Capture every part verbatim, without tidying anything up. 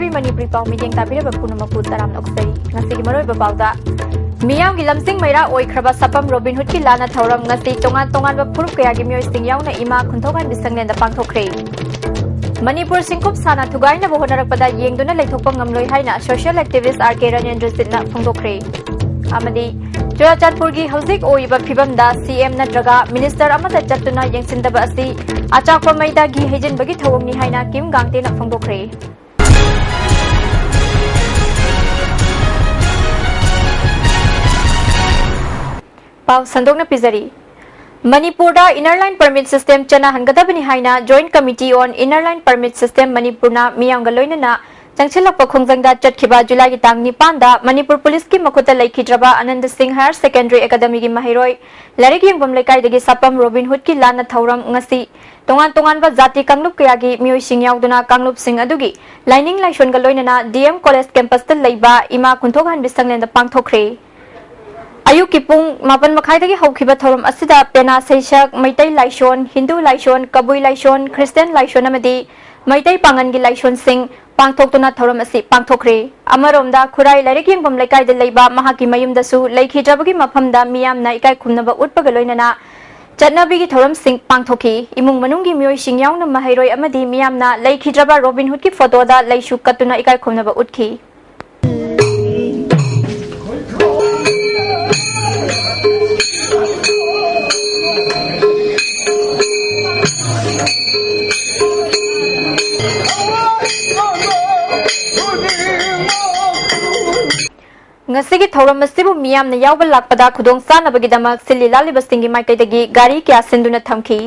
ꯃꯅꯤꯄꯨꯔꯤ ꯄꯥꯎ ꯃꯤꯠꯌꯦꯡ ꯇꯥꯕꯤꯔꯕ ꯄꯨꯝꯅꯃꯛꯄꯨ ꯇꯔꯥꯝꯅ ꯑꯣꯛꯆꯔꯤ꯫ ꯉꯁꯤꯒꯤ ꯃꯔꯨꯑꯣꯏꯕ ꯄꯥꯎꯗ, ꯃꯤꯌꯥꯝꯒꯤ ꯂꯝꯖꯤꯡ ꯃꯩꯔꯥ ꯑꯣꯏꯈ꯭ꯔꯕ ꯁꯥꯄꯝ ꯔꯣꯕꯤꯟ ꯍꯨꯗꯀꯤ ꯂꯥꯟꯅ ꯊꯧꯔꯝ ꯉꯁꯤ ꯇꯣꯉꯥꯟ ꯇꯣꯉꯥꯟꯕ ꯐꯨꯔꯨꯞ ꯀꯌꯥꯒꯤ ꯃꯤꯑꯣꯏꯁꯤꯡ ꯌꯥꯎꯅ ꯏꯃꯥ ꯈꯨꯟꯊꯣꯛꯍꯟꯕꯤ ꯁꯪꯂꯦꯟꯗ ꯄꯥꯡꯊꯣꯛꯈ꯭ꯔꯦ꯫ ꯃꯅꯤꯄꯨꯔ ꯁꯤꯡꯀꯨꯞ ꯁꯥꯅ ꯊꯨꯒꯥꯏꯅꯕ ꯍꯣꯠꯅꯔꯛꯄꯗ ꯌꯦꯡꯗꯨꯅ ꯂꯩꯊꯣꯛꯄ ꯉꯝꯂꯣꯏ ꯍꯥꯏꯅ social activist ꯑꯥꯔ ꯀꯦ ꯔꯥꯅꯦꯟꯗ꯭ꯔꯖꯤꯠꯅ ꯐꯣꯡꯗꯣꯛꯈ꯭ꯔꯦ꯫ ꯑꯃꯗꯤ ꯆꯨꯔꯥꯆꯥꯟꯄꯨꯔꯒꯤ ꯍꯧꯖꯤꯛ ꯑꯣꯏꯔꯤꯕ ꯐꯤꯕꯝꯗ ꯁꯤ ꯑꯦꯝ ꯅꯠꯇ꯭ꯔꯒ ꯃꯤꯅꯤꯁꯇꯔ ꯑꯃꯠꯇ ꯆꯠꯇꯨꯅ ꯌꯦꯡꯁꯤꯟꯗꯕ ꯑꯁꯤ ꯑꯆꯥꯛꯄ ꯃꯩꯗ ꯘꯤ ꯍꯩꯖꯤꯟꯕꯒꯤ ꯊꯧꯑꯣꯡꯅꯤ ꯍꯥꯏꯅ ꯀꯤꯝ ꯒꯥꯡꯇꯦꯅ ꯐꯣꯡꯗꯣꯛꯈ꯭ꯔꯦ꯫ ꯄꯥꯎ ꯁꯟꯗꯣꯛꯅ ꯄꯤꯖꯔꯤ꯫ ꯃꯅꯤꯄꯨꯔꯗ Inner Line Permit System ꯆꯠꯅꯍꯟꯒꯗꯕꯅꯤ ꯍꯥꯏꯅ Joint Committee on Inner Line Permit System ꯃꯅꯤꯄꯨꯔꯅ ꯃꯤꯌꯥꯝꯒ ꯂꯣꯏꯅꯅ ꯆꯪꯁꯤꯜꯂꯛꯄ ꯈꯣꯡꯖꯪꯗ ꯆꯠꯈꯤꯕ ꯖꯨꯂꯥꯏꯒꯤ ꯇꯥꯡ ꯅꯤꯄꯥꯟꯗ ꯃꯅꯤꯄꯨꯔ ꯄꯨꯂꯤꯁꯀꯤ ꯃꯈꯨꯠꯇ ꯂꯩꯈꯤꯗ꯭ꯔꯕ ꯑꯅꯟꯗ ꯁꯤꯡ Higher Secondary Academyꯒꯤ ꯃꯍꯩꯔꯣꯏ ꯂꯥꯏꯔꯤꯛ ꯌꯦꯡꯐꯝ ꯂꯩꯀꯥꯏꯗꯒꯤ ꯁꯥꯄꯝ ꯔꯣꯕꯤꯟ ꯍꯨꯗꯀꯤ ꯂꯥꯟꯅ ꯊꯧꯔꯝ ꯉꯁꯤ ꯇꯣꯉꯥꯟ ꯇꯣꯉꯥꯟꯕ ꯖꯥꯇꯤ ꯀꯥꯡꯂꯨꯞ ꯀꯌꯥꯒꯤ ꯃꯤꯑꯣꯏꯁꯤꯡ ꯌꯥꯎꯗꯨꯅ ꯀꯥꯡꯂꯨꯞꯁꯤꯡ ꯑꯗꯨꯒꯤ ꯂꯥꯏꯅꯤꯡ ꯂꯥꯏꯁꯣꯟꯒ ꯂꯣꯏꯅꯅ ꯗꯤ ꯑꯦꯝ ꯀꯣꯂꯦꯖ ꯀꯦꯝꯄꯁꯇ ꯂꯩꯕ ꯏꯃꯥ ꯈꯨꯟꯊꯣꯛꯍꯟꯕꯤ ꯁꯪꯂꯦꯟꯗ ꯄꯥꯡꯊꯣꯛꯈ꯭ꯔꯦ꯫ ꯑꯌꯨꯛꯀꯤ ꯄꯨꯡ ꯃꯥꯄꯟ ꯃꯈꯥꯏꯗꯒꯤ ꯍꯧꯈꯤꯕ ꯊꯧꯔꯝ ꯑꯁꯤꯗ ꯄꯦꯅꯥ ꯁꯩꯁꯛ, ꯃꯩꯇꯩ ꯂꯥꯏꯁꯣꯟ, ꯍꯤꯟꯗꯨ ꯂꯥꯏꯁꯣꯟ, ꯀꯕꯨꯏ ꯂꯥꯏꯁꯣꯟ, ꯈ꯭ꯔꯤꯁꯇꯤꯌꯥꯟ ꯂꯥꯏꯁꯣꯟ ꯑꯃꯗꯤ ꯃꯩꯇꯩ ꯄꯥꯉꯜꯒꯤ ꯂꯥꯏꯁꯣꯟꯁꯤꯡ ꯄꯥꯡꯊꯣꯛꯇꯨꯅ ꯊꯧꯔꯝ ꯑꯁꯤ ꯄꯥꯡꯊꯣꯛꯈ꯭ꯔꯦ꯫ ꯑꯃꯔꯣꯝꯗ ꯈꯨꯔꯥꯏ ꯂꯥꯏꯔꯤꯛ ꯌꯦꯡꯐꯝ ꯂꯩꯀꯥꯏꯗ ꯂꯩꯕ ꯃꯍꯥꯛꯀꯤ ꯃꯌꯨꯝꯗꯁꯨ ꯂꯩꯈꯤꯗ꯭ꯔꯕꯒꯤ ꯃꯐꯝꯗ ꯃꯤꯌꯥꯝꯅ ꯏꯀꯥꯏ ꯈꯨꯝꯅꯕ ꯎꯠꯄꯒ ꯂꯣꯏꯅꯅ ꯆꯠꯅꯕꯤꯒꯤ ꯊꯧꯔꯝꯁꯤꯡ ꯄꯥꯡꯊꯣꯛꯈꯤ꯫ ꯏꯃꯨꯡ ꯃꯅꯨꯡꯒꯤ ꯃꯤꯑꯣꯏꯁꯤꯡ ꯌꯥꯎꯅ ꯃꯍꯩꯔꯣꯏ ꯑꯃꯗꯤ ꯃꯤꯌꯥꯝꯅ ꯂꯩꯈꯤꯗ꯭ꯔꯕ ꯔꯣꯕꯤꯟ ꯍꯨꯗꯀꯤ ꯐꯣꯇꯣꯗ ꯂꯩꯁꯨ ꯀꯠꯇꯨꯅ ꯏꯀꯥꯏ ꯈꯨꯝꯅꯕ ꯎꯠꯈꯤ꯫ ꯉꯁꯤꯒꯤ ꯊꯧꯔꯝ ꯑꯁꯤꯕꯨ ꯃꯤꯌꯥꯝꯅ ꯌꯥꯎꯕ ꯂꯥꯛꯄꯗ ꯈꯨꯗꯣꯡ ꯆꯥꯅꯕꯒꯤꯗꯃꯛ ꯁꯤꯜꯂꯤ ꯂꯥꯜꯂꯤꯕꯁꯤꯡꯒꯤ ꯃꯥꯏꯀꯩꯗꯒꯤ ꯒꯥꯔꯤ ꯀꯌꯥ ꯁꯤꯟꯗꯨꯅ ꯊꯝꯈꯤ꯫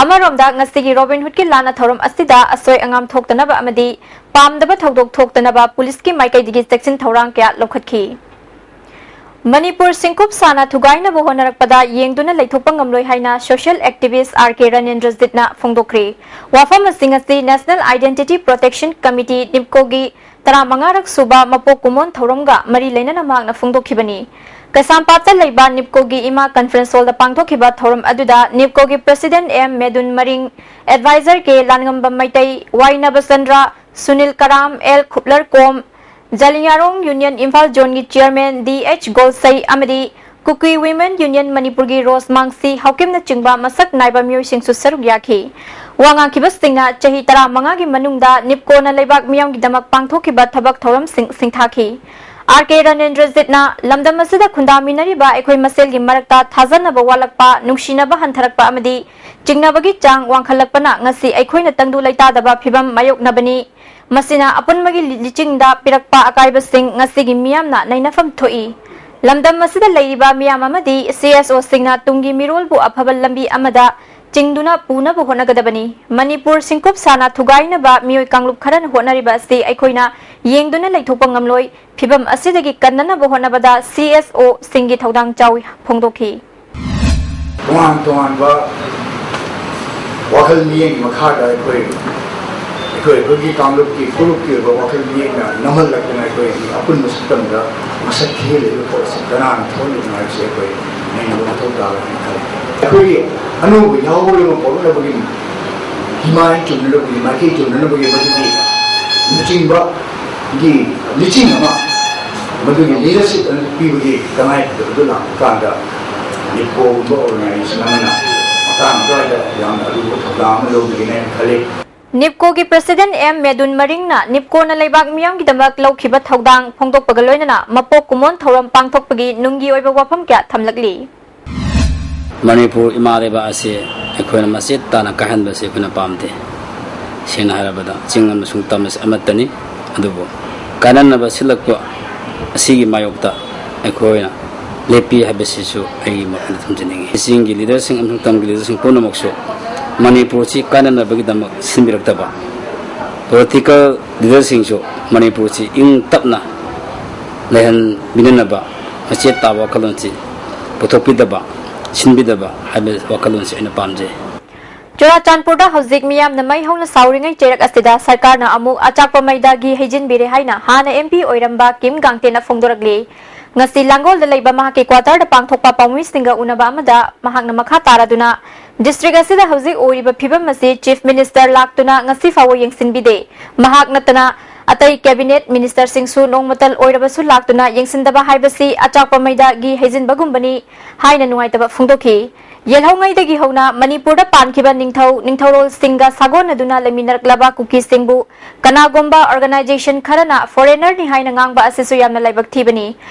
ꯑꯃꯔꯣꯝꯗ ꯉꯁꯤꯒꯤ ꯔꯣꯕꯤꯟ ꯍꯨꯗꯀꯤ ꯂꯥꯟꯅ ꯊꯧꯔꯝ ꯑꯁꯤꯗ ꯑꯁꯣꯏ ꯑꯉꯥꯝ ꯊꯣꯛꯇꯅꯕ ꯑꯃꯗꯤ ꯄꯥꯝꯗꯕ ꯊꯧꯗꯣꯛ ꯊꯣꯛꯇꯅꯕ ꯄꯨꯂꯤꯁꯀꯤ ꯃꯥꯏꯀꯩꯗꯒꯤ ꯆꯦꯛꯁꯤꯟ ꯊꯧꯔꯥꯡ ꯀꯌꯥ ꯂꯧꯈꯠꯈꯤ꯫ ꯃꯅꯤꯄꯨꯔ ꯁꯤꯡꯀꯨꯞ ꯁꯥꯅ ꯊꯨꯒꯥꯏꯅꯕ ꯍꯣꯠꯅꯔꯛꯄꯗ ꯌꯦꯡꯗꯨꯅ ꯂꯩꯊꯣꯛꯄ ꯉꯝꯂꯣꯏ ꯍꯥꯏꯅ social activist ꯑꯥꯔ ꯀꯦ ꯔꯥꯅꯦꯟꯗ꯭ꯔꯖꯤꯠꯅ ꯐꯣꯡꯗꯣꯛꯈ꯭ꯔꯦ꯫ ꯋꯥꯐꯝ ꯑꯁꯤꯡ ꯑꯁꯤ National Identity Protection Committee, ꯅꯤꯞꯀꯣꯒꯤ ꯇꯔꯥꯃꯉꯥꯔꯛ ꯁꯨꯕ ꯃꯄꯣꯛ ꯀꯨꯝꯑꯣꯟ ꯊꯧꯔꯝꯒ ꯃꯔꯤ ꯂꯩꯅꯅ ꯃꯍꯥꯛꯅ ꯐꯣꯡꯗꯣꯛꯈꯤꯕꯅꯤ꯫ ꯀꯩꯁꯥꯝꯄꯥꯠꯇ ꯂꯩꯕ ꯅꯤꯞꯀꯣꯒꯤ ꯏꯃꯥ conference hallꯗ ꯄꯥꯡꯊꯣꯛꯈꯤꯕ ꯊꯧꯔꯝ ꯑꯗꯨꯗ ꯅꯤꯞꯀꯣꯒꯤ president ꯑꯦꯝ ꯃꯦꯗꯨꯟ ꯃꯔꯤꯡ, advisor ꯀꯦ ꯂꯥꯟꯉꯝꯕꯝ ꯃꯩꯇꯩ, ꯋꯥꯏ ꯅꯕꯆꯟꯗ꯭ꯔ, ꯁꯨꯅꯤꯜ ꯀꯔꯥꯝ, ꯑꯦꯜ ꯈꯨꯞꯂꯔꯀꯣꯝ, ꯖꯥꯂꯤꯌꯥꯔꯣꯡ ꯌꯨꯅꯤꯌꯟ ꯏꯝꯐꯥꯜ ꯖꯣꯟꯒꯤ ꯆꯤꯌꯔꯃꯦꯟ ꯗꯤ ꯑꯩꯆ ꯒꯣꯜꯁꯩ ꯑꯃꯗꯤ ꯀꯨꯀꯤ ꯋꯤꯃꯦꯟ ꯌꯨꯅꯤꯌꯟ ꯃꯅꯤꯄꯨꯔꯒꯤ ꯔꯣꯁ ꯃꯥꯡꯁꯤ ꯍꯥꯎꯀꯤꯝꯅꯆꯤꯡꯕ ꯃꯁꯛ ꯅꯥꯏꯕ ꯃꯤꯑꯣꯏꯁꯤꯡꯁꯨ ꯁꯔꯨꯛ ꯌꯥꯈꯤ꯫ ꯋꯥ ꯉꯥꯡꯈꯤꯕꯁꯤꯡꯅ ꯆꯍꯤ ꯇꯔꯥꯃꯉꯥꯒꯤ ꯃꯅꯨꯡꯗ ꯅꯤꯞꯀꯣꯅ ꯂꯩꯕꯥꯛ ꯃꯤꯌꯥꯝꯒꯤꯗꯃꯛ ꯄꯥꯡꯊꯣꯛꯈꯤꯕ ꯊꯕꯛ ꯊꯧꯔꯝꯁꯤꯡ ꯁꯤꯡꯊꯥꯈꯤ꯫ ꯑꯥꯔ ꯀꯦ ꯔꯅꯦꯟꯗ꯭ꯔꯖꯤꯠꯅ ꯂꯝꯗꯝ ꯑꯁꯤꯗ ꯈꯨꯟꯗꯥꯃꯤꯟꯅꯔꯤꯕ ꯑꯩꯈꯣꯏ ꯃꯁꯦꯜꯒꯤ ꯃꯔꯛꯇ ꯊꯥꯖꯅꯕ ꯋꯥꯠꯂꯛꯄ, ꯅꯨꯡꯁꯤꯅꯕ ꯍꯟꯊꯔꯛꯄ ꯑꯃꯗꯤ ꯆꯤꯡꯅꯕꯒꯤ ꯆꯥꯡ ꯋꯥꯡꯈꯠꯂꯛꯄꯅ ꯉꯁꯤ ꯑꯩꯈꯣꯏꯅ ꯇꯪꯗꯨ ꯂꯩꯇꯥꯗꯕ ꯐꯤꯚꯝ ꯃꯥꯌꯣꯛꯅꯕꯅꯤ꯫ ꯃꯁꯤꯅ ꯑꯄꯨꯟꯕꯒꯤ ꯂꯤ-, ꯂꯤꯆꯤꯡꯗ ꯄꯤꯔꯛꯄ ꯑꯀꯥꯏꯕꯁꯤꯡ ꯉꯁꯤꯒꯤ ꯃꯤꯌꯥꯝꯅ ꯅꯩꯅꯐꯝ ꯊꯣꯛꯏ꯫ ꯂꯝꯗꯝ ꯑꯁꯤꯗ ꯂꯩꯔꯤꯕ ꯃꯤꯌꯥꯝ ꯑꯃꯗꯤ ꯁꯤ ꯑꯦꯁ ꯑꯣꯁꯤꯡꯅ ꯇꯨꯡꯒꯤ ꯃꯤꯔꯣꯜꯕꯨ ꯑꯐꯕ ꯂꯝꯕꯤ ꯑꯃꯗ ꯆꯤꯡꯗꯨꯅ ꯄꯨꯅꯕ ꯍꯣꯠꯅꯒꯗꯕꯅꯤ꯫ ꯃꯅꯤꯄꯨꯔ ꯁꯤꯡꯀꯨꯞ ꯁꯥꯅ ꯊꯨꯒꯥꯏꯅꯕ ꯃꯤꯑꯣꯏ ꯀꯥꯡꯂꯨꯞ ꯈꯔꯅ ꯍꯣꯠꯅꯔꯤꯕ ꯑꯁꯤ ꯑꯩꯈꯣꯏꯅ ꯌꯦꯡꯗꯨꯅ ꯂꯩꯊꯣꯛꯄ ꯉꯝꯂꯣꯏ꯫ ꯐꯤꯚꯝ ꯑꯁꯤꯗꯒꯤ ꯀꯟꯅꯅꯕ ꯍꯣꯠꯅꯕꯗ ꯁꯤ ꯑꯦꯁ ꯑꯣꯁꯤꯡꯒꯤ ꯊꯧꯗꯥꯡ ꯆꯥꯎꯏ ꯐꯣꯡꯗꯣꯛꯈꯤ꯫ ꯇꯣꯉꯥꯟ ꯇꯣꯉꯥꯟꯕ ꯋꯥꯈꯜ ꯃꯤꯠꯌꯦꯡꯒꯤ ꯃꯈꯥꯗ ꯑꯩꯈꯣꯏ, ꯑꯩꯈꯣꯏ, ꯑꯩꯈꯣꯏꯒꯤ ꯀꯥꯡꯂꯨꯞꯀꯤ ꯐꯨꯔꯨꯞꯀꯤ ꯑꯣꯏꯕ ꯋꯥꯈꯜ ꯃꯤꯠꯌꯦꯡꯅ ꯅꯝꯍꯜꯂꯛꯇꯅ ꯑꯩꯈꯣꯏꯒꯤ ꯑꯄꯨꯟꯕ ꯁꯛꯇꯝꯗ ꯃꯁꯛ ꯊꯤꯍꯜꯂꯤꯕ ꯄꯣꯠ ꯑꯁꯤ ꯀꯅꯥꯅ ꯊꯣꯛꯍꯜꯂꯤꯕꯅꯣ ꯍꯥꯏꯕꯁꯤ ꯑꯩꯈꯣꯏ ꯅꯩꯅꯕ ꯃꯊꯧ ꯇꯥꯒꯅꯤ ꯈꯜꯂꯤ꯫ ꯑꯩꯈꯣꯏꯒꯤ ꯑꯅꯧꯕ ꯌꯥꯎꯔꯕ ꯄꯣꯛꯂꯛꯅꯕꯒꯤ ꯏꯃꯥꯏ ꯆꯨꯝꯅꯅꯕꯒꯤ, ꯃꯥꯏꯀꯩ ꯆꯨꯝꯅꯅꯕꯒꯤ ꯃꯗꯨꯒꯤ ꯂꯨꯆꯤꯡꯕꯒꯤ ꯂꯤꯆꯤꯡ ꯑꯃ, ꯃꯗꯨꯒꯤ ꯂꯤꯗꯔꯁꯤꯞ ꯑꯃ ꯄꯤꯕꯒꯤ ꯇꯉꯥꯏ ꯐꯗꯕꯗꯨ ꯂꯥꯛꯄ ꯀꯥꯟꯗ ꯅꯤꯞꯀꯣꯒꯨꯝꯕ ꯑꯣꯔꯒꯅꯥꯏꯖꯦꯁꯟ ꯑꯃꯅ ꯃꯇꯥꯡ ꯑꯗꯨꯋꯥꯏꯗ ꯌꯥꯝꯅ ꯑꯔꯨꯕ ꯊꯧꯗꯥꯡ ꯑꯃ ꯂꯧꯒꯅꯤ ꯍꯥꯏꯅ ꯈꯜꯂꯤ꯫ ꯅꯤꯞꯀꯣꯒꯤ ꯄ꯭ꯔꯦꯁꯤꯗꯦꯟꯠ ꯑꯦꯝ ꯃꯦꯗꯨꯟ ꯃꯔꯤꯡꯅ ꯅꯤꯞꯀꯣꯅ ꯂꯩꯕꯥꯛ ꯃꯤꯌꯥꯝꯒꯤꯗꯃꯛ ꯂꯧꯈꯤꯕ ꯊꯧꯗꯥꯡ ꯐꯣꯡꯗꯣꯛꯄꯒ ꯂꯣꯏꯅꯅ ꯃꯄꯣꯛ ꯀꯨꯝꯑꯣꯟ ꯊꯧꯔꯝ ꯄꯥꯡꯊꯣꯛꯄꯒꯤ ꯅꯨꯡꯒꯤ ꯑꯣꯏꯕ ꯋꯥꯐꯝ ꯀꯌꯥ ꯊꯝꯂꯛꯂꯤ꯫ ꯃꯅꯤꯄꯨꯔ ꯏꯃꯥ ꯂꯩꯕꯥꯛ ꯑꯁꯤ ꯑꯩꯈꯣꯏꯅ ꯃꯆꯦꯠ ꯇꯥꯅ ꯀꯥꯏꯍꯟꯕꯁꯤ ꯑꯩꯈꯣꯏꯅ ꯄꯥꯝꯗꯦ꯫ ꯁꯦꯡꯅ ꯍꯥꯏꯔꯕꯗ ꯆꯤꯡ ꯑꯃꯁꯨꯡ ꯇꯝ ꯑꯁꯤ ꯑꯃꯠꯇꯅꯤ꯫ ꯑꯗꯨꯕꯨ ꯀꯥꯏꯅꯅꯕ ꯁꯤꯜꯂꯛꯄ ꯑꯁꯤꯒꯤ ꯃꯥꯌꯣꯛꯇ ꯑꯩꯈꯣꯏꯅ ꯂꯦꯞꯄꯤ ꯍꯥꯏꯕꯁꯤꯁꯨ ꯑꯩꯒꯤ ꯃꯣꯠ ꯑꯣꯏꯅ ꯊꯝꯖꯅꯤꯡꯏ꯫ ꯆꯤꯡꯒꯤ ꯂꯤꯗꯔꯁꯤꯡ ꯑꯃꯁꯨꯡ ꯇꯝꯒꯤ ꯂꯤꯗꯔꯁꯤꯡ ꯄꯨꯝꯅꯃꯛꯁꯨ ꯃꯅꯤꯄꯨꯔꯁꯤ ꯀꯥꯏꯅꯅꯕꯒꯤꯗꯃꯛ ꯁꯤꯟꯕꯤꯔꯛꯇꯕ, ꯄꯣꯂꯤꯇꯤꯀꯦꯜ ꯂꯤꯗꯔꯁꯤꯡꯁꯨ ꯃꯅꯤꯄꯨꯔꯁꯤ ꯏꯪ ꯇꯞꯅ ꯂꯩꯍꯟꯕꯤꯅꯅꯕ ꯃꯆꯦꯠ ꯇꯥꯕ ꯋꯥꯈꯜꯂꯣꯟꯁꯤ ꯄꯨꯊꯣꯛꯄꯤꯗꯕ, ꯁꯤꯟꯕꯤꯗꯕ ꯍꯥꯏꯕ ꯋꯥꯈꯜꯂꯣꯟꯁꯤ ꯑꯩꯅ ꯄꯥꯝꯖꯩ꯫ ꯆꯨꯔꯥꯆꯥꯟꯄꯨꯔꯗ ꯍꯧꯖꯤꯛ ꯃꯤꯌꯥꯝꯅ ꯃꯩ ꯍꯧꯅ ꯁꯥꯎꯔꯤꯉꯩ ꯆꯩꯔꯛ ꯑꯁꯤꯗ ꯁꯔꯀꯥꯔꯅ ꯑꯃꯨꯛ ꯑꯆꯥꯛꯄ ꯃꯩꯗ ꯘꯤ ꯍꯩꯖꯤꯟꯕꯤꯔꯦ ꯍꯥꯏꯅ ꯍꯥꯟꯅ ꯑꯦꯝ ꯄꯤ ꯑꯣꯏꯔꯝꯕ ꯀꯤꯝ ꯒꯥꯡꯇꯦꯅ ꯐꯣꯡꯗꯣꯔꯛꯂꯤ꯫ ꯉꯁꯤ ꯂꯥꯡꯒꯣꯜꯗ ꯂꯩꯕ ꯃꯍꯥꯛꯀꯤ ꯀ꯭ꯋꯥꯇꯔꯗ ꯄꯥꯡꯊꯣꯛꯄ ꯄꯥꯎꯃꯤꯁꯤꯡꯒ ꯎꯅꯕ ꯑꯃꯗ ꯃꯍꯥꯛꯅ ꯃꯈꯥ ꯇꯥꯔꯗꯨꯅ ꯗꯤꯁꯇ꯭ꯔꯤꯛ ꯑꯁꯤꯗ ꯍꯧꯖꯤꯛ ꯑꯣꯏꯔꯤꯕ ꯐꯤꯕꯝ ꯑꯁꯤ ꯆꯤꯐ ꯃꯤꯅꯤꯁꯇꯔ ꯂꯥꯛꯇꯨꯅ ꯉꯁꯤ ꯐꯥꯎꯕ ꯌꯦꯡꯁꯤꯟꯕꯤꯗꯦ꯫ ꯃꯍꯥꯛ ꯅꯠꯇꯅ ꯑꯇꯩ ꯀꯦꯕꯤꯅꯦꯠ ꯃꯤꯅꯤꯁꯇꯔꯁꯤꯡꯁꯨ ꯅꯣꯡꯃꯇ ꯑꯣꯏꯔꯕꯁꯨ ꯂꯥꯛꯇꯨꯅ ꯌꯦꯡꯁꯤꯟꯗꯕ ꯍꯥꯏꯕꯁꯤ ꯑꯆꯥꯛꯄ ꯃꯩꯗꯒꯤ ꯍꯩꯖꯤꯟꯕꯒꯨꯝꯕꯅꯤ ꯍꯥꯏꯅ ꯅꯨꯡꯉꯥꯏꯇꯕ ꯐꯣꯡꯗꯣꯛꯈꯤ꯫ ꯌꯦꯜꯍꯧꯉꯩꯗꯒꯤ ꯍꯧꯅ ꯃꯅꯤꯄꯨꯔꯗ ꯄꯥꯟꯈꯤꯕ ꯅꯤꯡꯊꯧ ꯅꯤꯡꯊꯧꯔꯣꯜꯁꯤꯡꯒ ꯁꯥꯒꯣꯟꯅꯗꯨꯅ ꯂꯩꯃꯤꯟꯅꯔꯛꯂꯕ ꯀꯨꯀꯤꯁꯤꯡꯕꯨ ꯀꯅꯥꯒꯨꯝꯕ ꯑꯣꯔꯒꯅꯥꯏꯖꯦꯁꯟ ꯈꯔꯅ ꯐꯣꯔꯦꯅꯔꯅꯤ ꯍꯥꯏꯅ ꯉꯥꯡꯕ ꯑꯁꯤꯁꯨ ꯌꯥꯝꯅ ꯂꯥꯏꯕꯛ ꯊꯤꯕꯅꯤ꯫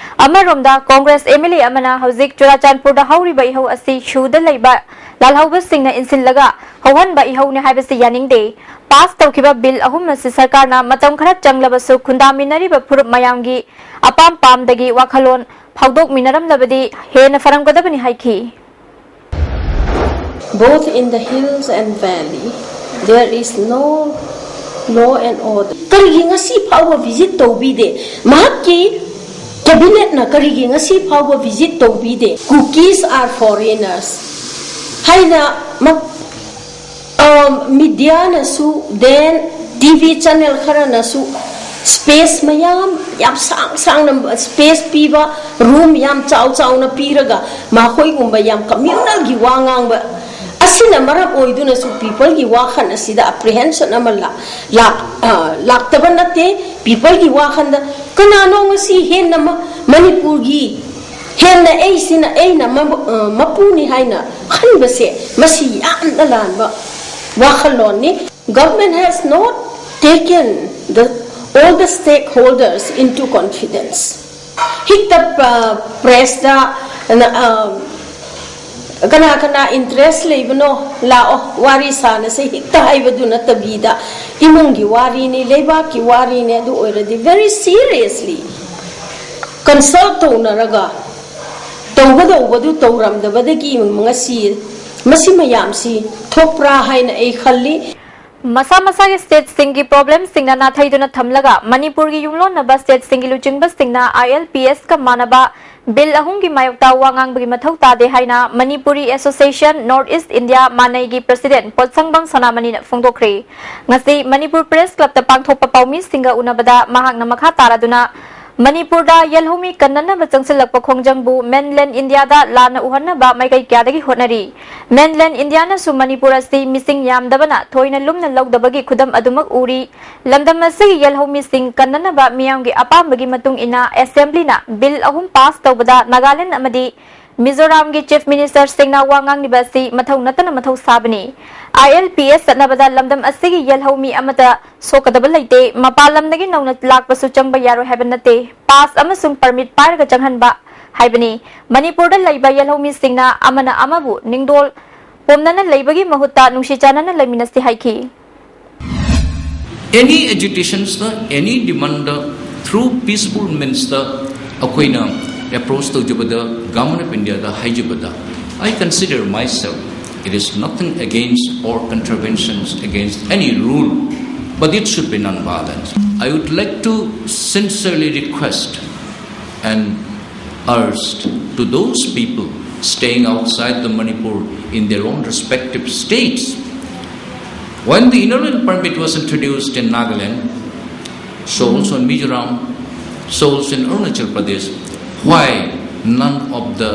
ꯑꯃꯔꯣꯝꯗ ꯀꯣꯡꯒ꯭ꯔꯦꯁ ꯑꯦꯝ ꯑꯦꯜ ꯑꯦ ꯑꯃꯅ ꯍꯧꯖꯤꯛ ꯆꯨꯔꯥꯆꯥꯟꯄꯨꯔꯗ ꯍꯧꯔꯤꯕ ꯏꯍꯧ ꯑꯁꯤ ꯁꯨꯗ ꯂꯩꯕ ꯂꯥꯜꯍꯧꯕꯁꯤꯡꯅ ꯏꯟꯁꯤꯜꯂꯒ ꯍꯧꯍꯟꯕ ꯏꯍꯧꯅꯤ ꯍꯥꯏꯕꯁꯤ ꯌꯥꯅꯤꯡꯗꯦ꯫ ꯄꯥꯁ ꯇꯧꯈꯤꯕ ꯕꯤꯜ ꯑꯍꯨꯝ ꯑꯁꯤ ꯁꯔꯀꯥꯔꯅ ꯃꯇꯝ ꯈꯔ ꯆꯪꯂꯕꯁꯨ ꯈꯨꯟꯗꯥꯃꯤꯟꯅꯔꯤꯕ ꯐꯨꯔꯨꯞ ꯃꯌꯥꯝꯒꯤ ꯑꯄꯥꯝ ꯄꯥꯝꯗꯒꯤ ꯋꯥꯈꯜꯂꯣꯟ ꯐꯥꯎꯗꯣꯛꯃꯤꯟꯅꯔꯝꯂꯕꯗꯤ ꯍꯦꯟꯅ ꯐꯔꯝꯒꯗꯕꯅꯤ ꯍꯥꯏꯈꯤ꯫ Both in the hills and valley, there is no law and order. ꯀꯔꯤꯒꯤ ꯉꯁꯤ ꯐꯥꯎꯕ ꯚꯤꯖꯤꯠ ꯇꯧꯕꯤꯗꯦ? ꯃꯍꯥꯛꯀꯤ ꯀꯦꯕꯤꯅꯦꯠꯅ ꯀꯔꯤꯒꯤ ꯉꯁꯤ ꯐꯥꯎꯕ ꯚꯤꯖꯤꯠ ꯇꯧꯕꯤꯗꯦ? Kukis are foreigners ꯍꯥꯏꯅ ꯃꯤꯗꯤꯌꯥꯅꯁꯨ, then ꯇꯤ ꯚꯤ ꯆꯦꯅꯦꯜ ꯈꯔꯅꯁꯨ ꯁ꯭ꯄꯦꯁ ꯃꯌꯥꯝ, ꯌꯥꯝ ꯁꯥꯡ ꯁꯥꯡꯅ ꯁ꯭ꯄꯦꯁ ꯄꯤꯕ, ꯔꯨꯝ ꯌꯥꯝ ꯆꯥꯎ ꯆꯥꯎꯅ ꯄꯤꯔꯒ ꯃꯈꯣꯏꯒꯨꯝꯕ ꯌꯥꯝ ꯀꯝꯃ꯭ꯌꯨꯅꯦꯜꯒꯤ ꯋꯥ ꯉꯥꯡꯕ ꯑꯁꯤꯅ ꯃꯔꯝ ꯑꯣꯏꯗꯨꯅꯁꯨ ꯄꯤꯄꯜꯒꯤ ꯋꯥꯈꯜ ꯑꯁꯤꯗ ꯑꯦꯄ꯭ꯔꯤꯍꯦꯟꯁꯟ ꯑꯃ ꯂꯥꯛ, ꯂꯥꯛ, ꯑ, ꯂꯥꯛꯇꯕ ꯅꯠꯇꯦ꯫ ꯄꯤꯄꯜꯒꯤ ꯋꯥꯈꯜꯗ ꯀꯅꯥꯅꯣ ꯉꯁꯤ ꯍꯦꯟꯅ ꯃ-, ꯃꯅꯤꯄꯨꯔꯒꯤ ꯍꯦꯟꯅ ꯑꯩꯁꯤꯅ, ꯑꯩꯅ ꯃ-, ꯑ, ꯃꯄꯨꯅꯤ ꯍꯥꯏꯅ ꯈꯟꯕꯁꯦ ꯃꯁꯤ ꯌꯥꯝꯅ ꯂꯥꯟꯕ ꯋꯥꯈꯜꯂꯣꯟꯅꯤ꯫ Government has not taken the, all the stakeholders into confidence. ꯍꯦꯛꯇ ꯄ꯭ꯔꯦꯁꯇ ꯀꯅꯥ ꯀꯅꯥ ꯏꯟꯇꯔꯦꯁ ꯂꯩꯕꯅꯣ, ꯂꯥꯛꯑꯣ ꯋꯥꯔꯤ ꯁꯥꯟꯅꯁꯦ ꯍꯦꯛꯇ ꯍꯥꯏꯕꯗꯨ ꯅꯠꯇꯕꯤꯗ, ꯏꯃꯨꯡꯒꯤ ꯋꯥꯔꯤꯅꯤ, ꯂꯩꯕꯥꯛꯀꯤ ꯋꯥꯔꯤꯅꯤ, ꯑꯗꯨ ꯑꯣꯏꯔꯗꯤ very seriously consult ꯇꯧꯅꯔꯒ ꯇꯧꯒꯗꯧꯕꯗꯨ ꯇꯧꯔꯝꯗꯕꯗꯒꯤ ꯉꯁꯤ ꯃꯁꯤ ꯃꯌꯥꯝꯁꯤ ꯊꯣꯛꯄ꯭ꯔꯥ ꯍꯥꯏꯅ ꯑꯩ ꯈꯜꯂꯤ꯫ ꯃꯁꯥ ꯃꯁꯥꯒꯤ ꯁ꯭ꯇꯦꯠꯁꯤꯡꯒꯤ ꯄ꯭ꯔꯣꯕ꯭ꯂꯦꯝꯁꯤꯡꯅ ꯅꯥꯊꯩꯗꯨꯅ ꯊꯝꯂꯒ ꯃꯅꯤꯄꯨꯔꯒꯤ ꯌꯨꯝꯂꯣꯟꯅꯕ ꯁ꯭ꯇꯦꯠꯁꯤꯡꯒꯤ ꯂꯨꯆꯤꯡꯕꯁꯤꯡꯅ ꯑꯥꯏ ꯑꯦꯜ ꯄꯤ ꯑꯦꯁꯀ ꯃꯥꯟꯅꯕ ꯕꯤꯜ ꯑꯍꯨꯝꯒꯤ ꯃꯥꯌꯣꯛꯇ ꯋꯥ ꯉꯥꯡꯕꯒꯤ ꯃꯊꯧ ꯇꯥꯗꯦ ꯍꯥꯏꯅ Manipuri association north east India ꯃꯥꯅꯩꯒꯤ ꯄ꯭ꯔꯁꯤꯗꯦꯟꯠ ꯄꯣꯠꯁꯪꯕꯝ ꯁꯣꯅꯥꯃꯅꯤꯅ ꯐꯣꯡꯗꯣꯛꯈ꯭ꯔꯦ꯫ ꯉꯁꯤ ꯃꯅꯤꯄꯨꯔ ꯄ꯭ꯔꯦꯁ ꯀ꯭ꯂꯕꯇ ꯄꯥꯡꯊꯣꯛꯄ ꯄꯥꯎꯃꯤꯁꯤꯡꯒ ꯎꯅꯕꯗ ꯃꯍꯥꯛꯅ ꯃꯈꯥ ꯇꯥꯔꯗꯨꯅ ꯃꯅꯤꯄꯨꯔꯗ ꯌꯦꯜꯍꯧꯃꯤ ꯀꯟꯅꯅꯕ ꯆꯪꯁꯤꯜꯂꯛꯄ ꯈꯣꯡꯖꯪꯕꯨ mainland India ꯗ ꯂꯥꯟꯅ ꯎꯍꯟꯅꯕ ꯃꯥꯏꯀꯩ ꯀꯌꯥꯗꯒꯤ ꯍꯣꯠꯅꯔꯤ꯫ Mainland India ꯅꯁꯨ ꯃꯅꯤꯄꯨꯔ ꯑꯁꯤ ꯃꯤꯁꯤꯡ ꯌꯥꯝꯗꯕꯅ ꯊꯣꯏꯅ ꯂꯨꯝꯅ ꯂꯧꯗꯕꯒꯤ ꯈꯨꯗꯝ ꯑꯗꯨꯃꯛ ꯎꯔꯤ꯫ ꯂꯝꯗꯝ ꯑꯁꯤꯒꯤ ꯌꯦꯜꯍꯧꯃꯤꯁꯤꯡ ꯀꯟꯅꯅꯕ ꯃꯤꯌꯥꯝꯒꯤ ꯑꯄꯥꯝꯕꯒꯤ ꯃꯇꯨꯡ ꯏꯟꯅ Assembly ꯅ Bill ꯑꯍꯨꯝ pass ꯇꯧꯕꯗ ꯅꯥꯒꯥꯂꯦꯟꯗ ꯑꯃꯗꯤ ꯃꯤꯖꯣꯔꯥꯝꯒꯤ Chief Minister ꯁꯤꯡꯅ ꯋꯥ ꯉꯥꯡꯂꯤꯕ ꯑꯁꯤ ꯃꯊꯧ ꯅꯠꯇꯅ ꯃꯊꯧ ꯁꯥꯕꯅꯤ꯫ I L P S ꯆꯠꯅꯕꯗ ꯂꯝꯗꯝ ꯑꯁꯤꯒꯤ ꯌꯦꯜꯍꯧꯃꯤ ꯑꯃꯠꯇ ꯁꯣꯛꯀꯗꯕ ꯂꯩꯇꯦ꯫ ꯃꯄꯥꯟ ꯂꯝꯗꯒꯤ ꯅꯧꯅ ꯂꯥꯛꯄꯁꯨ ꯆꯪꯕ ꯌꯥꯔꯣꯏ ꯍꯥꯏꯕ ꯅꯠꯇꯦ꯫ Pass ꯑꯃꯁꯨꯡ permit ꯄꯥꯏꯔꯒ ꯆꯪꯍꯟꯕ ꯍꯥꯏꯕꯅꯤ꯫ ꯃꯅꯤꯄꯨꯔꯗ ꯂꯩꯕ ꯌꯦꯜꯍꯧꯃꯤꯁꯤꯡꯅ ꯑꯃꯅ ꯑꯃꯕꯨ ꯅꯤꯡꯗꯣꯜ ꯄꯣꯝꯅꯅ ꯂꯩꯕꯒꯤ ꯃꯍꯨꯠꯇ ꯅꯨꯡꯁꯤ ꯆꯥꯟꯅꯅ ꯂꯩꯃꯤꯟꯅꯁꯤ ꯍꯥꯏꯈꯤ꯫ Any agitations ꯇ, any demand ꯇ, through peaceful means ꯇ ꯑꯩꯈꯣꯏꯅ approach ꯇꯧꯖꯕꯗ, Government of India the ꯍꯥꯏꯖꯕꯗ, I consider myself, it is nothing against or contraventions against any rule, but it should be non-violence. I would like to sincerely request and urged to those people staying outside the Manipur in their own respective states. When the Inner Line Permit was introduced in Nagaland, so also in Mizoram, so also in Arunachal Pradesh, why none of the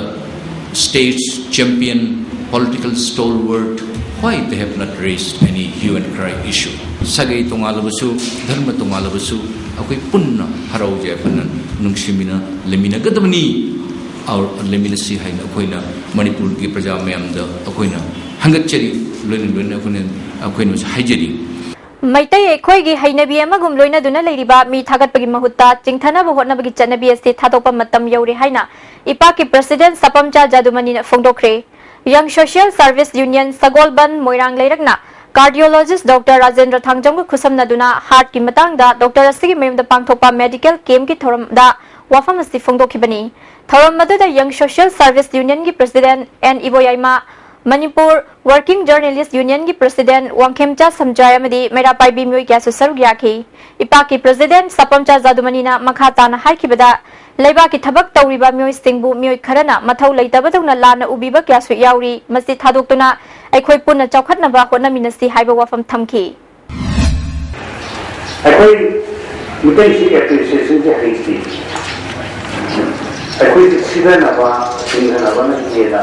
states champion political stalwart, why they have not raised any hue and cry issue? ꯁꯥꯒꯩ ꯇꯣꯉꯥꯜꯂꯕꯁꯨ, ꯙꯔꯃ ꯇꯣꯉꯥꯜꯂꯕꯁꯨ, ꯑꯩꯈꯣꯏ ꯄꯨꯟꯅ ꯍꯔꯥꯎꯖꯩ, ꯑꯩꯈꯣꯏꯅ ꯅꯨꯡꯁꯤꯃꯤꯟꯅ ꯂꯩꯃꯤꯟꯅꯒꯗꯕꯅꯤ꯫ Our ꯂꯩꯃꯤꯟꯅꯁꯤ ꯍꯥꯏꯅ ꯑꯩꯈꯣꯏꯅ ꯃꯅꯤꯄꯨꯔꯒꯤ ꯄ꯭ꯔꯖꯥ ꯃꯌꯥꯝꯗ ꯑꯩꯈꯣꯏꯅ ꯍꯪꯒꯠꯆꯔꯤ, ꯂꯣꯏꯅ ꯂꯣꯏꯅ ꯑꯩꯈꯣꯏꯅ, ꯑꯩꯈꯣꯏꯅꯁꯨ ꯍꯥꯏꯖꯔꯤ꯫ ꯃꯩꯇꯩ ꯑꯩꯈꯣꯏꯒꯤ ꯍꯩꯅꯕꯤ ꯑꯃꯒꯨꯝ ꯂꯣꯏꯅꯗꯨꯅ ꯂꯩꯔꯤꯕ ꯃꯤ ꯊꯥꯒꯠꯄꯒꯤ ꯃꯍꯨꯠꯇ ꯆꯤꯡꯊꯅꯕ ꯍꯣꯠꯅꯕꯒꯤ ꯆꯠꯅꯕꯤ ꯑꯁꯤ ꯊꯥꯗꯣꯛꯄ ꯃꯇꯝ ꯌꯧꯔꯦ ꯍꯥꯏꯅ ꯏꯄꯥꯛꯀꯤ President ꯁꯄꯝꯆꯥ ꯖꯥꯗꯨꯃꯅꯤꯅ ꯐꯣꯡꯗꯣꯛꯈ꯭ꯔꯦ꯫ Young Social Service Union ꯁꯒꯣꯜꯕꯟ ꯃꯣꯏꯔꯥꯡ ꯂꯩꯔꯛꯅ Cardiologist Doctor ꯔꯥꯖꯦꯟꯗ꯭ꯔ ꯊꯥꯡꯖꯝꯒ ꯈꯨꯠꯁꯝꯅꯗꯨꯅ heart ꯀꯤ ꯃꯇꯥꯡꯗ doctor ꯑꯁꯤꯒꯤ ꯃꯌꯨꯝꯗ ꯄꯥꯡꯊꯣꯛꯄ medical camp ꯀꯤ ꯊꯧꯔꯝꯗ ꯋꯥꯐꯝ ꯑꯁꯤ ꯐꯣꯡꯗꯣꯛꯈꯤꯕꯅꯤ꯫ ꯊꯧꯔꯝ ꯑꯗꯨꯗ Young Social Service Union ꯒꯤ President N Iboyaima, Manipur Working Journalist Union ꯒꯤ President ꯋꯥꯡꯈꯦꯝꯆꯥ ꯁꯝꯖꯥꯏ ꯑꯃꯗꯤ ꯃꯩꯔꯥ ꯄꯥꯏꯕꯤ ꯃꯤꯑꯣꯏ ꯀꯌꯥꯁꯨ ꯁꯔꯨꯛ ꯌꯥꯈꯤ꯫ ꯏꯄꯥꯛꯀꯤ President ꯁꯄꯝꯆꯥ ꯖꯥꯗꯨꯃꯅꯤꯅ ꯃꯈꯥ ꯇꯥꯅ ꯍꯥꯏꯈꯤꯕꯗ, ꯂꯩꯕꯥꯛꯀꯤ ꯊꯕꯛ ꯇꯧꯔꯤꯕ ꯃꯤꯑꯣꯏꯁꯤꯡꯕꯨ ꯃꯤꯑꯣꯏ ꯈꯔꯅ ꯃꯊꯧ ꯂꯩꯇꯕꯗꯧꯅ ꯂꯥꯟꯅ ꯎꯕꯤꯕ ꯀꯌꯥꯁꯨ ꯌꯥꯎꯔꯤ꯫ ꯃꯁꯤ ꯊꯥꯗꯣꯛꯇꯨꯅ ꯑꯩꯈꯣꯏ ꯄꯨꯟꯅ ꯆꯥꯎꯈꯠꯅꯕ ꯍꯣꯠꯅꯃꯤꯟꯅꯁꯤ ꯍꯥꯏꯕ ꯋꯥꯐꯝ ꯊꯝꯈꯤ꯫ ꯑꯩꯈꯣꯏ ꯃꯤꯇꯩꯁꯤ ꯑꯦꯄ꯭ꯔꯤꯁꯤꯌꯦꯁꯟꯁꯦ ꯍꯩꯇꯦ꯫ ꯑꯩꯈꯣꯏꯗꯤ ꯁꯤꯗꯅꯕ, ꯁꯤꯡꯅꯅꯕꯅ ꯍꯦꯟꯅ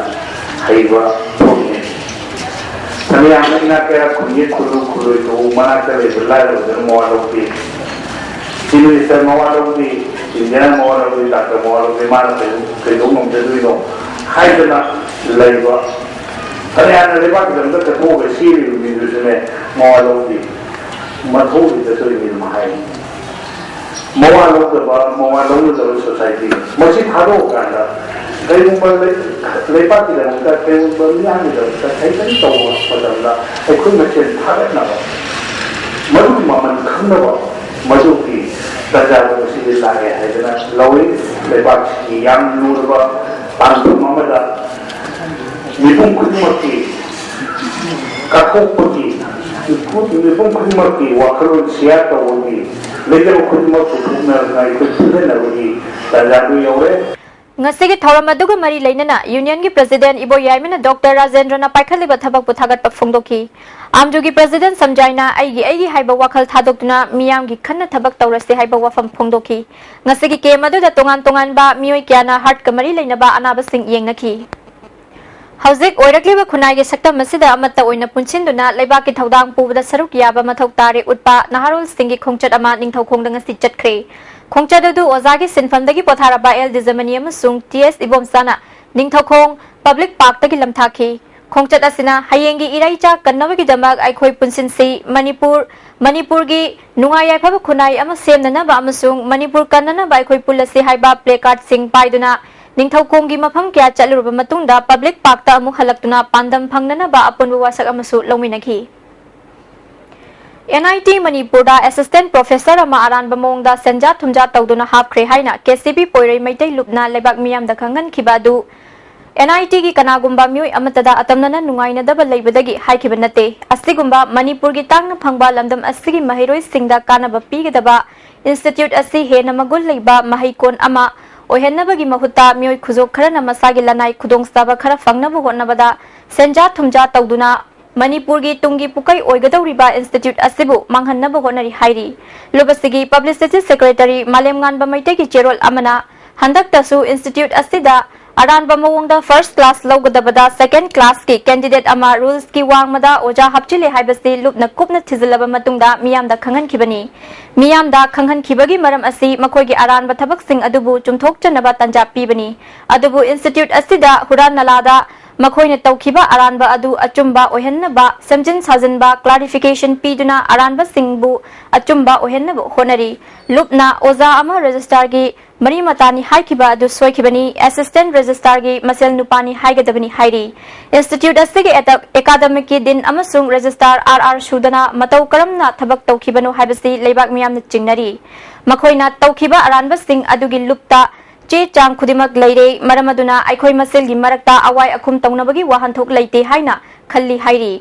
ꯍꯩꯕ ꯐꯣꯛꯅꯤ꯫ ꯐꯅꯌꯥꯝꯅ ꯏꯅꯥꯛ ꯀꯌꯥ ꯈꯨꯟꯒꯤ ꯈꯨꯜꯂꯨ ꯈꯨꯜꯂꯣꯏꯗꯨ ꯃꯅꯥꯛꯇ ꯂꯩꯕ ꯂꯥꯏꯔꯕꯗꯨꯅ ꯃꯋꯥ ꯂꯧꯗꯦ꯫ ꯆꯤꯐ ꯃꯤꯅꯤꯁꯇꯔ ꯃꯋꯥ ꯂꯧꯗꯦ, ꯏꯟꯗꯤꯌꯥ ꯃꯋꯥ ꯂꯧꯗꯦ, ꯗꯥꯛꯇꯔ ꯃꯋꯥ ꯂꯧꯗꯦ, ꯃꯥꯅ ꯀꯩꯗꯧ-, ꯀꯩꯗꯧ ꯉꯝꯖꯗꯣꯏꯅꯣ ꯍꯥꯏꯗꯅ ꯂꯩꯕ꯫ ꯐꯅꯌꯥꯝꯅ ꯂꯩꯕꯥꯛꯀꯤꯗꯃꯛꯇ ꯀꯠꯊꯣꯛꯑꯒ ꯁꯤꯔꯤꯕ ꯃꯤꯗꯨꯁꯨꯅꯦ, ꯃꯋꯥ ꯂꯧꯗꯦ꯫ ꯃꯊꯧꯗꯤ ꯆꯠꯇꯣꯏꯅꯤ ꯑꯗꯨꯝ ꯍꯥꯏ꯫ ꯃꯋꯥ ꯂꯧꯗꯕ, ꯃꯋꯥ ꯂꯧꯅꯗꯕ ꯁꯣꯁꯥꯏꯇꯤ ꯃꯁꯤ ꯊꯥꯗꯣꯛꯑꯀꯥꯟꯗ ꯀꯩꯒꯨꯝꯕ ꯂꯩ-, ꯂꯩꯕꯥꯛꯀꯤꯗꯃꯛꯇ, ꯀꯩꯒꯨꯝꯕ ꯃꯤꯌꯥꯝꯒꯤꯗꯃꯛꯇ ꯀꯩꯗꯪ ꯇꯧꯕ ꯃꯇꯝꯗ ꯑꯩꯈꯣꯏ ꯃꯁꯦꯟ ꯊꯥꯒꯠꯅꯕ, ꯃꯗꯨꯒꯤ ꯃꯃꯜ ꯈꯪꯅꯕ, ꯃꯗꯨꯒꯤ ꯇꯥꯟꯖꯥꯗꯣ ꯉꯁꯤꯗꯤ ꯂꯥꯛꯑꯦ ꯍꯥꯏꯗꯅ ꯂꯧꯏ꯫ ꯂꯩꯕꯥꯛꯁꯤꯒꯤ ꯌꯥꯝ ꯂꯨꯔꯕ ꯇꯥꯡꯐꯝ ꯑꯃꯗ ꯃꯤꯄꯨꯝ ꯈꯨꯗꯤꯡꯃꯛꯀꯤ ꯀꯠꯊꯣꯛꯄꯒꯤ, ꯃꯤꯄꯨꯝ ꯈꯨꯗꯤꯡꯃꯛꯀꯤ ꯋꯥꯈꯜꯂꯣꯟ ꯁꯤꯌꯥꯔ ꯇꯧꯕꯒꯤ, ꯂꯩꯖꯕ ꯈꯨꯗꯤꯡꯃꯛ ꯄꯨꯊꯣꯛꯅꯔꯒ ꯑꯩꯈꯣꯏ ꯄꯨꯟꯁꯤꯟꯅꯕꯒꯤ ꯇꯥꯟꯖꯥꯗꯨ ꯌꯧꯔꯦ꯫ ꯉꯁꯤꯒꯤ ꯊꯧꯔꯝ ꯑꯗꯨꯒ ꯃꯔꯤ ꯂꯩꯅꯅ ꯌꯨꯅꯤꯌꯟꯒꯤ ꯄ꯭ꯔꯁꯤꯗꯦꯟ ꯏꯕꯣ ꯌꯥꯏꯃꯅ ꯗꯣꯛꯇꯔ ꯔꯥꯖꯦꯟꯗ꯭ꯔꯅ ꯄꯥꯏꯈꯠꯂꯤꯕ ꯊꯕꯛꯄꯨ ꯊꯥꯒꯠꯄ ꯐꯣꯡꯗꯣꯛꯈꯤ꯫ ꯑꯥꯝꯖꯨꯒꯤ ꯄ꯭ꯔꯁꯤꯗꯦꯟ ꯁꯝꯖꯥꯏꯅ ꯑꯩꯒꯤ ꯑꯩꯒꯤ ꯍꯥꯏꯕ ꯋꯥꯈꯜ ꯊꯥꯗꯣꯛꯇꯨꯅ ꯃꯤꯌꯥꯝꯒꯤ ꯈꯟꯅ ꯊꯕꯛ ꯇꯧꯔꯁꯤ ꯍꯥꯏꯕ ꯋꯥꯐꯝ ꯐꯣꯡꯗꯣꯛꯈꯤ꯫ ꯉꯁꯤꯒꯤ ꯀꯦꯝ ꯑꯗꯨꯗ ꯇꯣꯉꯥꯟ ꯇꯣꯉꯥꯟꯕ ꯃꯤꯑꯣꯏ ꯀꯌꯥꯅ ꯍꯥꯔꯠꯀ ꯃꯔꯤ ꯂꯩꯅꯕ ꯑꯅꯥꯕꯁꯤꯡ ꯌꯦꯡꯅꯈꯤ꯫ ꯍꯧꯖꯤꯛ ꯑꯣꯏꯔꯛꯂꯤꯕ ꯈꯨꯟꯅꯥꯏꯒꯤ ꯁꯛꯇꯝ ꯑꯁꯤꯗ ꯑꯃꯠꯇ ꯑꯣꯏꯅ ꯄꯨꯟꯁꯤꯟꯗꯨꯅ ꯂꯩꯕꯥꯛꯀꯤ ꯊꯧꯗꯥꯡ ꯄꯨꯕꯗ ꯁꯔꯨꯛ ꯌꯥꯕ ꯃꯊꯧ ꯇꯥꯔꯦ ꯎꯠꯄ ꯅꯍꯥꯔꯣꯜꯁꯤꯡꯒꯤ ꯈꯣꯡꯆꯠ ꯑꯃ ꯅꯤꯡꯊꯧꯈꯣꯡꯗ ꯉꯁꯤ ꯆꯠꯈ꯭ꯔꯦ꯫ ꯈꯣꯡꯆꯠ ꯑꯗꯨ ꯑꯣꯖꯥꯒꯤ ꯁꯤꯟꯐꯝꯗꯒꯤ ꯄꯣꯊꯥꯔꯕ ꯑꯦꯜ ꯗꯤꯖꯃꯅꯤ ꯑꯃꯁꯨꯡ ꯇꯤ ꯑꯦꯁ ꯏꯕꯣꯝꯆꯥꯅ ꯅꯤꯡꯊꯧꯈꯣꯡ ꯄꯕ꯭ꯂꯤꯛ ꯄꯥꯔꯛꯇꯒꯤ ꯂꯝꯊꯥꯈꯤ꯫ ꯈꯣꯡꯆꯠ ꯑꯁꯤꯅ ꯍꯌꯦꯡꯒꯤ ꯏꯔꯩꯆꯥ ꯀꯟꯅꯕꯒꯤꯗꯃꯛ ꯑꯩꯈꯣꯏ ꯄꯨꯟꯁꯤꯟꯁꯤ, ꯃꯅꯤꯄꯨꯔ, ꯃꯅꯤꯄꯨꯔꯒꯤ ꯅꯨꯡꯉꯥꯏ ꯌꯥꯏꯐꯕ ꯈꯨꯟꯅꯥꯏ ꯑꯃ ꯁꯦꯝꯅꯅꯕ ꯑꯃꯁꯨꯡ ꯃꯅꯤꯄꯨꯔ ꯀꯟꯅꯅꯕ ꯑꯩꯈꯣꯏ ꯄꯨꯜꯂꯁꯤ ꯍꯥꯏꯕ ꯄ꯭ꯂꯦꯀꯥꯔꯗꯁꯤꯡ ꯄꯥꯏꯗꯨꯅ ꯅꯤꯡꯊꯧꯈꯣꯡꯒꯤ ꯃꯐꯝ ꯀꯌꯥ ꯆꯠꯂꯨꯔꯕ ꯃꯇꯨꯡꯗ ꯄꯕ꯭ꯂꯤꯛ ꯄꯥꯔꯛꯇ ꯑꯃꯨꯛ ꯍꯜꯂꯛꯇꯨꯅ ꯄꯥꯟꯗꯝ ꯐꯪꯅꯅꯕ ꯑꯄꯨꯟꯕ ꯋꯥꯁꯛ ꯑꯃꯁꯨ ꯂꯧꯃꯤꯟꯅꯈꯤ꯫ ꯑꯦꯟ ꯑꯥꯏ ꯇꯤ ꯃꯅꯤꯄꯨꯔꯗ ꯑꯦꯁꯤꯁꯇꯦꯟꯠ ꯄ꯭ꯔꯣꯐꯦꯁꯔ ꯑꯃ ꯑꯔꯥꯟꯕ ꯃꯑꯣꯡꯗ ꯁꯦꯟꯖꯥ ꯊꯨꯝꯖꯥ ꯇꯧꯗꯨꯅ ꯍꯥꯞꯈ꯭ꯔꯦ ꯍꯥꯏꯅ ꯀꯦ ꯁꯤ ꯕꯤ ꯄꯣꯏꯔꯩ ꯃꯩꯇꯩ ꯂꯨꯞꯅ ꯂꯩꯕꯥꯛ ꯃꯤꯌꯥꯝꯗ ꯈꯪꯍꯟꯈꯤꯕ ꯑꯗꯨ ꯑꯦꯟ ꯑꯥꯏ ꯇꯤꯒꯤ ꯀꯅꯥꯒꯨꯝꯕ ꯃꯤꯑꯣꯏ ꯑꯃꯠꯇꯗ ꯑꯇꯝꯅꯅ ꯅꯨꯡꯉꯥꯏꯅꯗꯕ ꯂꯩꯕꯗꯒꯤ ꯍꯥꯏꯈꯤꯕ ꯅꯠꯇꯦ꯫ ꯑꯁꯤꯒꯨꯝꯕ ꯃꯅꯤꯄꯨꯔꯒꯤ ꯇꯥꯡꯅ ꯐꯪꯕ ꯂꯝꯗꯝ ꯑꯁꯤꯒꯤ ꯃꯍꯩꯔꯣꯏꯁꯤꯡꯗ ꯀꯥꯟꯅꯕ ꯄꯤꯒꯗꯕ ꯏꯟꯁꯇꯤꯇ꯭ꯌꯨꯠ ꯑꯁꯤ ꯍꯦꯟꯅ ꯃꯒꯨꯟ ꯂꯩꯕ ꯃꯍꯩꯀꯣꯟ ꯑꯃ ꯑꯣꯏꯍꯟꯅꯕꯒꯤ ꯃꯍꯨꯠꯇ ꯃꯤꯑꯣꯏ ꯈꯨꯖꯣꯛ ꯈꯔꯅ ꯃꯁꯥꯒꯤ ꯂꯅꯥꯏ ꯈꯨꯗꯣꯡꯆꯥꯕ ꯈꯔ ꯐꯪꯅꯕ ꯍꯣꯠꯅꯕꯗ ꯁꯦꯟꯖꯥ ꯊꯨꯝꯖꯥ ꯇꯧꯗꯨꯅ ꯃꯅꯤꯄꯨꯔꯒꯤ ꯇꯨꯡꯒꯤ ꯄꯨꯀꯩ ꯑꯣꯏꯒꯗꯧꯔꯤꯕ ꯏꯟꯁꯇꯤꯇ꯭ꯌꯨꯠ ꯑꯁꯤꯕꯨ ꯃꯥꯡꯍꯟꯅꯕ ꯍꯣꯠꯅꯔꯤ ꯍꯥꯏꯔꯤ꯫ ꯂꯨꯞ ꯑꯁꯤꯒꯤ ꯄꯕ꯭ꯂꯤꯁꯤꯇꯤ ꯁꯦꯀ꯭ꯔꯦꯇꯔꯤ ꯃꯥꯂꯦꯝꯉꯥꯟꯕ ꯃꯩꯇꯩꯒꯤ ꯆꯦꯔꯣꯜ ꯑꯃꯅ ꯍꯟꯗꯛꯇꯁꯨ ꯏꯟꯁꯇꯤꯇ꯭ꯌꯨꯠ ꯑꯁꯤꯗ ꯑꯔꯥꯟꯕ ꯃꯑꯣꯡꯗ ꯐꯥꯔꯁ ꯀ꯭ꯂꯥꯁ ꯂꯧꯒꯗꯕꯗ ꯁꯦꯀꯦꯟ ꯀ꯭ꯂꯥꯁꯀꯤ ꯀꯦꯟꯗꯤꯗꯦꯠ ꯑꯃ ꯔꯨꯜꯁꯀꯤ ꯋꯥꯡꯃꯗ ꯑꯣꯖꯥ ꯍꯥꯞꯆꯤꯜꯂꯦ ꯍꯥꯏꯕꯁꯤ ꯂꯨꯞꯅ ꯀꯨꯞꯅ ꯊꯤꯖꯤꯜꯂꯕ ꯃꯇꯨꯡꯗ ꯃꯤꯌꯥꯝꯗ ꯈꯪꯍꯟꯈꯤꯕꯅꯤ꯫ ꯃꯤꯌꯥꯝꯗ ꯈꯪꯍꯟꯈꯤꯕꯒꯤ ꯃꯔꯝ ꯑꯁꯤ ꯃꯈꯣꯏꯒꯤ ꯑꯔꯥꯟꯕ ꯊꯕꯛꯁꯤꯡ ꯑꯗꯨꯕꯨ ꯆꯨꯝꯊꯣꯛꯆꯅꯕ ꯇꯥꯟꯖꯥ ꯄꯤꯕꯅꯤ꯫ ꯑꯗꯨꯕꯨ ꯏꯟꯁꯇꯤꯇ꯭ꯌꯨꯠ ꯑꯁꯤꯗ ꯍꯨꯔꯥꯟ ꯅꯂꯥꯗ ꯃꯈꯣꯏꯅ ꯇꯧꯈꯤꯕ ꯑꯔꯥꯟꯕ ꯑꯗꯨ ꯑꯆꯨꯝꯕ ꯑꯣꯏꯍꯟꯅꯕ ꯁꯦꯝꯖꯤꯟ ꯁꯥꯖꯤꯟꯕ ꯀ꯭ꯂꯥꯔꯤꯐꯤꯀꯦꯁꯟ ꯄꯤꯗꯨꯅ ꯑꯔꯥꯟꯕꯁꯤꯡꯕꯨ ꯑꯆꯨꯝꯕ ꯑꯣꯏꯍꯟꯅꯕ ꯍꯣꯠꯅꯔꯤ꯫ ꯂꯨꯞꯅ ꯑꯣꯖꯥ ꯑꯃ ꯔꯦꯖꯤꯁꯇ꯭ꯔꯥꯔꯒꯤ ꯃꯔꯤ ꯃꯇꯥꯅꯤ ꯍꯥꯏꯈꯤꯕ ꯑꯗꯨ ꯁꯣꯏꯈꯤꯕꯅꯤ꯫ ꯑꯦꯁꯤꯁꯇꯦꯟꯠ ꯔꯦꯖꯤꯁꯇ꯭ꯔꯥꯔꯒꯤ ꯃꯁꯦꯜ ꯅꯨꯄꯥꯅꯤ ꯍꯥꯏꯒꯗꯕꯅꯤ ꯍꯥꯏꯔꯤ꯫ ꯏꯟꯁꯇꯤꯇ꯭ꯌꯨꯠ ꯑꯁꯤꯒꯤ ꯑꯦꯇ-, ꯑꯦꯀꯥꯗꯃꯤꯛꯀꯤ ꯗꯤꯟ ꯑꯃꯁꯨꯡ ꯔꯦꯖꯤꯁꯇ꯭ꯔꯥꯔ ꯑꯥꯔ ꯑꯥꯔ ꯁꯨꯗꯅ ꯃꯇꯧ ꯀꯔꯝꯅ ꯊꯕꯛ ꯇꯧꯈꯤꯕꯅꯣ ꯍꯥꯏꯕꯁꯤ ꯂꯩꯕꯥꯛ ꯃꯤꯌꯥꯝꯅ ꯆꯤꯡꯅꯔꯤ꯫ ꯃꯈꯣꯏꯅ ꯇꯧꯈꯤꯕ ꯑꯔꯥꯟꯕꯁꯤꯡ ꯑꯗꯨꯒꯤ ꯂꯨꯞꯇ ꯆꯦ ꯆꯥꯡ ꯈꯨꯗꯤꯡꯃꯛ ꯂꯩꯔꯦ, ꯃꯔꯝ ꯑꯗꯨꯅ ꯑꯩꯈꯣꯏ ꯃꯁꯦꯜꯒꯤ ꯃꯔꯛꯇ ꯑꯋꯥꯏ ꯑꯈꯨꯝ ꯇꯧꯅꯕꯒꯤ ꯋꯥꯍꯟꯊꯣꯛ ꯂꯩꯇꯦ ꯍꯥꯏꯅ ꯈꯜꯂꯤ ꯍꯥꯏꯔꯤ꯫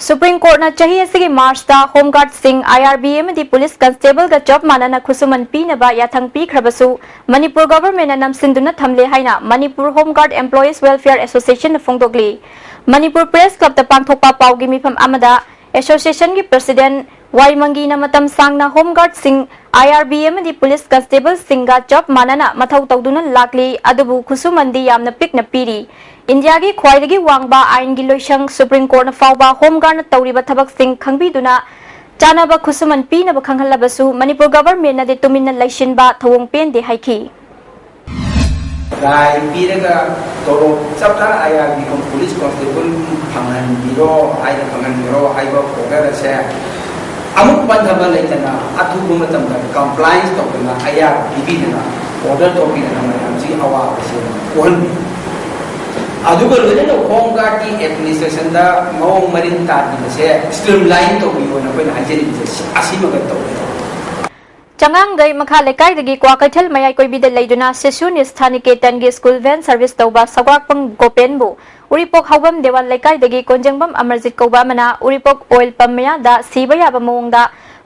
ꯁꯨꯄ꯭ꯔꯤꯝ ꯀꯣꯔꯠꯅ ꯆꯍꯤ ꯑꯁꯤꯒꯤ ꯃꯥꯔꯆꯇ ꯍꯣꯝ ꯒꯥꯔꯗꯁꯤꯡ, ꯑꯥꯏ ꯑꯥꯔ ꯕꯤ ꯑꯃꯗꯤ ꯄꯨꯂꯤꯁ ꯀꯟꯁꯇꯦꯕꯜꯒ ꯆꯞ ꯃꯥꯟꯅꯅ ꯈꯨꯠꯁꯨꯃꯟ ꯄꯤꯅꯕ ꯌꯥꯊꯪ ꯄꯤꯈ꯭ꯔꯕꯁꯨ, ꯃꯅꯤꯄꯨꯔ ꯒꯚꯔꯟꯃꯦꯟꯠꯅ ꯅꯝꯁꯤꯟꯗꯨꯅ ꯊꯝꯂꯦ ꯍꯥꯏꯅ ꯃꯅꯤꯄꯨꯔ ꯍꯣꯝ ꯒꯥꯔꯗ ꯑꯦꯝꯄ꯭ꯂꯣꯌꯤꯁ ꯋꯦꯜꯐꯤꯌꯔ ꯑꯦꯁꯣꯁꯤꯌꯦꯁꯟꯅ ꯐꯣꯡꯗꯣꯛꯂꯤ꯫ ꯃꯅꯤꯄꯨꯔ ꯄ꯭ꯔꯦꯁ ꯀ꯭ꯂꯕꯇ ꯄꯥꯡꯊꯣꯛꯄ ꯄꯥꯎꯒꯤ ꯃꯤꯐꯝ ꯑꯃꯗ ꯑꯦꯁꯣꯁꯤꯌꯦꯁꯟꯒꯤ ꯄ꯭ꯔꯁꯤꯗꯦꯟꯠ ꯋꯥꯏ ꯃꯪꯒꯤꯅ ꯃꯇꯝ ꯁꯥꯡꯅ ꯍꯣꯝ ꯒꯥꯔꯗꯁꯤꯡ, ꯑꯥꯏ ꯑꯥꯔ ꯕꯤ ꯑꯃꯗꯤ ꯄꯨꯂꯤꯁ ꯀꯟꯁꯇꯦꯕꯜꯁꯤꯡꯒ ꯆꯞ ꯃꯥꯟꯅꯅ ꯃꯊꯧ ꯇꯧꯗꯨꯅ ꯂꯥꯛꯂꯤ, ꯑꯗꯨꯕꯨ ꯈꯨꯠꯁꯨꯃꯟꯗꯤ ꯌꯥꯝꯅ ꯄꯤꯛꯅ ꯄꯤꯔꯤ꯫ ꯏꯟꯗꯤꯌꯥꯒꯤ ꯈ꯭ꯋꯥꯏꯗꯒꯤ ꯋꯥꯡꯕ ꯑꯥꯏꯟꯒꯤ ꯂꯣꯏꯁꯪ ꯁꯨꯄ꯭ꯔꯤꯝ ꯀꯣꯔꯠꯅ ꯐꯥꯎꯕ ꯍꯣꯝ ꯒꯥꯔꯗꯅ ꯇꯧꯔꯤꯕ ꯊꯕꯛꯁꯤꯡ ꯈꯪꯕꯤꯗꯨꯅ ꯆꯥꯅꯕ ꯈꯨꯠꯁꯨꯃꯟ ꯄꯤꯅꯕ ꯈꯪꯍꯜꯂꯕꯁꯨ ꯃꯅꯤꯄꯨꯔ ꯒꯚꯔꯟꯃꯦꯟꯠꯅꯗꯤ ꯇꯨꯃꯤꯟꯅ ꯂꯩꯁꯤꯟꯕ ꯊꯧꯑꯣꯡ ꯄꯦꯟꯗꯦ ꯍꯥꯏꯈꯤ꯫ ꯔꯥꯏ ꯄꯤꯔꯒ ꯇꯣꯂꯣꯞ ꯆꯞ ꯆꯥꯅ ꯑꯥꯏ ꯑꯥꯔ ꯕꯤ ꯀꯝ ꯄꯨꯂꯤꯁ ꯀꯣꯟꯁꯇꯦꯕꯜ ꯐꯪꯍꯟꯕꯤꯔꯣ ꯍꯥꯏꯅ ꯐꯪꯍꯟꯕꯤꯔꯣ ꯍꯥꯏꯕ ꯑꯣꯔꯗꯔ ꯑꯁꯦ ꯑꯃꯨꯛ ꯄꯟꯊꯕ ꯂꯩꯇꯅ ꯑꯊꯨꯕ ꯃꯇꯝꯗ ꯀꯝꯄ꯭ꯂꯥꯏꯟꯁ ꯇꯧꯗꯅ ꯑꯥꯏ ꯑꯥꯔ ꯄꯤꯕꯤꯗꯅ ꯑꯣꯔꯗꯔ ꯇꯧꯕꯤꯗꯅ ꯃꯌꯥꯝꯁꯤ ꯑꯋꯥꯕꯁꯦ ꯀꯣꯛꯍꯟꯕꯤ꯫ ꯑꯗꯨꯒ ꯂꯣꯏꯅꯅ ꯍꯣꯝ ꯒꯥꯔꯗꯀꯤ ꯑꯦꯗꯃꯤꯅꯤꯁꯇ꯭ꯔꯦꯁꯟꯗ ꯃꯑꯣꯡ ꯃꯔꯤꯟ ꯇꯥꯟꯕꯤꯕꯁꯦ ꯁ꯭ꯇ꯭ꯔꯤꯝꯂꯥꯏꯟ ꯇꯧꯕꯤꯌꯣꯅ ꯑꯩꯈꯣꯏꯅ ꯍꯥꯏꯖꯅꯤꯡꯕꯁꯦ ꯑꯁꯤꯃꯒ ꯇꯧꯕꯤꯔꯣ꯫ ꯆꯉꯥꯡꯒꯩ ꯃꯈꯥ ꯂꯩꯀꯥꯏꯗꯒꯤ ꯀ꯭ꯋꯥꯀꯩꯊꯦꯜ ꯃꯌꯥꯏ ꯀꯣꯏꯕꯤꯗ ꯂꯩꯗꯨꯅ ꯁꯤꯁꯨ ꯅꯤꯁꯊꯥ ꯅꯤꯀꯦꯇꯟꯒꯤ ꯁ꯭ꯀꯨꯜ ꯚꯦꯟ ꯁꯔꯚꯤꯁ ꯇꯧꯕ ꯁꯧꯒ꯭ꯔꯥꯛꯄꯝ ꯒꯣꯄꯦꯟꯕꯨ ꯎꯔꯤꯄꯣꯛ ꯍꯥꯎꯕꯝ ꯗꯦꯋꯥꯟ ꯂꯩꯀꯥꯏꯗꯒꯤ ꯀꯣꯟꯖꯦꯡꯕꯝ ꯑꯃꯔꯖꯤꯠ ꯀꯧꯕ ꯑꯃꯅ ꯎꯔꯤꯄꯣꯛ ꯑꯣꯏꯜ ꯄꯝ ꯃꯌꯥꯗ ꯁꯤꯕ ꯌꯥꯕ ꯃꯑꯣꯡꯗ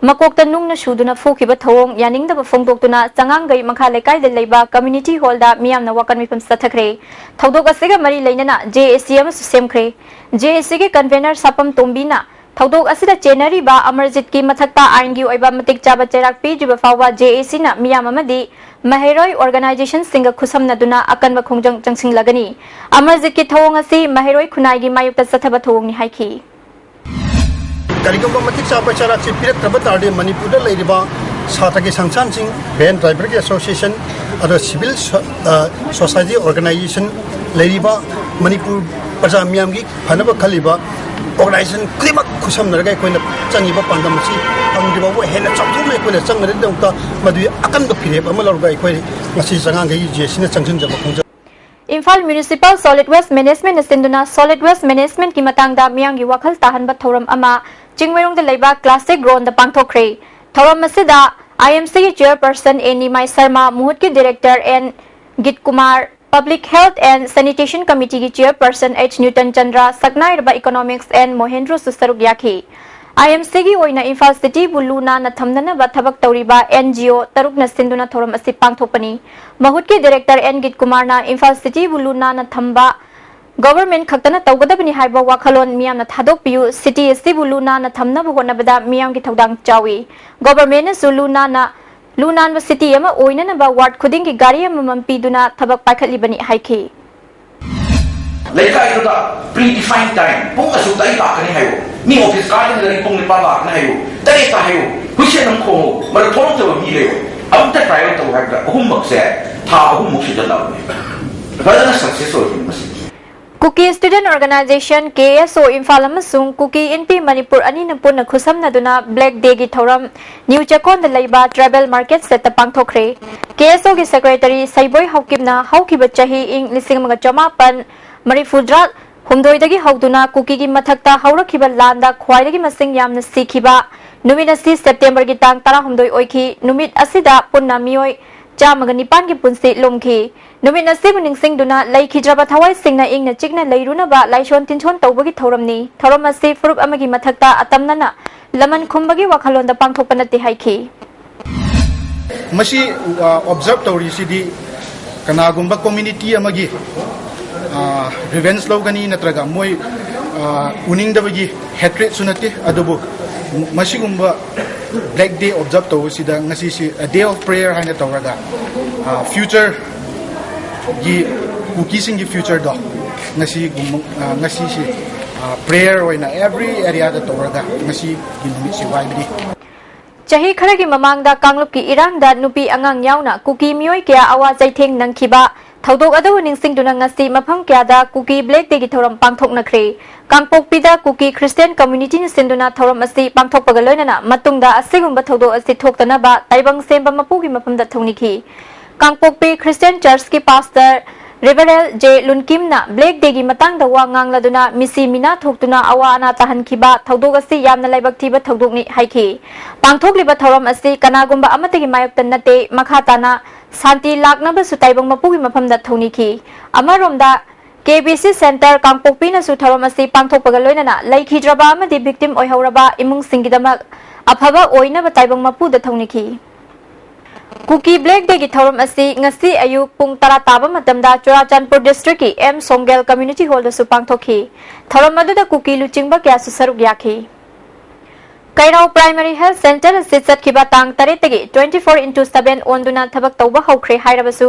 ꯃꯀꯣꯛꯇ ꯅꯨꯡꯅ ꯁꯨꯗꯨꯅ ꯐꯨꯈꯤꯕ ꯊꯧꯑꯣꯡ ꯌꯥꯅꯤꯡꯗꯕ ꯐꯣꯡꯗꯣꯛꯇꯨꯅ ꯆꯉꯥꯡꯒꯩ ꯃꯈꯥ ꯂꯩꯀꯥꯏꯗ ꯂꯩꯕ community hall ꯗ ꯃꯤꯌꯥꯝꯅ ꯋꯥꯀꯟ ꯃꯤꯐꯝ ꯆꯠꯊꯈ꯭ꯔꯦ꯫ ꯊꯧꯗꯣꯛ ꯑꯁꯤꯒ ꯃꯔꯤ ꯂꯩꯅꯅ J A C ꯑꯃꯁꯨ ꯁꯦꯝꯈ꯭ꯔꯦ꯫ J A C ꯒꯤ convener ꯁꯥꯄꯝ ꯇꯣꯝꯕꯤꯅ ꯊꯧꯗꯣꯛ ꯑꯁꯤꯗ ꯆꯦꯟꯅꯔꯤꯕ ꯑꯃꯔꯖꯤꯠꯀꯤ ꯃꯊꯛꯇ ꯑꯥꯏꯟꯒꯤ ꯑꯣꯏꯕ ꯃꯇꯤꯛ ꯆꯥꯕ ꯆꯩꯔꯥꯛ ꯄꯤꯗ꯭ꯔꯤꯕ ꯐꯥꯎꯕ J A C ꯅ ꯃꯤꯌꯥꯝ ꯑꯃꯗꯤ ꯃꯍꯩꯔꯣꯏ organization ꯁꯤꯡꯒ ꯈꯨꯠꯁꯝꯅꯗꯨꯅ ꯑꯀꯟꯕ ꯈꯣꯡꯖꯪ ꯆꯪꯁꯤꯜꯂꯒꯅꯤ꯫ ꯑꯃꯔꯖꯤꯠꯀꯤ ꯊꯧꯑꯣꯡ ꯑꯁꯤ ꯃꯍꯩꯔꯣꯏ ꯈꯨꯟꯅꯥꯏꯒꯤ ꯃꯥꯌꯣꯛꯇ ꯆꯠꯊꯕ ꯊꯧꯑꯣꯡꯅꯤ ꯍꯥꯏꯈꯤ꯫ ꯀꯔꯤꯒꯨꯝꯕ ꯃꯇꯤꯛ ꯆꯥꯕ ꯆꯩꯔꯥꯛꯁꯤ ꯄꯤꯔꯛꯇ꯭ꯔꯕ ꯇꯥꯔꯗꯤ ꯃꯅꯤꯄꯨꯔꯗ ꯂꯩꯔꯤꯕ ꯁꯥꯇ꯭ꯔꯒꯤ ꯁꯪꯁꯊꯥꯟꯁꯤꯡ, van driver ꯒꯤ association, ꯑꯗꯨꯒ civil so-, ꯑ, society organization, ꯂꯩꯔꯤꯕ ꯃꯅꯤꯄꯨꯔ ꯄ꯭ꯔꯖꯥ ꯃꯤꯌꯥꯝꯒꯤ ꯐꯅꯕ ꯈꯜꯂꯤꯕ organization ꯈꯨꯗꯤꯡꯃꯛ ꯈꯨꯠꯁꯝꯅꯔꯒ ꯑꯩꯈꯣꯏꯅ ꯆꯪꯉꯤꯕ ꯄꯥꯟꯗꯝ ꯑꯁꯤ ꯐꯪꯗ꯭ꯔꯤꯕ ꯐꯥꯎꯕ ꯍꯦꯟꯅ ꯆꯥꯎꯊꯣꯛꯅ ꯑꯩꯈꯣꯏꯅ ꯆꯪꯅꯅꯕꯒꯤꯗꯃꯛꯇ ꯃꯗꯨꯒꯤ ꯑꯀꯟꯕ ꯐꯤꯔꯦꯞ ꯑꯃ ꯂꯧꯔꯒ ꯑꯩꯈꯣꯏ ꯉꯁꯤ ꯆꯉꯥꯡꯒꯩ J A C ꯅ ꯆꯪꯁꯤꯟꯖꯕ ꯈꯣꯡꯖꯪ Imphal Municipal Solid Waste Management ꯅ ꯁꯤꯟꯗꯨꯅ solid waste management ꯀꯤ ꯃꯇꯥꯡꯗ ꯃꯤꯌꯥꯝꯒꯤ ꯋꯥꯈꯜ ꯇꯥꯍꯟꯕ ꯊꯧꯔꯝ ꯑꯃ ꯆꯤꯡꯃꯩꯔꯣꯡꯗ ꯂꯩꯕ Classic Ground ꯗ ꯄꯥꯡꯊꯣꯛꯈ꯭ꯔꯦ꯫ ꯊꯧꯔꯝ ꯑꯁꯤꯗ I M C ꯒꯤ chairperson A Nimai Sharma, ꯃꯍꯨꯠꯀꯤ director N ꯒꯤꯠ Kumar, Public Health and Sanitation Committee ꯒꯤ chairperson H ꯅ꯭ꯌꯨꯇꯟ ꯆꯟꯗ꯭ꯔ, ꯁꯛꯅꯥꯏꯔꯕ economics N ꯃꯣꯍꯦꯟꯗ꯭ꯔꯣꯁꯨ ꯁꯔꯨꯛ ꯌꯥꯈꯤ꯫ I M C ꯒꯤ ꯑꯣꯏꯅ ꯏꯝꯐꯥꯜ city ꯕꯨ ꯂꯨ ꯅꯥꯟꯅ ꯊꯝꯅꯅꯕ ꯊꯕꯛ ꯇꯧꯔꯤꯕ N G O ꯇꯔꯨꯛꯅ ꯁꯤꯟꯗꯨꯅ ꯊꯧꯔꯝ ꯑꯁꯤ ꯄꯥꯡꯊꯣꯛꯄꯅꯤ꯫ ꯃꯍꯨꯠꯀꯤ director N ꯒꯤꯠ ꯀꯨꯃꯥꯔꯅ ꯏꯝꯐꯥꯜ city ꯕꯨ ꯂꯨ ꯅꯥꯟꯅ ꯊꯝꯕ government ꯈꯛꯇꯅ ꯇꯧꯒꯗꯕꯅꯤ ꯍꯥꯏꯕ ꯋꯥꯈꯜꯂꯣꯟ ꯃꯤꯌꯥꯝꯅ ꯊꯥꯗꯣꯛꯄꯤꯌꯨ, city ꯑꯁꯤꯕꯨ ꯂꯨ ꯅꯥꯟꯅ ꯊꯝꯅꯕ ꯍꯣꯠꯅꯕꯗ ꯃꯤꯌꯥꯝꯒꯤ ꯊꯧꯗꯥꯡ ꯆꯥꯎꯏ꯫ Government ꯅꯁꯨ ꯂꯨ ꯅꯥꯟꯅ, ꯂꯨ ꯅꯥꯟꯕ city ꯑꯃ ꯑꯣꯏꯅꯅꯕ ward ꯈꯨꯗꯤꯡꯒꯤ ꯒꯥꯔꯤ ꯑꯃꯃꯝ ꯄꯤꯗꯨꯅ ꯊꯕꯛ ꯄꯥꯏꯈꯠꯂꯤꯕꯅꯤ ꯍꯥꯏꯈꯤ꯫ ꯂꯩꯀꯥꯏꯗꯨꯗ pre-defined time, ꯄꯨꯡ ꯑꯁꯨꯛꯇ ꯑꯩ ꯂꯥꯛꯀꯅꯤ ꯍꯥꯏꯌꯨ꯫ ꯃꯤ office ꯀꯥꯔꯤꯉꯩꯗ ꯄꯨꯡ ꯅꯤꯄꯥꯟ ꯂꯥꯛꯀꯅꯤ ꯍꯥꯏꯌꯨ꯫ ꯇꯔꯦꯠꯇ ꯍꯥꯏꯌꯨ꯫ ꯍꯨꯏꯁꯦꯟ ꯑꯃ ꯈꯣꯡꯉꯨ꯫ ꯃꯗꯨ ꯊꯣꯛꯂꯛꯇꯕ ꯃꯤ ꯂꯩꯌꯣ꯫ ꯑꯃꯨꯛꯇ trial ꯇꯧ ꯍꯥꯏꯕꯗ ꯑꯍꯨꯝꯃꯛꯁꯦ ꯊꯥ ꯑꯍꯨꯝꯃꯨꯛ ꯁꯤꯖꯤꯜꯂꯛꯑꯕꯅꯦ꯫ ꯐꯖꯅ success ꯑꯣꯏꯈꯤꯅꯤ ꯃꯁꯤ꯫ Kuki Student Organisation, K S O, Imphal ꯑꯃꯁꯨꯡ Kuki Inpi Manipur ꯑꯅꯤꯅ ꯄꯨꯟꯅ ꯈꯨꯠꯁꯝꯅꯗꯨꯅ Black Day ꯒꯤ ꯊꯧꯔꯝ ꯅ꯭ꯌꯨ ꯆꯦꯛꯀꯣꯟꯗ ꯂꯩꯕ Tribal Market Shed ꯇ ꯄꯥꯡꯊꯣꯛꯈ꯭ꯔꯦ꯫ K S O ꯒꯤ secretary ꯁꯩꯕꯣꯏ ꯍꯧꯀꯤꯞꯅ ꯍꯧꯈꯤꯕ ꯆꯍꯤ ꯏꯪ ꯂꯤꯁꯤꯡ ꯑꯃꯒ ꯆꯃꯥꯄꯟ ꯃꯔꯤꯐꯨꯇꯔꯥ ꯍꯨꯝꯗꯣꯏꯗꯒꯤ ꯍꯧꯗꯨꯅ ꯀꯨꯀꯤꯒꯤ ꯃꯊꯛꯇ ꯍꯧꯔꯛꯈꯤꯕ ꯂꯥꯟꯗ ꯈ꯭ꯋꯥꯏꯗꯒꯤ ꯃꯁꯤꯡ ꯌꯥꯝꯅ ꯁꯤꯈꯤꯕ ꯅꯨꯃꯤꯠ ꯑꯁꯤ September ꯒꯤ ꯇꯥꯡ ꯇꯔꯥꯍꯨꯝꯗꯣꯏ ꯑꯣꯏꯈꯤ꯫ ꯅꯨꯃꯤꯠ ꯑꯁꯤꯗ ꯄꯨꯟꯅ ꯃꯤꯑꯣꯏ ꯆꯥꯝꯃꯒ ꯅꯤꯄꯥꯟꯒꯤ ꯄꯨꯟꯁꯤ ꯂꯨꯝꯈꯤ꯫ ꯅꯨꯃꯤꯠ ꯑꯁꯤꯕꯨ ꯅꯤꯡꯁꯤꯡꯗꯨꯅ ꯂꯩꯈꯤꯗ꯭ꯔꯕ ꯊꯋꯥꯏꯁꯤꯡꯅ ꯏꯪꯅ ꯆꯤꯛꯅ ꯂꯩꯔꯨꯅꯕ ꯂꯥꯏꯁꯣꯟ ꯇꯤꯟꯁꯣꯟ ꯇꯧꯕꯒꯤ ꯊꯧꯔꯝꯅꯤ꯫ ꯊꯧꯔꯝ ꯑꯁꯤ ꯐꯨꯔꯨꯞ ꯑꯃꯒꯤ ꯃꯊꯛꯇ ꯑꯇꯝꯅꯅ ꯂꯃꯟ ꯈꯨꯝꯕꯒꯤ ꯋꯥꯈꯜꯂꯣꯟꯗ ꯄꯥꯡꯊꯣꯛꯄ ꯅꯠꯇꯦ ꯍꯥꯏꯈꯤ꯫ ꯃꯁꯤ ꯑꯣꯕꯖꯥꯔꯕ ꯇꯧꯔꯤꯁꯤꯗꯤ ꯀꯅꯥꯒꯨꯝꯕ ꯀꯝꯃ꯭ꯌꯨꯅꯤꯇꯤ ꯑꯃꯒꯤ ꯔꯤꯚꯦꯟꯖ ꯂꯧꯒꯅꯤ ꯅꯠꯇ꯭ꯔꯒ ꯃꯣꯏ ꯎꯅꯤꯡꯗꯕꯒꯤ ꯍꯦꯇ꯭ꯔꯦꯠꯁꯨ ꯅꯠꯇꯦ꯫ ꯑꯗꯨꯕꯨ ꯃꯁꯤꯒꯨꯝꯕ ꯕ꯭ꯂꯦꯛ ꯗꯦ ꯑꯣꯕꯖꯥꯔꯕ ꯇꯧꯕꯁꯤꯗ ꯉꯁꯤꯁꯤ ꯗꯦ ꯑꯣꯐ ꯄ꯭ꯔꯦꯌꯔ ꯍꯥꯏꯅ ꯇꯧꯔꯒ ꯐ꯭ꯌꯨꯆꯔꯒꯤ ꯀꯨꯀꯤꯁꯤꯡꯒꯤ ꯐ꯭ꯌꯨꯆꯔꯗꯣ ꯉꯁꯤꯒꯨꯝꯕ ꯉꯁꯤꯁꯤ ꯄ꯭ꯔꯦꯌꯔ ꯑꯣꯏꯅ ꯑꯦꯕ꯭ꯔꯤ ꯑꯦꯔꯤꯌꯥꯗ ꯇꯧꯔꯒ ꯉꯁꯤꯒꯤ ꯅꯨꯃꯤꯠꯁꯤ ꯋꯥꯏꯕꯅꯤ꯫ ꯆꯍꯤ ꯈꯔꯒꯤ ꯃꯃꯥꯡꯗ ꯀꯥꯡꯂꯨꯞꯀꯤ ꯏꯔꯥꯡꯗ ꯅꯨꯄꯤ ꯑꯉꯥꯡ ꯌꯥꯎꯅ ꯀꯨꯀꯤ ꯃꯤꯑꯣꯏ ꯀꯌꯥ ꯑꯋꯥ ꯆꯩꯊꯦꯡ ꯅꯪꯈꯤꯕ ꯊꯧꯗꯣꯛ ꯑꯗꯨꯕꯨ ꯅꯤꯡꯁꯤꯡꯗꯨꯅ ꯉꯁꯤ ꯃꯐꯝ ꯀꯌꯥꯗ ꯀꯨꯀꯤ ꯕ꯭ꯂꯦꯛ ꯗꯦꯒꯤ ꯊꯧꯔꯝ ꯄꯥꯡꯊꯣꯛꯅꯈ꯭ꯔꯦ꯫ ꯀꯥꯡꯄꯣꯛꯄꯤꯗ ꯀꯨꯀꯤ ꯈ꯭ꯔꯤꯁꯇꯤꯌꯥꯟ ꯀꯝꯃ꯭ꯌꯨꯅꯤꯇꯤꯅ ꯁꯤꯟꯗꯨꯅ ꯊꯧꯔꯝ ꯑꯁꯤ ꯄꯥꯡꯊꯣꯛꯄꯒ ꯂꯣꯏꯅꯅ ꯃꯇꯨꯡꯗ ꯑꯁꯤꯒꯨꯝꯕ ꯊꯧꯗꯣꯛ ꯑꯁꯤ ꯊꯣꯛꯇꯅꯕ ꯇꯥꯏꯕꯪ ꯁꯦꯝꯕ ꯃꯄꯨꯒꯤ ꯃꯐꯝꯗ ꯊꯧꯅꯤꯈꯤ꯫ ꯀꯥꯡꯄꯣꯛꯄꯤ ꯈ꯭ꯔꯤꯁꯇꯤꯌꯥꯟ ꯆꯔꯆꯀꯤ ꯄꯥꯁꯇꯔ ꯔꯦꯚꯔꯦꯜ ꯖꯦ ꯂꯨꯟꯀꯤꯝꯅ ꯕ꯭ꯂꯦꯛ ꯗꯦꯒꯤ ꯃꯇꯥꯡꯗ ꯋꯥ ꯉꯥꯡꯂꯗꯨꯅ ꯃꯤꯁꯤ ꯃꯤꯅꯥ ꯊꯣꯛꯇꯨꯅ ꯑꯋꯥ ꯑꯅꯥ ꯇꯥꯍꯟꯈꯤꯕ ꯊꯧꯗꯣꯛ ꯑꯁꯤ ꯌꯥꯝꯅ ꯂꯥꯏꯕꯛ ꯊꯤꯕ ꯊꯧꯗꯣꯛꯅꯤ ꯍꯥꯏꯈꯤ꯫ ꯄꯥꯡꯊꯣꯛꯂꯤꯕ ꯊꯧꯔꯝ ꯑꯁꯤ ꯀꯅꯥꯒꯨꯝꯕ ꯑꯃꯠꯇꯒꯤ ꯃꯥꯌꯣꯛꯇ ꯅꯠꯇꯦ, ꯃꯈꯥ ꯇꯥꯅ ꯁꯥꯟꯇꯤ ꯂꯥꯛꯅꯕꯁꯨ ꯇꯥꯏꯕꯪ ꯃꯄꯨꯒꯤ ꯃꯐꯝꯗ ꯊꯧꯅꯤꯈꯤ꯫ ꯑꯃꯔꯣꯝꯗ, ꯀꯦ ꯕꯤ ꯁꯤ ꯁꯦꯟꯇꯔ ꯀꯥꯡꯄꯣꯛꯄꯤꯅꯁꯨ ꯊꯧꯔꯝ ꯑꯁꯤ ꯄꯥꯡꯊꯣꯛꯄꯒ ꯂꯣꯏꯅꯅ ꯂꯩꯈꯤꯗ꯭ꯔꯕ ꯑꯃꯗꯤ ꯚꯤꯛꯇꯤꯝ ꯑꯣꯏꯍꯧꯔꯕ ꯏꯃꯨꯡꯁꯤꯡꯒꯤꯗꯃꯛ ꯑꯐꯕ ꯑꯣꯏꯅꯕ ꯇꯥꯏꯕꯪ ꯃꯄꯨꯗ ꯊꯧꯅꯤꯈꯤ꯫ ꯀꯨꯀꯤ ꯕ꯭ꯂꯦꯛ ꯗꯦꯒꯤ ꯊꯧꯔꯝ ꯑꯁꯤ ꯉꯁꯤ ꯑꯌꯨꯛ ꯄꯨꯡ ꯇꯔꯥ ꯇꯥꯕ ꯃꯇꯝꯗ ꯆꯨꯔꯥꯆꯥꯟꯄꯨꯔ ꯗꯤꯁꯇ꯭ꯔꯤꯛꯀꯤ ꯑꯦꯝ ꯁꯣꯡꯒꯦꯜ ꯀꯝꯃ꯭ꯌꯨꯅꯤꯇꯤ ꯍꯣꯜꯗꯁꯨ ꯄꯥꯡꯊꯣꯛꯈꯤ꯫ ꯊꯧꯔꯝ ꯑꯗꯨꯗ ꯀꯨꯀꯤ ꯂꯨꯆꯤꯡꯕ ꯀꯌꯥꯁꯨ ꯁꯔꯨꯛ ꯌꯥꯈꯤ꯫ ꯀꯩꯔꯥꯎ ꯄ꯭ꯔꯥꯏꯃꯥꯔꯤ ꯍꯦꯜꯊ ꯁꯦꯟꯇꯔ ꯑꯁꯤ ꯆꯠꯈꯤꯕ ꯇꯥꯡ ꯇꯔꯦꯠꯇꯒꯤ twenty four into seven ꯑꯣꯟꯗꯨꯅ ꯊꯕꯛ ꯇꯧꯕ ꯍꯧꯈ꯭ꯔꯦ ꯍꯥꯏꯔꯕꯁꯨ,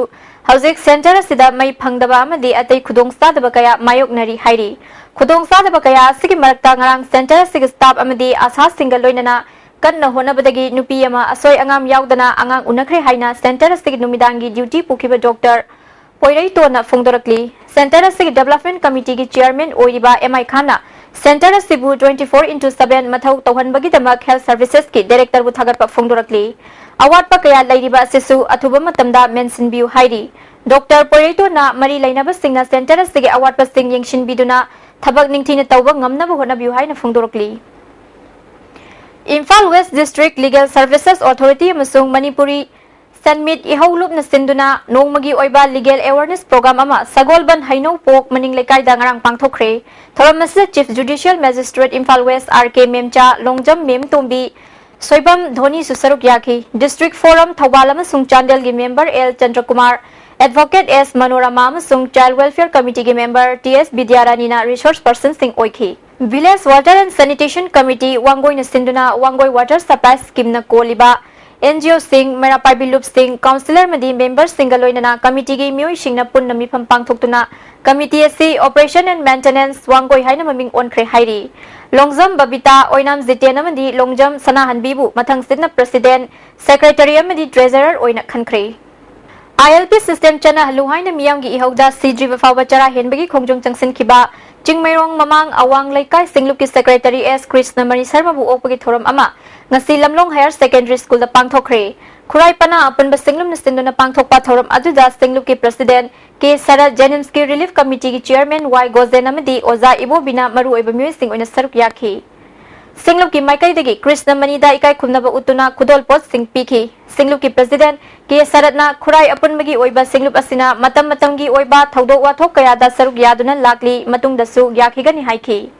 ꯍꯧꯖꯤꯛ ꯁꯦꯟꯇꯔ ꯑꯁꯤꯗ ꯃꯩ ꯐꯪꯗꯕ ꯑꯃꯗꯤ ꯑꯇꯩ ꯈꯨꯗꯣꯡꯆꯥꯗꯕ ꯀꯌꯥ ꯃꯥꯌꯣꯛꯅꯔꯤ ꯍꯥꯏꯔꯤ꯫ ꯈꯨꯗꯣꯡꯆꯥꯗꯕ ꯀꯌꯥ ꯑꯁꯤꯒꯤ ꯃꯔꯛꯇ ꯉꯔꯥꯡ ꯁꯦꯟꯇꯔ ꯑꯁꯤꯒꯤ ꯁ꯭ꯇꯥꯐ ꯑꯃꯗꯤ ꯑꯥꯁꯥꯁꯤꯡꯒ ꯂꯣꯏꯅꯅ ꯀꯟꯅ ꯍꯣꯠꯅꯕꯗꯒꯤ ꯅꯨꯄꯤ ꯑꯃ ꯑꯁꯣꯏ ꯑꯉꯥꯝ ꯌꯥꯎꯗꯅ ꯑꯉꯥꯡ ꯎꯅꯈ꯭ꯔꯦ ꯍꯥꯏꯅ ꯁꯦꯟꯇꯔ ꯑꯁꯤꯒꯤ ꯅꯨꯃꯤꯗꯥꯡꯒꯤ ꯗ꯭ꯌꯨꯇꯤ ꯄꯨꯈꯤꯕ ꯗꯣꯛꯇꯔ ꯄꯣꯏꯔꯩꯇꯣꯟꯅ ꯐꯣꯡꯗꯣꯔꯛꯂꯤ꯫ ꯁꯦꯟꯇꯔ ꯑꯁꯤꯒꯤ ꯗꯦꯕꯂꯞꯃꯦꯟ ꯀꯃꯤꯇꯤꯒꯤ ꯆꯤꯌꯔꯃꯦꯟ ꯑꯣꯏꯔꯤꯕ ꯑꯦꯝ ꯑꯥꯏ ꯈꯥꯟꯅ ꯁꯦꯟꯇꯔ ꯑꯁꯤꯕꯨ twenty four into seven ꯃꯊꯧ ꯇꯧꯍꯟꯕꯒꯤꯗꯃꯛ ꯍꯦꯜꯊ ꯁꯔꯚꯤꯁꯦꯁꯀꯤ ꯗꯥꯏꯔꯦꯛꯇꯔꯕꯨ ꯊꯥꯒꯠꯄ ꯐꯣꯡꯗꯣꯔꯛꯂꯤ꯫ ꯑꯋꯥꯠꯄ ꯀꯌꯥ ꯂꯩꯔꯤꯕ ꯑꯁꯤꯁꯨ ꯑꯊꯨꯕ ꯃꯇꯝꯗ ꯃꯦꯟꯁꯤꯟꯕꯤꯌꯨ ꯍꯥꯏꯔꯤ꯫ ꯗꯣꯛꯇꯔ ꯄꯣꯏꯔꯩꯇꯣꯟꯅ ꯃꯔꯤ ꯂꯩꯅꯕꯁꯤꯡꯅ ꯁꯦꯟꯇꯔ ꯑꯁꯤꯒꯤ ꯑꯋꯥꯠꯄꯁꯤꯡ ꯌꯦꯡꯁꯤꯟꯕꯤꯗꯨꯅ ꯊꯕꯛ ꯅꯤꯡꯊꯤꯅ ꯇꯧꯕ ꯉꯝꯅꯕ ꯍꯣꯠꯅꯕꯤꯌꯨ ꯍꯥꯏꯅ ꯐꯣꯡꯗꯣꯔꯛꯂꯤ꯫ Imphal west district legal services authority ꯑꯃꯁꯨꯡ ꯃꯅꯤꯄꯨꯔꯤ ꯁꯟꯃꯤꯠ ꯏꯍꯧ ꯂꯨꯞꯅ ꯁꯤꯟꯗꯨꯅ ꯅꯣꯡꯃꯒꯤ ꯑꯣꯏꯕ legal awareness program ꯑꯃ ꯁꯒꯣꯜꯕꯟ ꯍꯩꯅꯧꯄꯣꯛ ꯃꯅꯤꯡ ꯂꯩꯀꯥꯏꯗ ꯉꯔꯥꯡ ꯄꯥꯡꯊꯣꯛꯈ꯭ꯔꯦ꯫ ꯊꯧꯔꯝ ꯑꯁꯤꯗ Chief Judicial Magistrate Imphal West R K ꯃꯦꯝꯆꯥ, Longjam ꯃꯦꯝꯇꯣꯝꯕꯤ, Soibam ꯙꯣꯅꯤꯁꯨ ꯁꯔꯨꯛ ꯌꯥꯈꯤ꯫ District Forum ꯊꯧꯕꯥꯜ ꯑꯃꯁꯨꯡ ꯆꯥꯟꯗꯦꯜꯒꯤ member L ꯆꯟꯗ꯭ꯔꯀꯨꯃꯥꯔ, Advocate S Manorama ꯑꯃꯁꯨꯡ Child Welfare Committeeꯒꯤ member T S ꯕꯤꯗ꯭ꯌꯥꯔꯥꯅꯤꯅ resource personꯁꯤꯡ ꯑꯣꯏꯈꯤ꯫ Village Water and Sanitation Committee ꯋꯥꯡꯒꯣꯏꯅ ꯁꯤꯟꯗꯨꯅ ꯋꯥꯡꯒꯣꯏ Water Supply Schemeꯅ ꯀꯣꯜꯂꯤꯕ NGOꯁꯤꯡ, ꯃꯩꯔꯥ ꯄꯥꯏꯕꯤ ꯂꯨꯞꯁꯤꯡ, councillor ꯑꯃꯗꯤ memberꯁꯤꯡꯒ ꯂꯣꯏꯅꯅ committeeꯒꯤ ꯃꯤꯑꯣꯏꯁꯤꯡꯅ ꯄꯨꯟꯅ ꯃꯤꯐꯝ ꯄꯥꯡꯊꯣꯛꯇꯨꯅ committee ꯑꯁꯤ Operation and Maintenance ꯋꯥꯡꯒꯣꯏ ꯍꯥꯏꯅ ꯃꯃꯤꯡ ꯑꯣꯟꯈ꯭ꯔꯦ ꯍꯥꯏꯔꯤ꯫ ꯂꯣꯡꯖꯝ ꯕꯕꯤꯇꯥ, ꯑꯣꯏꯅꯥꯝ ꯖꯤꯇꯦꯟ ꯑꯃꯗꯤ ꯂꯣꯡꯖꯝ ꯁꯅꯥꯍꯟꯕꯤꯕꯨ ꯃꯊꯪꯁꯤꯠꯅ President, Secretary ꯑꯃꯗꯤ Treasurer ꯑꯣꯏꯅ ꯈꯟꯈ꯭ꯔꯦ꯫ ILP system ꯆꯠꯅꯍꯜꯂꯨ ꯍꯥꯏꯅ ꯃꯤꯌꯥꯝꯒꯤ ꯏꯍꯧꯗ ꯁꯤꯗ꯭ꯔꯤꯕ ꯐꯥꯎꯕ ꯆꯔꯥ ꯍꯦꯟꯕꯒꯤ ꯈꯣꯡꯖꯪ ꯆꯪꯁꯤꯟꯈꯤꯕ ꯆꯤꯡꯃꯩꯔꯣꯡ ꯃꯃꯥꯡ ꯑꯋꯥꯡ ꯂꯩꯀꯥꯏ ꯁꯤꯡꯂꯨꯞꯀꯤ Secretary S ꯀ꯭ꯔꯤꯁꯅ ꯃꯅꯤ ꯁꯔꯃꯕꯨ ꯑꯣꯛꯄꯒꯤ ꯊꯧꯔꯝ ꯑꯃ ꯉꯁꯤ ꯂꯝꯂꯣꯡ Higher Secondary Schoolꯗ ꯄꯥꯡꯊꯣꯛꯈ꯭ꯔꯦ꯫ ꯈꯨꯔꯥꯏ ꯄꯅꯥ ꯑꯄꯨꯟꯕ ꯁꯤꯡꯂꯨꯞꯅ ꯁꯤꯟꯗꯨꯅ ꯄꯥꯡꯊꯣꯛꯄ ꯊꯧꯔꯝ ꯑꯗꯨꯗ ꯁꯤꯡꯂꯨꯞꯀꯤ President ꯀꯦ ꯁꯔꯠ, JNIMSꯀꯤ Relief Committeeꯒꯤ Chairman ꯋꯥꯏ ꯒꯣꯖꯦꯟ ꯑꯃꯗꯤ ꯑꯣꯖꯥ ꯏꯕꯣꯕꯤꯅ ꯃꯔꯨꯑꯣꯏꯕ ꯃꯤꯑꯣꯏꯁꯤꯡ ꯑꯣꯏꯅ ꯁꯔꯨꯛ ꯌꯥꯈꯤ꯫ ꯁꯤꯡꯂꯨꯞꯀꯤ ꯃꯥꯏꯀꯩꯗꯒꯤ ꯀ꯭ꯔꯤꯁꯅ ꯃꯅꯤꯗ ꯏꯀꯥꯏ ꯈꯨꯝꯅꯕ ꯎꯠꯇꯨꯅ ꯈꯨꯗꯣꯜꯄꯣꯠꯁꯤꯡ ꯄꯤꯈꯤ꯫ ꯁꯤꯡꯂꯨꯞꯀꯤ President ꯀꯦ ꯁꯔꯠꯅ ꯈꯨꯔꯥꯏ ꯑꯄꯨꯟꯕꯒꯤ ꯑꯣꯏꯕ ꯁꯤꯡꯂꯨꯞ ꯑꯁꯤꯅ ꯃꯇꯝ ꯃꯇꯝꯒꯤ ꯑꯣꯏꯕ ꯊꯧꯗꯣꯛ ꯋꯥꯊꯣꯛ ꯀꯌꯥꯗ ꯁꯔꯨꯛ ꯌꯥꯗꯨꯅ ꯂꯥꯛꯂꯤ, ꯃꯇꯨꯡꯗꯁꯨ ꯌꯥꯈꯤꯒꯅꯤ ꯍꯥꯏꯈꯤ꯫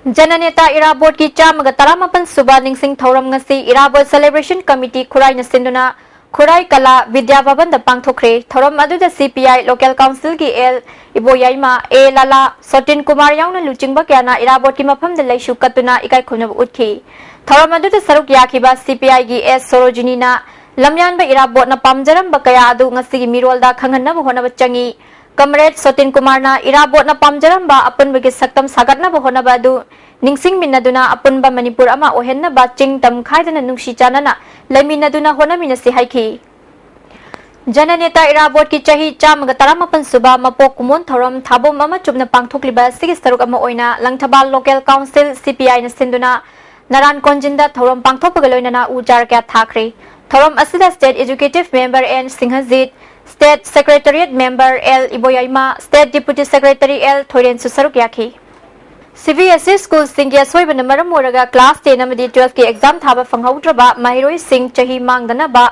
ꯖꯅꯅꯦꯇꯥ ꯏꯔꯥꯕꯣꯠꯀꯤ ꯆꯥꯝꯃꯒ ꯇꯔꯥꯃꯥꯄꯟ ꯁꯨꯕ ꯅꯤꯡꯁꯤꯡ ꯊꯧꯔꯝ ꯉꯁꯤ ꯏꯔꯥꯕꯣꯠ Celebration Committee ꯈꯨꯔꯥꯏꯅ ꯁꯤꯟꯗꯨꯅ ꯈꯨꯔꯥꯏ ꯀꯂꯥ ꯕꯤꯗ꯭ꯌꯥ ꯚꯕꯟꯗ ꯄꯥꯡꯊꯣꯛꯈ꯭ꯔꯦ꯫ ꯊꯧꯔꯝ ꯑꯗꯨꯗ CPI Local Councilꯒꯤ L Iboyaima, A ꯂꯥꯂꯥ, ꯁꯣꯇꯤꯟ Kumar ꯌꯥꯎꯅ ꯂꯨꯆꯤꯡꯕ ꯀꯌꯥꯅ ꯏꯔꯥꯕꯣꯠꯀꯤ ꯃꯐꯝꯗ ꯂꯩꯁꯨ ꯀꯠꯇꯨꯅ ꯏꯀꯥꯏ ꯈꯨꯝꯅꯕ ꯎꯠꯈꯤ꯫ ꯊꯧꯔꯝ ꯑꯗꯨꯗ ꯁꯔꯨꯛ ꯌꯥꯈꯤꯕ CPIꯒꯤ S ꯁꯣꯔꯣꯖꯤꯅꯤꯅ ꯂꯝꯌꯥꯟꯕ ꯏꯔꯥꯕꯣꯠꯅ ꯄꯥꯝꯖꯔꯝꯕ ꯀꯌꯥ ꯑꯗꯨ ꯉꯁꯤꯒꯤ ꯃꯤꯔꯣꯜꯗ ꯈꯪꯍꯟꯅꯕ ꯍꯣꯠꯅꯕ ꯆꯪꯏ꯫ Comrade ꯁꯣꯇꯤꯟ ꯀꯨꯃꯥꯔꯅ ꯏꯔꯥꯕꯣꯠꯅ ꯄꯥꯝꯖꯔꯝꯕ ꯑꯄꯨꯟꯕꯒꯤ ꯁꯛꯇꯝ ꯁꯥꯒꯠꯅꯕ ꯍꯣꯠꯅꯕ ꯑꯗꯨ ꯅꯤꯡꯁꯤꯡꯃꯤꯟꯅꯗꯨꯅ ꯑꯄꯨꯟꯕ ꯃꯅꯤꯄꯨꯔ ꯑꯃ ꯑꯣꯏꯍꯟꯅꯕ ꯆꯤꯡ ꯇꯝ ꯈꯥꯏꯗꯅ ꯅꯨꯡꯁꯤ ꯆꯥꯟꯅꯅ ꯂꯩꯃꯤꯟꯅꯗꯨꯅ ꯍꯣꯠꯅꯃꯤꯟꯅꯁꯤ ꯍꯥꯏꯈꯤ꯫ ꯖꯅꯅꯦꯇꯥ ꯏꯔꯥꯕꯣꯠꯀꯤ ꯆꯍꯤ ꯆꯥꯝꯃꯒ ꯇꯔꯥꯃꯥꯄꯟ ꯁꯨꯕ ꯃꯄꯣꯛ ꯀꯨꯝꯑꯣꯟ ꯊꯧꯔꯝ ꯊꯥꯕꯣꯝ ꯑꯃ ꯆꯨꯞꯅ ꯄꯥꯡꯊꯣꯛꯂꯤꯕ ꯑꯁꯤꯒꯤ ꯁꯔꯨꯛ ꯑꯃ ꯑꯣꯏꯅ ꯂꯪꯊꯕꯥꯜ Local Council CPIꯅ ꯁꯤꯟꯗꯨꯅ ꯅꯔꯥꯟ ꯀꯣꯟꯖꯤꯟꯗ ꯊꯧꯔꯝ ꯄꯥꯡꯊꯣꯛꯄꯒ ꯂꯣꯏꯅꯅ ꯎ ꯆꯥꯔ ꯀꯌꯥ ꯊꯥꯈ꯭ꯔꯦ꯫ ꯊꯧꯔꯝ ꯑꯁꯤꯗ State Executive Member N ꯁꯤꯡꯍꯖꯤꯠ, State Secretariat Member L ꯏꯕꯣꯌꯥꯏꯃ, State Deputy Secretary L ꯊꯣꯏꯔꯦꯟꯁꯨ ꯁꯔꯨꯛ ꯌꯥꯈꯤ꯫ CBSE schoolꯁꯤꯡꯒꯤ ꯑꯁꯣꯏꯕꯅ ꯃꯔꯝ ꯑꯣꯏꯔꯒ class ten ꯑꯃꯗꯤ twelveꯀꯤ exam ꯊꯥꯕ ꯐꯪꯍꯧꯗ꯭ꯔꯕ ꯃꯍꯩꯔꯣꯏꯁꯤꯡ ꯆꯍꯤ ꯃꯥꯡꯗꯅꯕ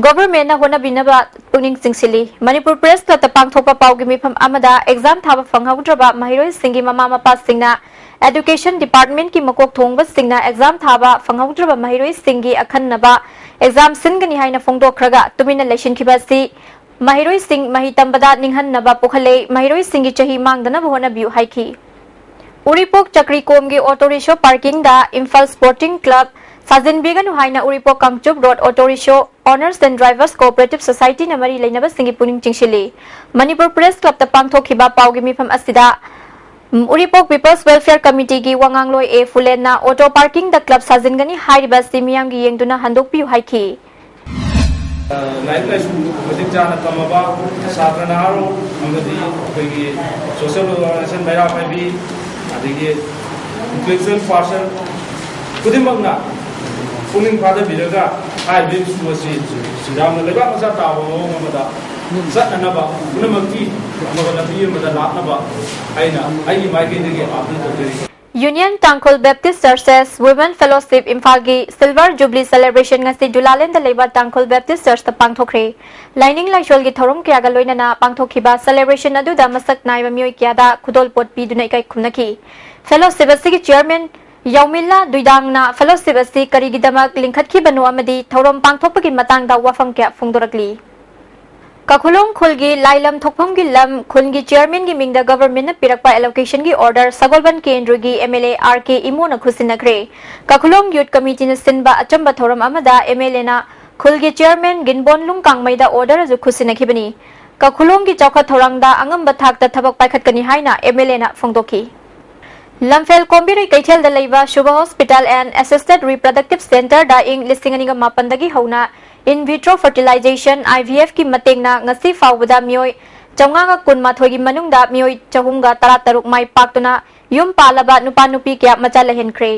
ꯒꯣꯚꯔꯟꯃꯦꯟꯠꯅ ꯍꯣꯠꯅꯕꯤꯅꯕ ꯄꯨꯛꯅꯤꯡ ꯆꯤꯡꯁꯤꯜꯂꯤ꯫ ꯃꯅꯤꯄꯨꯔ ꯄ꯭ꯔꯦꯁ ꯀ꯭ꯂꯕꯇ ꯄꯥꯡꯊꯣꯛꯄ ꯄꯥꯎꯒꯤ ꯃꯤꯐꯝ ꯑꯃꯗ ꯑꯦꯛꯖꯥꯝ ꯊꯥꯕ ꯐꯪꯍꯧꯗ꯭ꯔꯕ ꯃꯍꯩꯔꯣꯏꯁꯤꯡꯒꯤ ꯃꯃꯥ ꯃꯄꯥꯁꯤꯡꯅ ꯑꯦꯗꯨꯀꯦꯁꯟ ꯗꯤꯄꯥꯔꯠꯃꯦꯟꯠꯀꯤ ꯃꯀꯣꯛ ꯊꯣꯡꯕꯁꯤꯡꯅ ꯑꯦꯛꯖꯥꯝ ꯊꯥꯕ ꯐꯪꯍꯧꯗ꯭ꯔꯕ ꯃꯍꯩꯔꯣꯏꯁꯤꯡꯒꯤ ꯑꯈꯟꯅꯕ ꯑꯦꯛꯖꯥꯝ ꯁꯤꯟꯒꯅꯤ ꯍꯥꯏꯅ ꯐꯣꯡꯗꯣꯛꯈ꯭ꯔꯒ ꯇꯨꯃꯤꯟꯅ ꯂꯩꯁꯤꯟꯈꯤꯕ ꯑꯁꯤ ꯃꯍꯩꯔꯣꯏꯁꯤꯡ ꯃꯍꯩ ꯇꯝꯕꯗ ꯅꯤꯡꯍꯟꯅꯕ ꯄꯣꯛꯍꯜꯂꯦ꯫ ꯃꯍꯩꯔꯣꯏꯁꯤꯡꯒꯤ ꯆꯍꯤ ꯃꯥꯡꯗꯅꯕ ꯍꯣꯠꯅꯕꯤꯌꯨ ꯍꯥꯏꯈꯤ꯫ ꯎꯔꯤꯄꯣꯛ ꯆꯀ꯭ꯔꯤꯀꯣꯝꯒꯤ ꯑꯣꯇꯣ ꯔꯤꯛꯁꯣ ꯄꯥꯔꯀꯤꯡꯗ ꯏꯝꯐꯥꯜ ꯁ꯭ꯄꯣꯔꯇꯤꯡ ꯀ꯭ꯂꯕ ꯁꯥꯖꯤꯟꯕꯤꯒꯅꯨ ꯍꯥꯏꯅ Uripok Kangchup road auto rickshaw owners and drivers cooperative ꯁꯣꯁꯥꯏꯇꯤꯅ ꯃꯔꯤ ꯂꯩꯅꯕꯁꯤꯡꯒꯤ ꯄꯨꯛꯅꯤꯡ ꯆꯤꯡꯁꯤꯜꯂꯤ꯫ ꯃꯅꯤꯄꯨꯔ ꯄ꯭ꯔꯦꯁ ꯀ꯭ꯂꯕꯇ ꯄꯥꯡꯊꯣꯛꯈꯤꯕ ꯄꯥꯎꯒꯤ ꯃꯤꯐꯝ ꯑꯁꯤꯗ, ꯎꯝ, ꯎꯔꯤꯄꯣꯛ ꯄꯤꯄꯜꯁ ꯋꯦꯜꯐꯤꯌꯔ ꯀꯃꯤꯇꯤꯒꯤ ꯋꯥꯉꯥꯡꯂꯣꯏ ꯑꯦ ꯐꯨꯂꯦꯟꯅ ꯑꯣꯇꯣ ꯄꯥꯔꯀꯤꯡꯗ ꯀ꯭ꯂꯕ ꯁꯥꯖꯤꯟꯒꯅꯤ ꯍꯥꯏꯔꯤꯕ ꯑꯁꯤ ꯃꯤꯌꯥꯝꯒꯤ ꯌꯦꯡꯗꯨꯅ ꯍꯟꯗꯣꯛꯄꯤꯌꯨ ꯍꯥꯏꯈꯤ꯫ ꯂꯥꯏꯔꯤꯛ ꯂꯥꯏꯁꯨ ꯃꯇꯤꯛ ꯆꯥꯅ ꯇꯝꯃꯕ ꯁꯥꯇ꯭ꯔ ꯅꯍꯥꯔꯣꯜ ꯑꯃꯗꯤ ꯑꯩꯈꯣꯏꯒꯤ ꯁꯣꯁꯤꯌꯦꯜ ꯑꯣꯔꯒꯅꯥꯏꯖꯦꯁꯟ ꯃꯩꯔꯥ ꯄꯥꯏꯕꯤ, ꯑꯗꯒꯤ ꯏꯟꯇꯦꯂꯦꯛꯆꯨꯋꯦꯜ ꯄꯥꯔꯁꯟ ꯈꯨꯗꯤꯡꯃꯛꯅ ꯄꯨꯛꯅꯤꯡ ꯐꯥꯗꯕꯤꯔꯒ ꯍꯥꯏꯔꯤꯕ ꯏꯁꯨ ꯑꯁꯤ ꯌꯥꯝꯅ ꯂꯩꯕꯥꯛ ꯃꯆꯥ ꯇꯥꯕ ꯃꯑꯣꯡ ꯑꯃꯗ ꯆꯠꯅꯅꯕ ꯄꯨꯝꯅꯃꯛꯀꯤ ꯑꯐꯕ ꯂꯝꯕꯤ ꯑꯃꯗ ꯂꯥꯛꯅꯕ ꯑꯩꯅ ꯑꯩꯒꯤ ꯃꯥꯏꯀꯩꯗꯒꯤ ꯑꯥꯄꯤꯜ ꯇꯧꯖꯔꯤ꯫ ꯌꯨꯅꯤꯌꯟ ꯇꯥꯡꯈꯨꯜ ꯕꯦꯞꯇꯤꯁ ꯆꯔꯆꯦꯁ ꯋꯨꯃꯦꯟ ꯐꯦꯂꯣꯁꯤꯞ ꯏꯝꯐꯥꯜꯒꯤ ꯁꯤꯜꯚꯔ ꯖꯨꯕꯂꯤ ꯁꯦꯂꯦꯕ꯭ꯔꯦꯁꯟ ꯉꯁꯤ ꯖꯨꯂꯥꯂꯦꯟꯗ ꯂꯩꯕ ꯇꯥꯡꯈꯨꯜ ꯕꯦꯞꯇꯤꯁ ꯆꯔꯆꯇ ꯄꯥꯡꯊꯣꯛꯈ꯭ꯔꯦ꯫ ꯂꯥꯏꯅꯤꯡ ꯂꯥꯏꯁꯣꯜꯒꯤ ꯊꯧꯔꯝ ꯀꯌꯥꯒ ꯂꯣꯏꯅꯅ ꯄꯥꯡꯊꯣꯛꯈꯤꯕ ꯁꯦꯂꯦꯕ꯭ꯔꯦꯁꯟ ꯑꯗꯨꯗ ꯃꯁꯛ ꯅꯥꯏꯕ ꯃꯤꯑꯣꯏ ꯀꯌꯥꯗ ꯈꯨꯗꯣꯜꯄꯣꯠ ꯄꯤꯗꯨꯅ ꯏꯀꯥꯏ ꯈꯨꯝꯅꯈꯤ꯫ ꯐꯦꯂꯣꯁꯤꯞ ꯑꯁꯤꯒꯤ ꯆꯤꯌꯔꯃꯦꯟ ꯌꯥꯎꯃꯤꯜꯂꯥ ꯗꯨꯏꯗꯥꯡꯅ ꯐꯦꯂꯣꯁꯤꯞ ꯑꯁꯤ ꯀꯔꯤꯒꯤꯗꯃꯛ ꯂꯤꯡꯈꯠꯈꯤꯕꯅꯣ ꯑꯃꯗꯤ ꯊꯧꯔꯝ ꯄꯥꯡꯊꯣꯛꯄꯒꯤ ꯃꯇꯥꯡꯗ ꯋꯥꯐꯝ ꯀꯌꯥ ꯐꯣꯡꯗꯣꯔꯛꯂꯤ꯫ ꯀꯥꯈꯨꯂꯣꯡ ꯈꯨꯜꯒꯤ ꯂꯥꯏꯂꯝ ꯊꯣꯛꯐꯝꯒꯤ ꯂꯝ ꯈꯨꯜꯒꯤ ꯆꯤꯌꯔꯃꯦꯟꯒꯤ ꯃꯤꯡꯗ ꯒꯚꯔꯟꯃꯦꯟꯠꯅ ꯄꯤꯔꯛꯄ ꯑꯦꯂꯣꯀꯦꯁꯟꯒꯤ ꯑꯣꯔꯗꯔ ꯁꯒꯣꯜꯕꯟ ꯀꯦꯟꯗ꯭ꯔꯒꯤ ꯑꯦꯝ ꯑꯦꯜ ꯑꯦ ꯑꯥꯔ ꯀꯦ ꯏꯃꯣꯅ ꯈꯨꯠꯁꯤꯟꯅꯈ꯭ꯔꯦ꯫ ꯀꯥꯈꯨꯂꯣꯡ ꯌꯨꯠ ꯀꯃꯤꯇꯤꯅ ꯁꯤꯟꯕ ꯑꯆꯝꯕ ꯊꯧꯔꯝ ꯑꯃꯗ ꯑꯦꯝ ꯑꯦꯜ ꯑꯦꯅ ꯈꯨꯜꯒꯤ ꯆꯤꯌꯔꯃꯦꯟ ꯒꯤꯟꯕꯣꯟꯂꯨꯡ ꯀꯥꯡꯃꯩꯗ ꯑꯣꯔꯗꯔ ꯑꯗꯨ ꯈꯨꯠꯁꯤꯟꯅꯈꯤꯕꯅꯤ꯫ ꯀꯥꯈꯨꯂꯣꯡꯒꯤ ꯆꯥꯎꯈꯠ ꯊꯧꯔꯥꯡꯗ ꯑꯉꯝꯕ ꯊꯥꯛꯇ ꯊꯕꯛ ꯄꯥꯏꯈꯠꯀꯅꯤ ꯍꯥꯏꯅ ꯑꯦꯝ ꯑꯦꯜ ꯑꯦꯅ ꯐꯣꯡꯗꯣꯛꯈꯤ꯫ ꯂꯝꯐꯦꯜ ꯀꯣꯝꯕꯤꯔꯩ ꯀꯩꯊꯦꯜꯗ ꯂꯩꯕ ꯁꯨꯚ ꯍꯣꯁꯄꯤꯇꯥꯜ ꯑꯦꯟ ꯑꯦꯁꯤꯁꯇꯦꯗ ꯔꯤꯄ꯭ꯔꯗꯛꯇꯤꯚ ꯁꯦꯟꯇꯔꯗ ꯏꯪ ꯂꯤꯁꯤꯡ ꯑꯅꯤꯒ ꯃꯥꯄꯟꯗꯒꯤ ꯍꯧꯅ in vitro fertilization, I V F ꯀꯤ ꯃꯇꯦꯡꯅ ꯉꯁꯤ ꯐꯥꯎꯕꯗ ꯃꯤꯑꯣꯏ ꯆꯥꯝꯃꯉꯥꯒ ꯀꯨꯟꯃꯥꯊꯣꯏꯒꯤ ꯃꯅꯨꯡꯗ ꯃꯤꯑꯣꯏ ꯆꯍꯨꯝꯒ ꯇꯔꯥꯇꯔꯨꯛ ꯃꯥꯏ ꯄꯥꯛꯇꯨꯅ ꯌꯨꯝ ꯄꯥꯜꯂꯕ ꯅꯨꯄꯥ ꯅꯨꯄꯤ ꯀꯌꯥ ꯃꯆꯥ ꯂꯩꯍꯟꯈ꯭ꯔꯦ꯫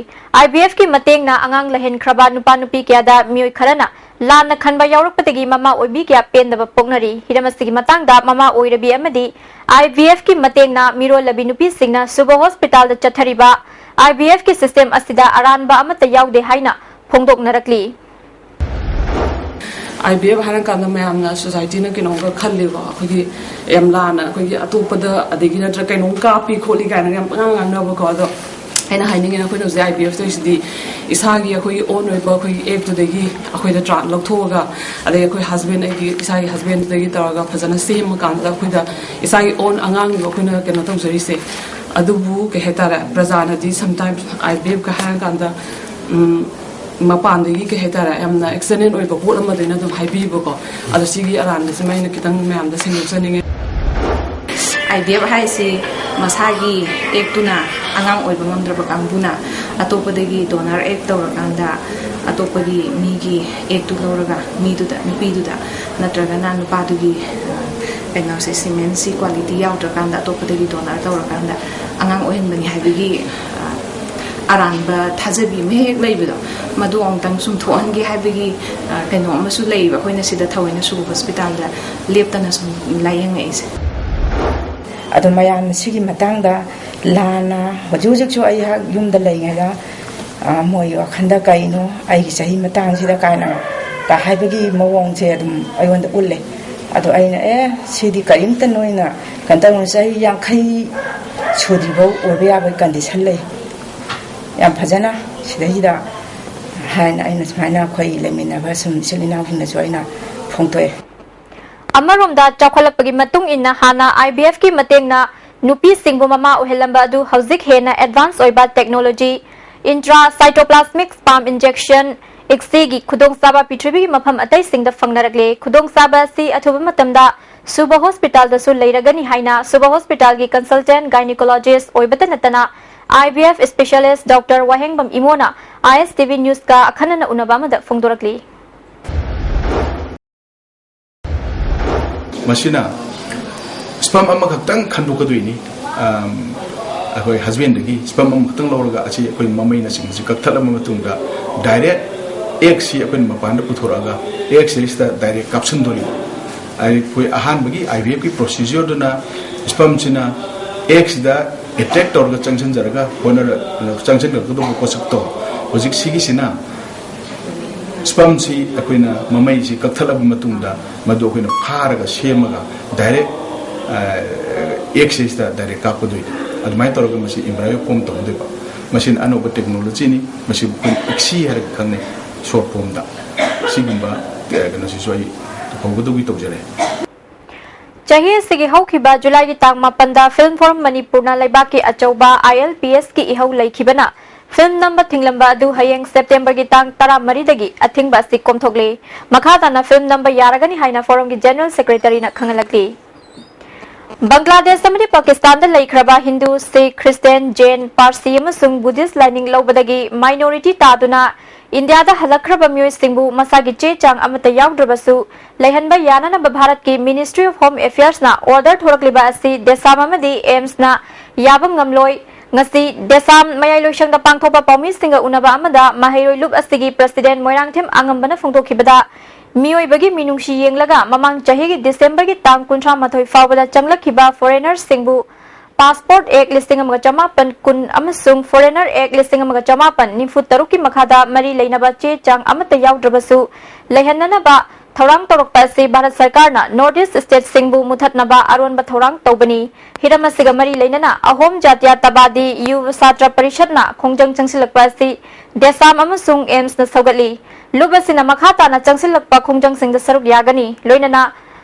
I V F ꯀꯤ ꯃꯇꯦꯡꯅ ꯑꯉꯥꯡ ꯂꯩꯍꯟꯈ꯭ꯔꯕ ꯅꯨꯄꯥ ꯅꯨꯄꯤ ꯀꯌꯥꯗ ꯃꯤꯑꯣꯏ ꯈꯔꯅ ꯂꯥꯟꯅ ꯈꯟꯕ ꯌꯥꯎꯔꯛꯄꯗꯒꯤ ꯃꯃꯥ ꯑꯣꯏꯕꯤ ꯀꯌꯥ ꯄꯦꯟꯗꯕ ꯄꯣꯛꯅꯔꯤ꯫ ꯍꯤꯔꯝ ꯑꯁꯤꯒꯤ ꯃꯇꯥꯡꯗ ꯃꯃꯥ ꯑꯣꯏꯔꯕꯤ ꯑꯃꯗꯤ I V F ꯀꯤ ꯃꯇꯦꯡꯅ ꯃꯤꯔꯣꯜꯂꯕꯤ ꯅꯨꯄꯤꯁꯤꯡꯅ ꯁꯨꯚ ꯍꯣꯁꯄꯤꯇꯥꯜꯗ ꯆꯠꯊꯔꯤꯕ I V F ꯀꯤ ꯁꯤꯁꯇꯦꯝ ꯑꯁꯤꯗ ꯑꯔꯥꯟꯕ ꯑꯃꯠꯇ ꯌꯥꯎꯗꯦ ꯍꯥꯏꯅ ꯐꯣꯡꯗꯣꯛꯅꯔꯛꯂꯤ꯫ ꯑꯥꯏ ꯕꯤ ꯑꯦꯐ ꯍꯥꯏꯔꯀꯥꯟꯗ ꯃꯌꯥꯝꯅ, ꯁꯣꯁꯥꯏꯇꯤꯅ ꯀꯩꯅꯣꯝꯒ ꯈꯜꯂꯤꯀꯣ, ꯑꯩꯈꯣꯏꯒꯤ ꯌꯥꯝ ꯂꯥꯟꯅ, ꯑꯩꯈꯣꯏꯒꯤ ꯑꯇꯣꯞꯄꯗ ꯑꯗꯒꯤ ꯅꯠꯇ꯭ꯔꯒ ꯀꯩꯅꯣꯝ ꯀꯥꯞꯄꯤ ꯈꯣꯠꯂꯤ ꯀꯥꯏꯅꯒ ꯌꯥꯝ ꯄꯉꯥꯡ ꯉꯥꯡꯅꯕꯀꯣ꯫ ꯑꯗꯣ ꯑꯩꯅ ꯍꯥꯏꯅꯤꯡꯉꯤꯅ, ꯑꯩꯈꯣꯏꯅ ꯍꯧꯖꯤꯛ ꯑꯥꯏ ꯕꯤ ꯑꯦꯐ ꯇꯧꯔꯤꯁꯤꯗꯤ ꯏꯁꯥꯒꯤ, ꯑꯩꯈꯣꯏꯒꯤ ꯑꯣꯟ ꯑꯣꯏꯕ ꯑꯩꯈꯣꯏꯒꯤ ꯑꯦꯛꯇꯨꯗꯒꯤ ꯑꯩꯈꯣꯏꯗ ꯇ꯭ꯔꯥꯟ ꯂꯧꯊꯣꯛꯑꯒ, ꯑꯗꯒꯤ ꯑꯩꯈꯣꯏ ꯍꯁꯕꯦꯟ, ꯑꯩꯒꯤ ꯏꯁꯥꯒꯤ ꯍꯁꯕꯦꯟꯗꯨꯗꯒꯤ ꯇꯧꯔꯒ ꯐꯖꯅ ꯁꯦꯝꯃꯀꯥꯟꯗ ꯑꯩꯈꯣꯏꯗ ꯏꯁꯥꯒꯤ ꯑꯣꯟ ꯑꯉꯥꯡꯗꯣ ꯑꯩꯈꯣꯏꯅ ꯀꯩꯅꯣ ꯇꯧꯖꯔꯤꯁꯦ꯫ ꯑꯗꯨꯕꯨ ꯀꯩ ꯍꯥꯏꯇꯥꯔꯦ, ꯄ꯭ꯔꯖꯥꯅꯗꯤ ꯁꯝꯇꯥꯏꯝꯁ ꯑꯥꯏ ꯕꯤ ꯑꯦꯐꯀ ꯍꯥꯏꯔꯀꯥꯟꯗ, ꯎꯝ, ꯃꯄꯥꯟꯗꯒꯤ ꯀꯩ ꯍꯥꯏꯇꯥꯔꯦ, ꯌꯥꯝꯅ ꯑꯦꯛꯁꯇꯔꯅꯦꯜ ꯑꯣꯏꯕ ꯄꯣꯠ ꯑꯃ ꯑꯗꯨꯃꯥꯏꯅ ꯑꯗꯨꯝ ꯍꯥꯏꯕꯤꯕꯀꯣ꯫ ꯑꯗꯣ ꯁꯤꯒꯤ ꯑꯔꯥꯟꯕꯁꯤꯃ ꯑꯩꯅ ꯈꯤꯇꯪ ꯃꯌꯥꯝꯗ ꯁꯦꯡꯗꯣꯛꯆꯅꯤꯡꯉꯤ꯫ ꯑꯥꯏ ꯕꯤ ꯑꯦꯐ ꯍꯥꯏꯁꯤ ꯃꯁꯥꯒꯤ ꯑꯦꯛꯇꯨꯅ ꯑꯉꯥꯡ ꯑꯣꯏꯕ ꯉꯝꯗ꯭ꯔꯕ ꯀꯥꯡꯕꯨꯅ ꯑꯇꯣꯞꯄꯗꯒꯤ ꯗꯣꯅꯔ ꯑꯦꯛ ꯇꯧꯔꯀꯥꯟꯗ, ꯑꯇꯣꯞꯄꯒꯤ ꯃꯤꯒꯤ ꯑꯦꯛꯇꯨ ꯂꯧꯔꯒ ꯃꯤꯗꯨꯗ, ꯅꯨꯄꯤꯗꯨꯗ ꯅꯠꯇ꯭ꯔꯒꯅ ꯅꯨꯄꯥꯗꯨꯒꯤ, ꯑ, ꯀꯩꯅꯣꯁꯦ, ꯁꯤꯃꯦꯟꯁꯤ ꯀ꯭ꯋꯥꯂꯤꯇꯤ ꯌꯥꯎꯗ꯭ꯔꯀꯥꯟꯗ ꯑꯇꯣꯞꯄꯗꯒꯤ ꯗꯣꯅꯔ ꯇꯧꯔꯀꯥꯟꯗ ꯑꯉꯥꯡ ꯑꯣꯏꯍꯟꯕꯅꯤ ꯍꯥꯏꯕꯒꯤ, ꯑ, ꯑꯔꯥꯟꯕ ꯊꯥꯖꯕꯤ ꯑꯃ ꯍꯦꯛ ꯂꯩꯕꯗꯣ, ꯃꯗꯨ ꯑꯃꯨꯛꯇꯪ ꯆꯨꯝꯊꯣꯛꯍꯟꯒꯦ ꯍꯥꯏꯕꯒꯤ, ꯑ, ꯀꯩꯅꯣ ꯑꯃꯁꯨ ꯂꯩꯌꯦꯕ꯫ ꯑꯩꯈꯣꯏꯅ ꯁꯤꯗ ꯊꯑꯣꯏꯅ ꯁꯨꯕ ꯍꯣꯁꯄꯤꯇꯥꯜꯗ ꯂꯦꯞꯇꯅ ꯁꯨꯝ ꯂꯥꯏꯌꯦꯡꯉꯛꯏꯁꯦ꯫ ꯑꯗꯣ ꯃꯌꯥꯝꯅ ꯁꯤꯒꯤ ꯃꯇꯥꯡꯗ ꯂꯥꯟꯅ, ꯍꯧꯖꯤꯛ ꯍꯧꯖꯤꯛꯁꯨ ꯑꯩꯍꯥꯛ ꯌꯨꯝꯗ ꯂꯩꯉꯩꯗ, ꯑ, ꯃꯣꯏ ꯋꯥꯈꯜꯗ ꯀꯩꯅꯣ, ꯑꯩꯒꯤ ꯆꯍꯤ ꯃꯇꯥꯡꯁꯤꯗ ꯀꯥꯏꯅ ꯀ ꯍꯥꯏꯕꯒꯤ ꯃꯑꯣꯡꯁꯦ ꯑꯗꯨꯝ ꯑꯩꯉꯣꯟꯗ ꯎꯠꯂꯦ꯫ ꯑꯗꯣ ꯑꯩꯅ, "ꯑꯦ, ꯁꯤꯗꯤ ꯀꯔꯤꯝꯇ ꯅꯣꯏꯅ ꯀꯩꯅꯣ ꯇꯧꯔꯨꯅꯨ, ꯆꯍꯤ ꯌꯥꯡꯈꯩ ꯁꯨꯗ꯭ꯔꯤꯐꯥꯎ ꯑꯣꯏꯕ ꯌꯥꯕꯒꯤ ꯀꯟꯗꯤꯁꯟ ꯂꯩ, ꯌꯥꯝ ꯐꯖꯅ ꯁꯤꯗꯩꯁꯤꯗ" ꯍꯥꯏꯅ ꯑꯩꯅ ꯁꯨꯃꯥꯏꯅ ꯑꯩꯈꯣꯏ ꯂꯩꯃꯤꯟꯅꯕ ꯁꯨꯝ ꯏꯆꯤꯜ ꯏꯅꯥꯎꯁꯤꯡꯗꯁꯨ ꯑꯩꯅ ꯐꯣꯡꯗꯣꯛꯑꯦ꯫ ꯑꯃꯔꯣꯝꯗ, ꯆꯥꯎꯈꯠꯂꯛꯄꯒꯤ ꯃꯇꯨꯡ ꯏꯟꯅ ꯍꯥꯟꯅ ꯑꯥꯏ ꯕꯤ ꯑꯦꯐꯀꯤ ꯃꯇꯦꯡꯅ ꯅꯨꯄꯤꯁꯤꯡꯕꯨ ꯃꯃꯥ ꯑꯣꯏꯍꯜꯂꯝꯕ ꯑꯗꯨ ꯍꯧꯖꯤꯛ ꯍꯦꯟꯅ ꯑꯦꯗꯚꯥꯟꯁ ꯑꯣꯏꯕ ꯇꯦꯛꯅꯣꯂꯣꯖꯤ, ꯏꯟꯇ꯭ꯔꯥ ꯁꯥꯏꯇꯣꯄ꯭ꯂꯥꯁꯃꯤꯛ ꯁ꯭ꯄꯥꯝ ꯏꯟꯖꯦꯛꯁꯟ, ꯏꯛꯁꯤꯒꯤ ꯈꯨꯗꯣꯡꯆꯥꯕ ꯄ꯭ꯔꯤꯊꯤꯕꯤꯒꯤ ꯃꯐꯝ ꯑꯇꯩꯁꯤꯡꯗ ꯐꯪꯅꯔꯛꯂꯦ꯫ ꯈꯨꯗꯣꯡꯆꯥꯕ ꯑꯁꯤ ꯑꯊꯨꯕ ꯃꯇꯝꯗ ꯁꯨꯕ ꯍꯣꯁꯄꯤꯇꯥꯜꯗꯁꯨ ꯂꯩꯔꯒꯅꯤ ꯍꯥꯏꯅ ꯁꯨꯕ ꯍꯣꯁꯄꯤꯇꯥꯜꯒꯤ ꯀꯟꯁꯜꯇꯦꯟꯠ ꯒꯥꯏꯅꯤꯀꯣꯂꯣꯖꯤꯁ꯭ꯠ ꯑꯣꯏꯕꯇ ꯅꯠꯇꯅ ꯑꯥꯏ ꯕꯤ ꯑꯦꯐ ꯁ꯭ꯄꯦꯁꯤꯌꯦꯂꯤꯁ꯭ꯠ ꯗꯣꯛꯇꯔ ꯋꯥꯍꯦꯡꯕꯝ ꯏꯃꯣꯅ ꯑꯥꯏ ꯑꯦꯁ ꯇꯤ ꯚꯤ ꯅ꯭ꯌꯨꯁꯀ ꯑꯈꯟꯅꯅ ꯎꯅꯕ ꯑꯃꯗ ꯐꯣꯡꯗꯣꯔꯛꯂꯤ꯫ ꯃꯁꯤꯅ ꯁ꯭ꯄꯝ ꯑꯃꯈꯛꯇꯪ ꯈꯟꯗꯣꯛꯀꯗꯣꯏꯅꯤ꯫ ꯑꯝ, ꯑꯩꯈꯣꯏ ꯍꯁꯕꯦꯟꯗꯒꯤ ꯁ꯭ꯄꯝ ꯑꯃꯈꯛꯇꯪ ꯂꯧꯔꯒ ꯑꯁꯤ ꯑꯩꯈꯣꯏ ꯃꯃꯩꯅꯆꯤꯡꯕꯁꯤ ꯀꯛꯊꯠꯂꯕ ꯃꯇꯨꯡꯗ, ꯗꯥꯏꯔꯦꯛ ꯑꯦꯛꯁꯤ ꯑꯩꯈꯣꯏꯅ ꯃꯄꯥꯟꯗ ꯄꯨꯊꯣꯔꯛꯑꯒ ꯑꯦꯛꯁꯤꯗꯩꯁꯤꯗ ꯗꯥꯏꯔꯦꯛ ꯀꯥꯞꯁꯤꯟꯗꯣꯔꯤꯕ꯫ ꯑꯩꯈꯣꯏ ꯑꯍꯥꯟꯕꯒꯤ ꯑꯥꯏ ꯚꯤ ꯑꯦꯐꯀꯤ ꯄ꯭ꯔꯣꯁꯤꯖꯔꯗꯨꯅ ꯁ꯭ꯄꯝꯁꯤꯅ ꯑꯦꯛꯁꯤꯗ ꯑꯦꯇ꯭ꯔꯦꯛ ꯇꯧꯔꯒ ꯆꯪꯁꯤꯟꯖꯔꯒ ꯍꯣꯠꯅꯔ-, ꯆꯪꯁꯤꯟꯒꯗꯧꯕ ꯄꯣꯠꯁꯛꯇꯣ, ꯍꯧꯖꯤꯛ ꯁꯤꯒꯤꯁꯤꯅ ꯁ꯭ꯄꯝꯁꯤ ꯑꯩꯈꯣꯏꯅ ꯃꯃꯩꯁꯤ ꯀꯛꯊꯠꯂꯕ ꯃꯇꯨꯡꯗ ꯃꯗꯨ ꯑꯩꯈꯣꯏꯅ ꯐꯥꯔꯒ ꯁꯦꯝꯃꯒ ꯗꯥꯏꯔꯦꯛ ꯑꯦꯛꯁꯤꯁꯇ ꯗꯥꯏꯔꯦꯛ ꯀꯥꯞꯀꯗꯣꯏꯅꯤ꯫ ꯑꯗꯨꯃꯥꯏꯅ ꯇꯧꯔꯒ ꯃꯁꯤ ꯏꯝꯕ꯭ꯔꯥꯏꯌꯣ ꯐꯣꯝ ꯇꯧꯒꯗꯣꯏꯕ꯫ ꯃꯁꯤꯅ ꯑꯅꯧꯕ ꯇꯦꯛꯅꯣꯂꯣꯖꯤꯅꯤ꯫ ꯃꯁꯤꯕꯨ ꯑꯩꯈꯣꯏꯅ ꯏꯛꯁꯤ ꯍꯥꯏꯔꯒ ꯈꯪꯅꯩ ꯁꯣꯔꯠ ꯐꯣꯝꯗ꯫ ꯁꯤꯒꯨꯝꯕ ꯀꯩꯅꯣꯁꯤꯁꯨ ꯑꯩ ꯇꯧꯍꯧꯒꯗꯧꯒꯤ ꯇꯧꯖꯔꯦ꯫ ꯆꯍꯤ ꯑꯁꯤꯒꯤ ꯍꯧꯈꯤꯕ ꯖꯨꯂꯥꯏꯒꯤ ꯇꯥꯡ ꯃꯥꯄꯟꯗ ꯐꯤꯜꯝ ꯐꯣꯔꯝ ꯃꯅꯤꯄꯨꯔꯅ ꯂꯩꯕꯥꯛꯀꯤ ꯑꯆꯧꯕ ꯑꯥꯏ ꯑꯦꯜ ꯄꯤ ꯑꯦꯁꯀꯤ ꯏꯍꯧ ꯂꯩꯈꯤꯕꯅ ꯐꯤꯜꯝ ꯅꯝꯕ ꯊꯤꯡꯂꯝꯕ ꯑꯗꯨ ꯍꯌꯦꯡ ꯁꯦꯞꯇꯦꯝꯕꯔꯒꯤ ꯇꯥꯡ ꯇꯔꯥꯃꯔꯤꯗꯒꯤ ꯑꯊꯤꯡꯕ ꯑꯁꯤ ꯀꯣꯝꯊꯣꯛꯂꯤ꯫ ꯃꯈꯥ ꯇꯥꯅ ꯐꯤꯜꯝ ꯅꯝꯕ ꯌꯥꯔꯒꯅꯤ ꯍꯥꯏꯅ ꯐꯣꯔꯝꯒꯤ ꯖꯦꯅꯔꯦꯜ ꯁꯦꯀ꯭ꯔꯦꯇꯔꯤꯅ ꯈꯪꯍꯜꯂꯛꯂꯤ꯫ ꯕꯪꯒ꯭ꯂꯥꯗꯦꯁ ꯑꯃꯗꯤ ꯄꯥꯀꯤꯁꯇꯥꯟꯗ ꯂꯩꯈ꯭ꯔꯕ ꯍꯤꯟꯗꯨ, ꯁꯤꯈ, ꯈ꯭ꯔꯤꯁꯇꯤꯌꯥꯟ, ꯖꯦꯟ, ꯄꯥꯔꯁꯤ ꯑꯃꯁꯨꯡ ꯕꯨꯙꯤꯁ ꯂꯥꯏꯅꯤꯡ ꯂꯧꯕꯗꯒꯤ ꯃꯥꯏꯅꯣꯔꯤꯇꯤ ꯇꯥꯗꯨꯅ ꯏꯟꯗꯤꯌꯥꯗ ꯍꯜꯂꯛꯈ꯭ꯔꯕ ꯃꯤꯑꯣꯏꯁꯤꯡꯕꯨ ꯃꯁꯥꯒꯤ ꯆꯦ ꯆꯥꯡ ꯑꯃꯠꯇ ꯌꯥꯎꯗ꯭ꯔꯕꯁꯨ ꯂꯩꯍꯟꯕ ꯌꯥꯅꯅꯕ ꯚꯥꯔꯠꯀꯤ Ministry of Home Affairsꯅ order ꯊꯣꯔꯛꯂꯤꯕ ꯑꯁꯤ ꯗꯦꯁꯥꯝ ꯑꯃꯗꯤ ꯑꯦꯝꯁꯅ ꯌꯥꯕ ꯉꯝꯂꯣꯏ꯫ ꯉꯁꯤ ꯗꯦꯁꯥꯝ ꯃꯌꯥꯏ ꯂꯣꯏꯁꯪꯗ ꯄꯥꯡꯊꯣꯛꯄ ꯄꯥꯎꯃꯤꯁꯤꯡꯒ ꯎꯅꯕ ꯑꯃꯗ ꯃꯍꯩꯔꯣꯏ ꯂꯨꯞ ꯑꯁꯤꯒꯤ president ꯃꯣꯏꯔꯥꯡꯊꯦꯝ ꯑꯉꯝꯕꯅ ꯐꯣꯡꯗꯣꯛꯈꯤꯕꯗ, ꯃꯤꯑꯣꯏꯕꯒꯤ ꯃꯤꯅꯨꯡꯁꯤ ꯌꯦꯡꯂꯒ ꯃꯃꯥꯡ ꯆꯍꯤꯒꯤ ꯗꯤꯁꯦꯝꯕꯔꯒꯤ ꯇꯥꯡ ꯀꯨꯟꯊ꯭ꯔꯥ ꯃꯥꯊꯣꯏ ꯐꯥꯎꯕꯗ ꯆꯪꯂꯛꯈꯤꯕ foreignerꯁꯤꯡꯕꯨ passport act ꯂꯤꯁꯤꯡ ꯑꯃꯒ ꯆꯃꯥꯄꯟ ꯀꯨꯟ ꯑꯃꯁꯨꯡ Foreigner Act ꯂꯤꯁꯤꯡ ꯑꯃꯒ ꯆꯃꯥꯄꯟ ꯅꯤꯐꯨ ꯇꯔꯨꯛꯀꯤ ꯃꯈꯥꯗ ꯃꯔꯤ ꯂꯩꯅꯕ ꯆꯦ ꯆꯥꯡ ꯑꯃꯠꯇ ꯌꯥꯎꯗ꯭ꯔꯕꯁꯨ ꯂꯩꯍꯟꯅꯅꯕ ꯊꯧꯔꯥꯡ ꯇꯧꯔꯛꯄ ꯑꯁꯤ ꯚꯥꯔꯠ ꯁꯔꯀꯥꯔꯅ North East stateꯁꯤꯡꯕꯨ ꯃꯨꯊꯠꯅꯕ ꯑꯔꯣꯟꯕ ꯊꯧꯔꯥꯡ ꯇꯧꯕꯅꯤ꯫ ꯍꯤꯔꯝ ꯑꯁꯤꯒ ꯃꯔꯤ ꯂꯩꯅꯅ ꯑꯍꯣꯝ ꯖꯥꯇꯤꯌꯥꯇꯕꯥꯗꯤ ꯌꯨꯕ ꯁꯥꯇ꯭ꯔ ꯄꯔꯤꯁꯠꯅ ꯈꯣꯡꯖꯪ ꯆꯪꯁꯤꯜꯂꯛꯄ ꯑꯁꯤ ꯗꯦꯁꯥꯝ ꯑꯃꯁꯨꯡ ꯑꯦꯝꯁꯅ ꯁꯧꯒꯠꯂꯤ꯫ ꯂꯨꯞ ꯑꯁꯤꯅ ꯃꯈꯥ ꯇꯥꯅ ꯆꯪꯁꯤꯜꯂꯛꯄ ꯈꯣꯡꯖꯪꯁꯤꯡꯗ ꯁꯔꯨꯛ ꯌꯥꯒꯅꯤ, ꯂꯣꯏꯅꯅ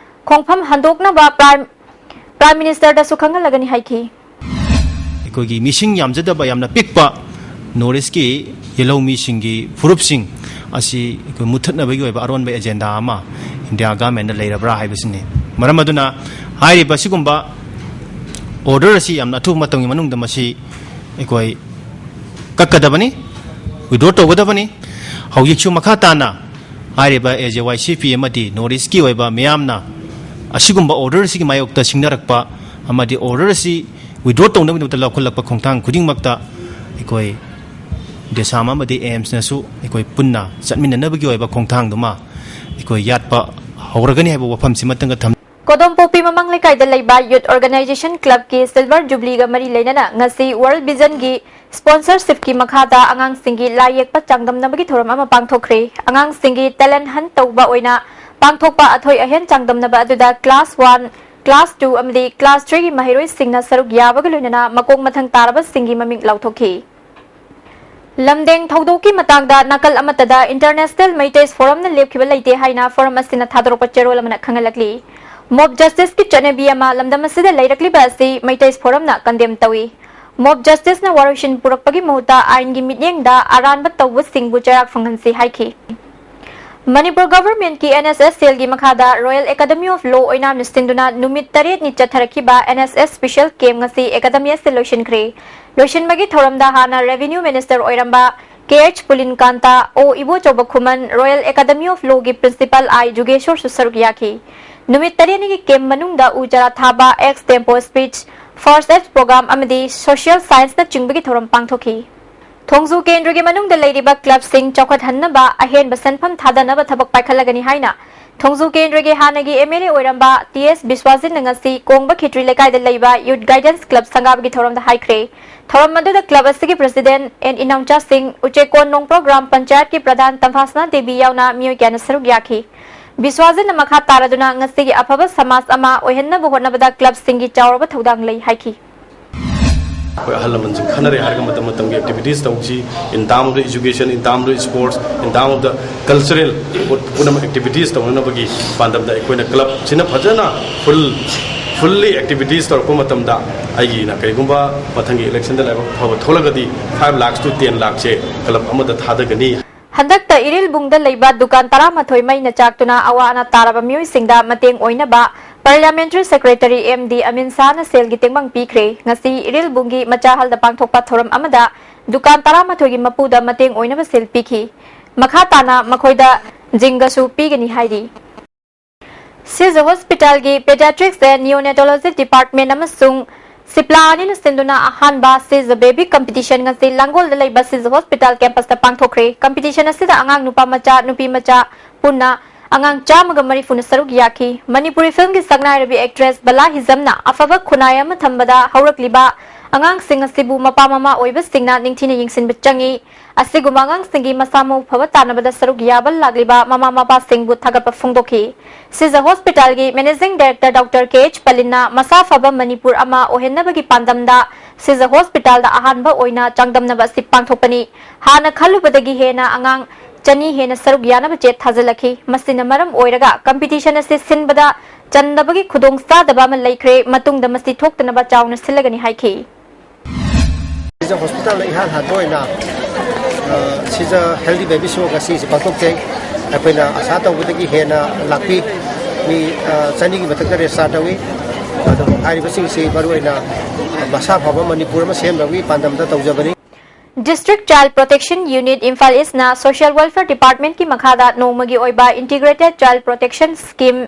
ꯈꯣꯡꯐꯝ ꯍꯟꯗꯣꯛꯅꯕ Prime Prime Ministerꯗꯁꯨ ꯈꯪꯍꯜꯂꯒꯅꯤ ꯍꯥꯏꯈꯤ꯫ ꯑꯩꯈꯣꯏꯒꯤ ꯃꯤꯁꯤꯡ ꯌꯥꯝꯖꯗꯕ, ꯌꯥꯝꯅ ꯄꯤꯛꯄ North Eastꯀꯤ ꯌꯦꯜꯍꯧꯃꯤꯁꯤꯡꯒꯤ ꯐꯨꯔꯨꯞꯁꯤꯡ ꯑꯁꯤ ꯑꯩꯈꯣꯏ ꯃꯨꯠꯊꯠꯅꯕꯒꯤ ꯑꯣꯏꯕ ꯑꯔꯣꯟꯕ agenda ꯑꯃ India governmentꯅ ꯂꯩꯔꯕ꯭ꯔꯥ ꯍꯥꯏꯕꯁꯤꯅꯤ꯫ ꯃꯔꯝ ꯑꯗꯨꯅ ꯍꯥꯏꯔꯤꯕ ꯑꯁꯤꯒꯨꯝꯕ order ꯑꯁꯤ ꯌꯥꯝꯅ ꯑꯊꯨꯕ ꯃꯇꯝꯒꯤ ꯃꯅꯨꯡꯗ ꯃꯁꯤ ꯑꯩꯈꯣꯏ ꯀꯛꯀꯗꯕꯅꯤ, withdraw ꯇꯧꯒꯗꯕꯅꯤ꯫ ꯍꯧꯖꯤꯛꯁꯨ ꯃꯈꯥ ꯇꯥꯅ ꯍꯥꯏꯔꯤꯕ AJYCP ꯑꯃꯗꯤ North Eastꯀꯤ ꯑꯣꯏꯕ ꯃꯤꯌꯥꯝꯅ ꯑꯁꯤꯒꯨꯝꯕ order ꯑꯁꯤꯒꯤ ꯃꯥꯌꯣꯛꯇ ꯁꯤꯡꯅꯔꯛꯄ ꯑꯃꯗꯤ order ꯑꯁꯤ withdraw ꯇꯧꯅꯕꯒꯤꯗꯃꯛꯇ ꯂꯧꯈꯠꯂꯛꯄ ꯈꯣꯡꯊꯥꯡ ꯈꯨꯗꯤꯡꯃꯛꯇ ꯑꯩꯈꯣꯏ ꯗꯦꯁꯥꯝ ꯑꯃꯗꯤ ꯑꯦꯝꯁꯅꯁꯨ ꯑꯩꯈꯣꯏ ꯄꯨꯟꯅ ꯆꯠꯃꯤꯟꯅꯅꯕꯒꯤ ꯑꯣꯏꯕ ꯈꯣꯡꯊꯥꯡꯗꯨꯃ ꯑꯩꯈꯣꯏ ꯌꯥꯠꯄ ꯍꯧꯔꯒꯅꯤ ꯍꯥꯏꯕ ꯋꯥꯐꯝꯁꯤꯃꯇꯪꯒ ꯊꯝ ꯄꯣꯗꯣꯝꯄꯣꯛꯄꯤ ꯃꯃꯥꯡ ꯂꯩꯀꯥꯏꯗ ꯂꯩꯕ Youth Organization Clubꯀꯤ Silver Jubileeꯒ ꯃꯔꯤ ꯂꯩꯅꯅ ꯉꯁꯤ World Visionꯒꯤ sponsorshipꯀꯤ ꯃꯈꯥꯗ ꯑꯉꯥꯡꯁꯤꯡꯒꯤ ꯂꯥꯏ ꯌꯦꯛꯄ ꯆꯥꯡꯗꯝꯅꯕꯒꯤ ꯊꯧꯔꯝ ꯑꯃ ꯄꯥꯡꯊꯣꯛꯈ꯭ꯔꯦ꯫ ꯑꯉꯥꯡꯁꯤꯡꯒꯤ talent hunt ꯇꯧꯕ ꯑꯣꯏꯅ ꯄꯥꯡꯊꯣꯛꯄ ꯑꯊꯣꯏ ꯑꯍꯦꯟ ꯆꯥꯡꯗꯝꯅꯕ ꯑꯗꯨꯗ class one, class two ꯑꯃꯗꯤ class threeꯒꯤ ꯃꯍꯩꯔꯣꯏꯁꯤꯡꯅ ꯁꯔꯨꯛ ꯌꯥꯕꯒ ꯂꯣꯏꯅꯅ ꯃꯀꯣꯛ ꯃꯊꯪ ꯇꯥꯔꯕꯁꯤꯡꯒꯤ ꯃꯃꯤꯡ ꯂꯥꯎꯊꯣꯛꯈꯤ꯫ ꯂꯝꯗꯦꯡ ꯊꯧꯗꯣꯛꯀꯤ ꯃꯇꯥꯡꯗ ꯅꯥꯀꯜ ꯑꯃꯠꯇꯗ International Meiteis Forumꯅ ꯂꯦꯞꯈꯤꯕ ꯂꯩꯇꯦ ꯍꯥꯏꯅ Forum ꯑꯁꯤꯅ ꯊꯥꯗꯣꯔꯛꯄ ꯆꯦꯔꯣꯜ ꯑꯃꯅ ꯈꯪꯍꯜꯂꯛꯂꯤ꯫ Mob justiceꯀꯤ ꯆꯠꯅꯕꯤ ꯑꯃ ꯂꯝꯗꯝ ꯑꯁꯤꯗ ꯂꯩꯔꯛꯂꯤꯕ ꯑꯁꯤ Meiteis Forumꯅ condemn ꯇꯧꯏ꯫ Mob justiceꯅ ꯋꯥꯔꯣꯏꯁꯤꯟ ꯄꯨꯔꯛꯄꯒꯤ ꯃꯍꯨꯠꯇ ꯑꯥꯏꯟꯒꯤ ꯃꯤꯠꯌꯦꯡꯗ ꯑꯔꯥꯟꯕ ꯇꯧꯕꯁꯤꯡꯕꯨ ꯆꯩꯔꯥꯛ ꯐꯪꯍꯟꯁꯤ ꯍꯥꯏꯈꯤ꯫ ꯃꯅꯤꯄꯨꯔ governmentꯀꯤ NSS cellꯒꯤ ꯃꯈꯥꯗ Royal Academy of Law ꯑꯣꯏꯅꯥꯝꯅ ꯁꯤꯟꯗꯨꯅ ꯅꯨꯃꯤꯠ ꯇꯔꯦꯠꯅꯤ ꯆꯠꯊꯔꯛꯈꯤꯕ NSS special camp ꯉꯁꯤ academy ꯑꯁꯤꯗ ꯂꯣꯏꯁꯤꯟꯈ꯭ꯔꯦ꯫ ꯂꯣꯏꯁꯤꯟꯕꯒꯤ ꯊꯧꯔꯝꯗ ꯍꯥꯟꯅ Revenue Minister ꯑꯣꯏꯔꯝꯕ K H Pulinkanta, O Ibochouba Khuman, Royal Academy of Lawꯒꯤ Principal I ꯖꯨꯒꯦꯁꯣꯔꯁꯨ ꯁꯔꯨꯛ ꯌꯥꯈꯤ꯫ ꯅꯨꯃꯤꯠ ꯇꯔꯦꯠꯅꯤꯒꯤ camp ꯃꯅꯨꯡꯗ ꯎ ꯆꯥꯔꯥ ꯊꯥꯕ, ex tempore speech, first aid program ꯑꯃꯗꯤ social scienceꯅꯆꯤꯡꯕꯒꯤ ꯊꯧꯔꯝ ꯄꯥꯡꯊꯣꯛꯈꯤ꯫ ꯊꯣꯡꯖꯨ ꯀꯦꯟꯗ꯭ꯔꯒꯤ ꯃꯅꯨꯡꯗ ꯂꯩꯔꯤꯕ clubꯁꯤꯡ ꯆꯥꯎꯈꯠꯍꯟꯅꯕ ꯑꯍꯦꯟꯕ ꯁꯦꯟꯐꯝ ꯊꯥꯗꯅꯕ ꯊꯕꯛ ꯄꯥꯏꯈꯠꯂꯒꯅꯤ ꯍꯥꯏꯅ ꯊꯣꯡꯖꯨ ꯀꯦꯟꯗ꯭ꯔꯒꯤ ꯍꯥꯟꯅꯒꯤ MLA ꯑꯣꯏꯔꯝꯕ T S ꯕꯤꯁ꯭ꯋꯥꯖꯤꯠꯅ ꯉꯁꯤ ꯀꯣꯡꯕ ꯈꯦꯇ꯭ꯔꯤ ꯂꯩꯀꯥꯏꯗ ꯂꯩꯕ Youth Guidance Club ꯁꯪꯒꯥꯕꯒꯤ ꯊꯧꯔꯝꯗ ꯍꯥꯏꯈ꯭ꯔꯦ꯫ ꯊꯧꯔꯝ ꯑꯗꯨꯗ club ꯑꯁꯤꯒꯤ president N ꯏꯅꯥꯎꯆꯥ ꯁꯤꯡ, ꯎꯆꯦꯛꯀꯣꯟ ꯅꯣꯡꯄꯣꯛ ꯒ꯭ꯔꯥꯝ ꯄꯟꯆꯥꯌꯠꯀꯤ ꯄ꯭ꯔꯙꯥꯟ ꯇꯝꯐꯥꯁꯅꯥ ꯗꯦꯕꯤ ꯌꯥꯎꯅ ꯃꯤꯑꯣꯏ ꯀꯌꯥꯅ ꯁꯔꯨꯛ ꯌꯥꯈꯤ꯫ ꯕꯤꯁ꯭ꯋꯥꯖꯤꯠꯅ ꯃꯈꯥ ꯇꯥꯔꯗꯨꯅ ꯉꯁꯤꯒꯤ ꯑꯐꯕ ꯁꯃꯥꯖ ꯑꯃ ꯑꯣꯏꯍꯟꯅꯕ ꯍꯣꯠꯅꯕꯗ clubꯁꯤꯡꯒꯤ ꯆꯥꯎꯔꯕ ꯊꯧꯗꯥꯡ ꯂꯩ ꯍꯥꯏꯈꯤ꯫ ꯑꯩꯈꯣꯏ ꯑꯍꯜ ꯂꯃꯟꯁꯤꯡ ꯈꯟꯅꯔꯦ ꯍꯥꯏꯔꯒ ꯃꯇꯝ ꯃꯇꯝꯒꯤ activities ꯇꯧꯁꯤ, in term of education, in term of sports, in term of the cultural, ꯄꯨꯝꯅꯃꯛ activities ꯇꯧꯅꯅꯕꯒꯤ ꯄꯥꯟꯗꯝꯗ ꯑꯩꯈꯣꯏꯅ clubꯁꯤꯅ ꯐꯖꯅ full, fully activities ꯇꯧꯔꯛꯄ ꯃꯇꯝꯗ ꯑꯩꯒꯤꯅ ꯀꯔꯤꯒꯨꯝꯕ ꯃꯊꯪꯒꯤ electionꯗ ꯂꯥꯏꯕꯛ ꯐꯕ ꯊꯣꯛꯂꯒꯗꯤ five lakhs to ten lakhꯁꯦ club ꯑꯃꯗ ꯊꯥꯗꯒꯅꯤ꯫ ꯍꯟꯗꯛꯇ ꯏꯔꯤꯜꯕꯨꯡꯗ ꯂꯩꯕ ꯗꯨꯀꯥꯟ ꯇꯔꯥꯃꯥꯊꯣꯏ ꯃꯩꯅ ꯆꯥꯛꯇꯨꯅ ꯑꯋꯥ ꯑꯅꯥ ꯇꯥꯔꯕ ꯃꯤꯑꯣꯏꯁꯤꯡꯗ ꯃꯇꯦꯡ ꯑꯣꯏꯅꯕ Parliamentary Secretary M D ꯑꯃꯤꯟ ꯁꯥꯍꯅ ꯁꯦꯜꯒꯤ ꯇꯦꯡꯕꯥꯡ ꯄꯤꯈ꯭ꯔꯦ꯫ ꯉꯁꯤ ꯏꯔꯤꯜꯕꯨꯡꯒꯤ ꯃꯆꯥ ꯍꯜꯗ ꯄꯥꯡꯊꯣꯛꯄ ꯊꯧꯔꯝ ꯑꯃꯗ ꯗꯨꯀꯥꯟ ꯇꯔꯥꯃꯥꯊꯣꯏꯒꯤ ꯃꯄꯨꯗ ꯃꯇꯦꯡ ꯑꯣꯏꯅꯕ ꯁꯦꯜ ꯄꯤꯈꯤ꯫ ꯃꯈꯥ ꯇꯥꯅ ꯃꯈꯣꯏꯗ ꯖꯤꯡꯒꯁꯨ ꯄꯤꯒꯅꯤ ꯍꯥꯏꯔꯤ꯫ Swiss Hospitalꯒꯤ Pediatrics and Neonatology Department ꯑꯃꯁꯨꯡ ꯁꯤꯞꯂꯥ ꯑꯅꯤꯅ ꯁꯤꯟꯗꯨꯅ ꯑꯍꯥꯟꯕ Swiss Baby Competition ꯉꯁꯤ ꯂꯥꯡꯒꯣꯜꯗ ꯂꯩꯕ Swiss Hospital campusꯇ ꯄꯥꯡꯊꯣꯛꯈ꯭ꯔꯦ꯫ Competition ꯑꯁꯤꯗ ꯑꯉꯥꯡ ꯅꯨꯄꯥ ꯃꯆꯥ, ꯅꯨꯄꯤ ꯃꯆꯥ ꯄꯨꯟꯅ ꯑꯉꯥꯡ ꯆꯥꯝꯃꯒ ꯃꯔꯤꯐꯨꯅ ꯁꯔꯨꯛ ꯌꯥꯈꯤ꯫ ꯃꯅꯤꯄꯨꯔꯤ ꯐꯤꯜꯝꯒꯤ ꯁꯛꯅꯥꯏꯔꯕꯤ ꯑꯦꯛꯇ꯭ꯔꯦꯁ ꯕꯂꯥ ꯍꯤꯖꯝꯅ ꯑꯐꯕ ꯈꯨꯟꯅꯥꯏ ꯑꯃ ꯊꯝꯕꯗ ꯍꯧꯔꯛꯂꯤꯕ ꯑꯉꯥꯡꯁꯤꯡ ꯑꯁꯤꯕꯨ ꯃꯄꯥ ꯃꯃꯥ ꯑꯣꯏꯕꯁꯤꯡꯅ ꯅꯤꯡꯊꯤꯅ ꯌꯦꯡꯁꯤꯟꯕ ꯆꯪꯏ꯫ ꯑꯁꯤꯒꯨꯝꯕ ꯑꯉꯥꯡꯁꯤꯡꯒꯤ ꯃꯁꯥ ꯃꯎ ꯐꯕ ꯇꯥꯅꯕꯗ ꯁꯔꯨꯛ ꯌꯥꯕ ꯂꯥꯛꯂꯤꯕ ꯃꯃꯥ ꯃꯄꯥꯁꯤꯡꯕꯨ ꯊꯥꯒꯠꯄ ꯐꯣꯡꯗꯣꯛꯈꯤ꯫ ꯁꯤꯖ ꯍꯣꯁꯄꯤꯇꯥꯜꯒꯤ ꯃꯦꯅꯦꯖꯤꯡ ꯗꯥꯏꯔꯦꯛꯇꯔ ꯗꯣꯛꯇꯔ ꯀꯦ ꯑꯩꯆ ꯄꯂꯤꯟꯅ ꯃꯁꯥ ꯐꯕ ꯃꯅꯤꯄꯨꯔ ꯑꯃ ꯑꯣꯏꯍꯟꯅꯕꯒꯤ ꯄꯥꯟꯗꯝꯗ ꯁꯤꯖ ꯍꯣꯁꯄꯤꯇꯥꯜꯗ ꯑꯍꯥꯟꯕ ꯑꯣꯏꯅ ꯆꯥꯡꯗꯝꯅꯕ ꯑꯁꯤ ꯄꯥꯡꯊꯣꯛꯄꯅꯤ꯫ ꯍꯥꯟꯅ ꯈꯜꯂꯨꯕꯗꯒꯤ ꯍꯦꯟꯅ ꯑꯉꯥꯡ ꯆꯅꯤ ꯍꯦꯟꯅ ꯁꯔꯨꯛ ꯌꯥꯅꯕ ꯆꯦꯠ ꯊꯥꯖꯤꯜꯂꯛꯈꯤ꯫ ꯃꯁꯤꯅ ꯃꯔꯝ ꯑꯣꯏꯔꯒ ꯀꯝꯄꯤꯇꯤꯁꯟ ꯑꯁꯤ ꯁꯤꯟꯕꯗ ꯆꯟꯗꯕꯒꯤ ꯈꯨꯗꯣꯡꯆꯥꯗꯕ ꯑꯃ ꯂꯩꯈ꯭ꯔꯦ꯫ ꯃꯇꯨꯡꯗ ꯃꯁꯤ ꯊꯣꯛꯇꯅꯕ ꯆꯥꯎꯅ ꯁꯤꯜꯂꯒꯅꯤ ꯍꯥꯏꯈꯤ꯫ ꯁꯤꯖ ꯍꯣꯁꯄꯤꯇꯥꯜꯗ ꯏꯍꯥꯟ ꯍꯥꯟꯕ ꯑꯣꯏꯅ, ꯑ, ꯁꯤꯖ ꯍꯦꯜꯗꯤ ꯕꯦꯕꯤ ꯁꯣ ꯉꯁꯤꯁꯤ ꯄꯥꯡꯊꯣꯛꯆꯩ꯫ ꯑꯩꯈꯣꯏꯅ ꯑꯁꯥ ꯇꯧꯕꯗꯒꯤ ꯍꯦꯟꯅ ꯂꯥꯛꯄꯤ꯫ ꯃꯤ, ꯑ, ꯆꯅꯤꯒꯤ ꯃꯊꯛꯇ ꯔꯦꯖꯤꯁꯇꯥꯔ ꯇꯧꯏ꯫ ꯑꯗꯨꯕꯨ ꯍꯥꯏꯔꯤꯕꯁꯤꯡꯁꯤ ꯃꯔꯨꯑꯣꯏꯅ ꯃꯁꯥ ꯐꯕ ꯃꯅꯤꯄꯨꯔ ꯑꯃ ꯁꯦꯝꯅꯕꯒꯤ ꯄꯥꯟꯗꯝꯗ ꯇꯧꯖꯕꯅꯤ꯫ District Child Protection Unit Imphal ꯏꯁꯅ Social Welfare Department ꯀꯤ ꯃꯈꯥꯗ ꯅꯣꯡꯃꯒꯤ ꯑꯣꯏꯕ Integrated Child Protection Scheme,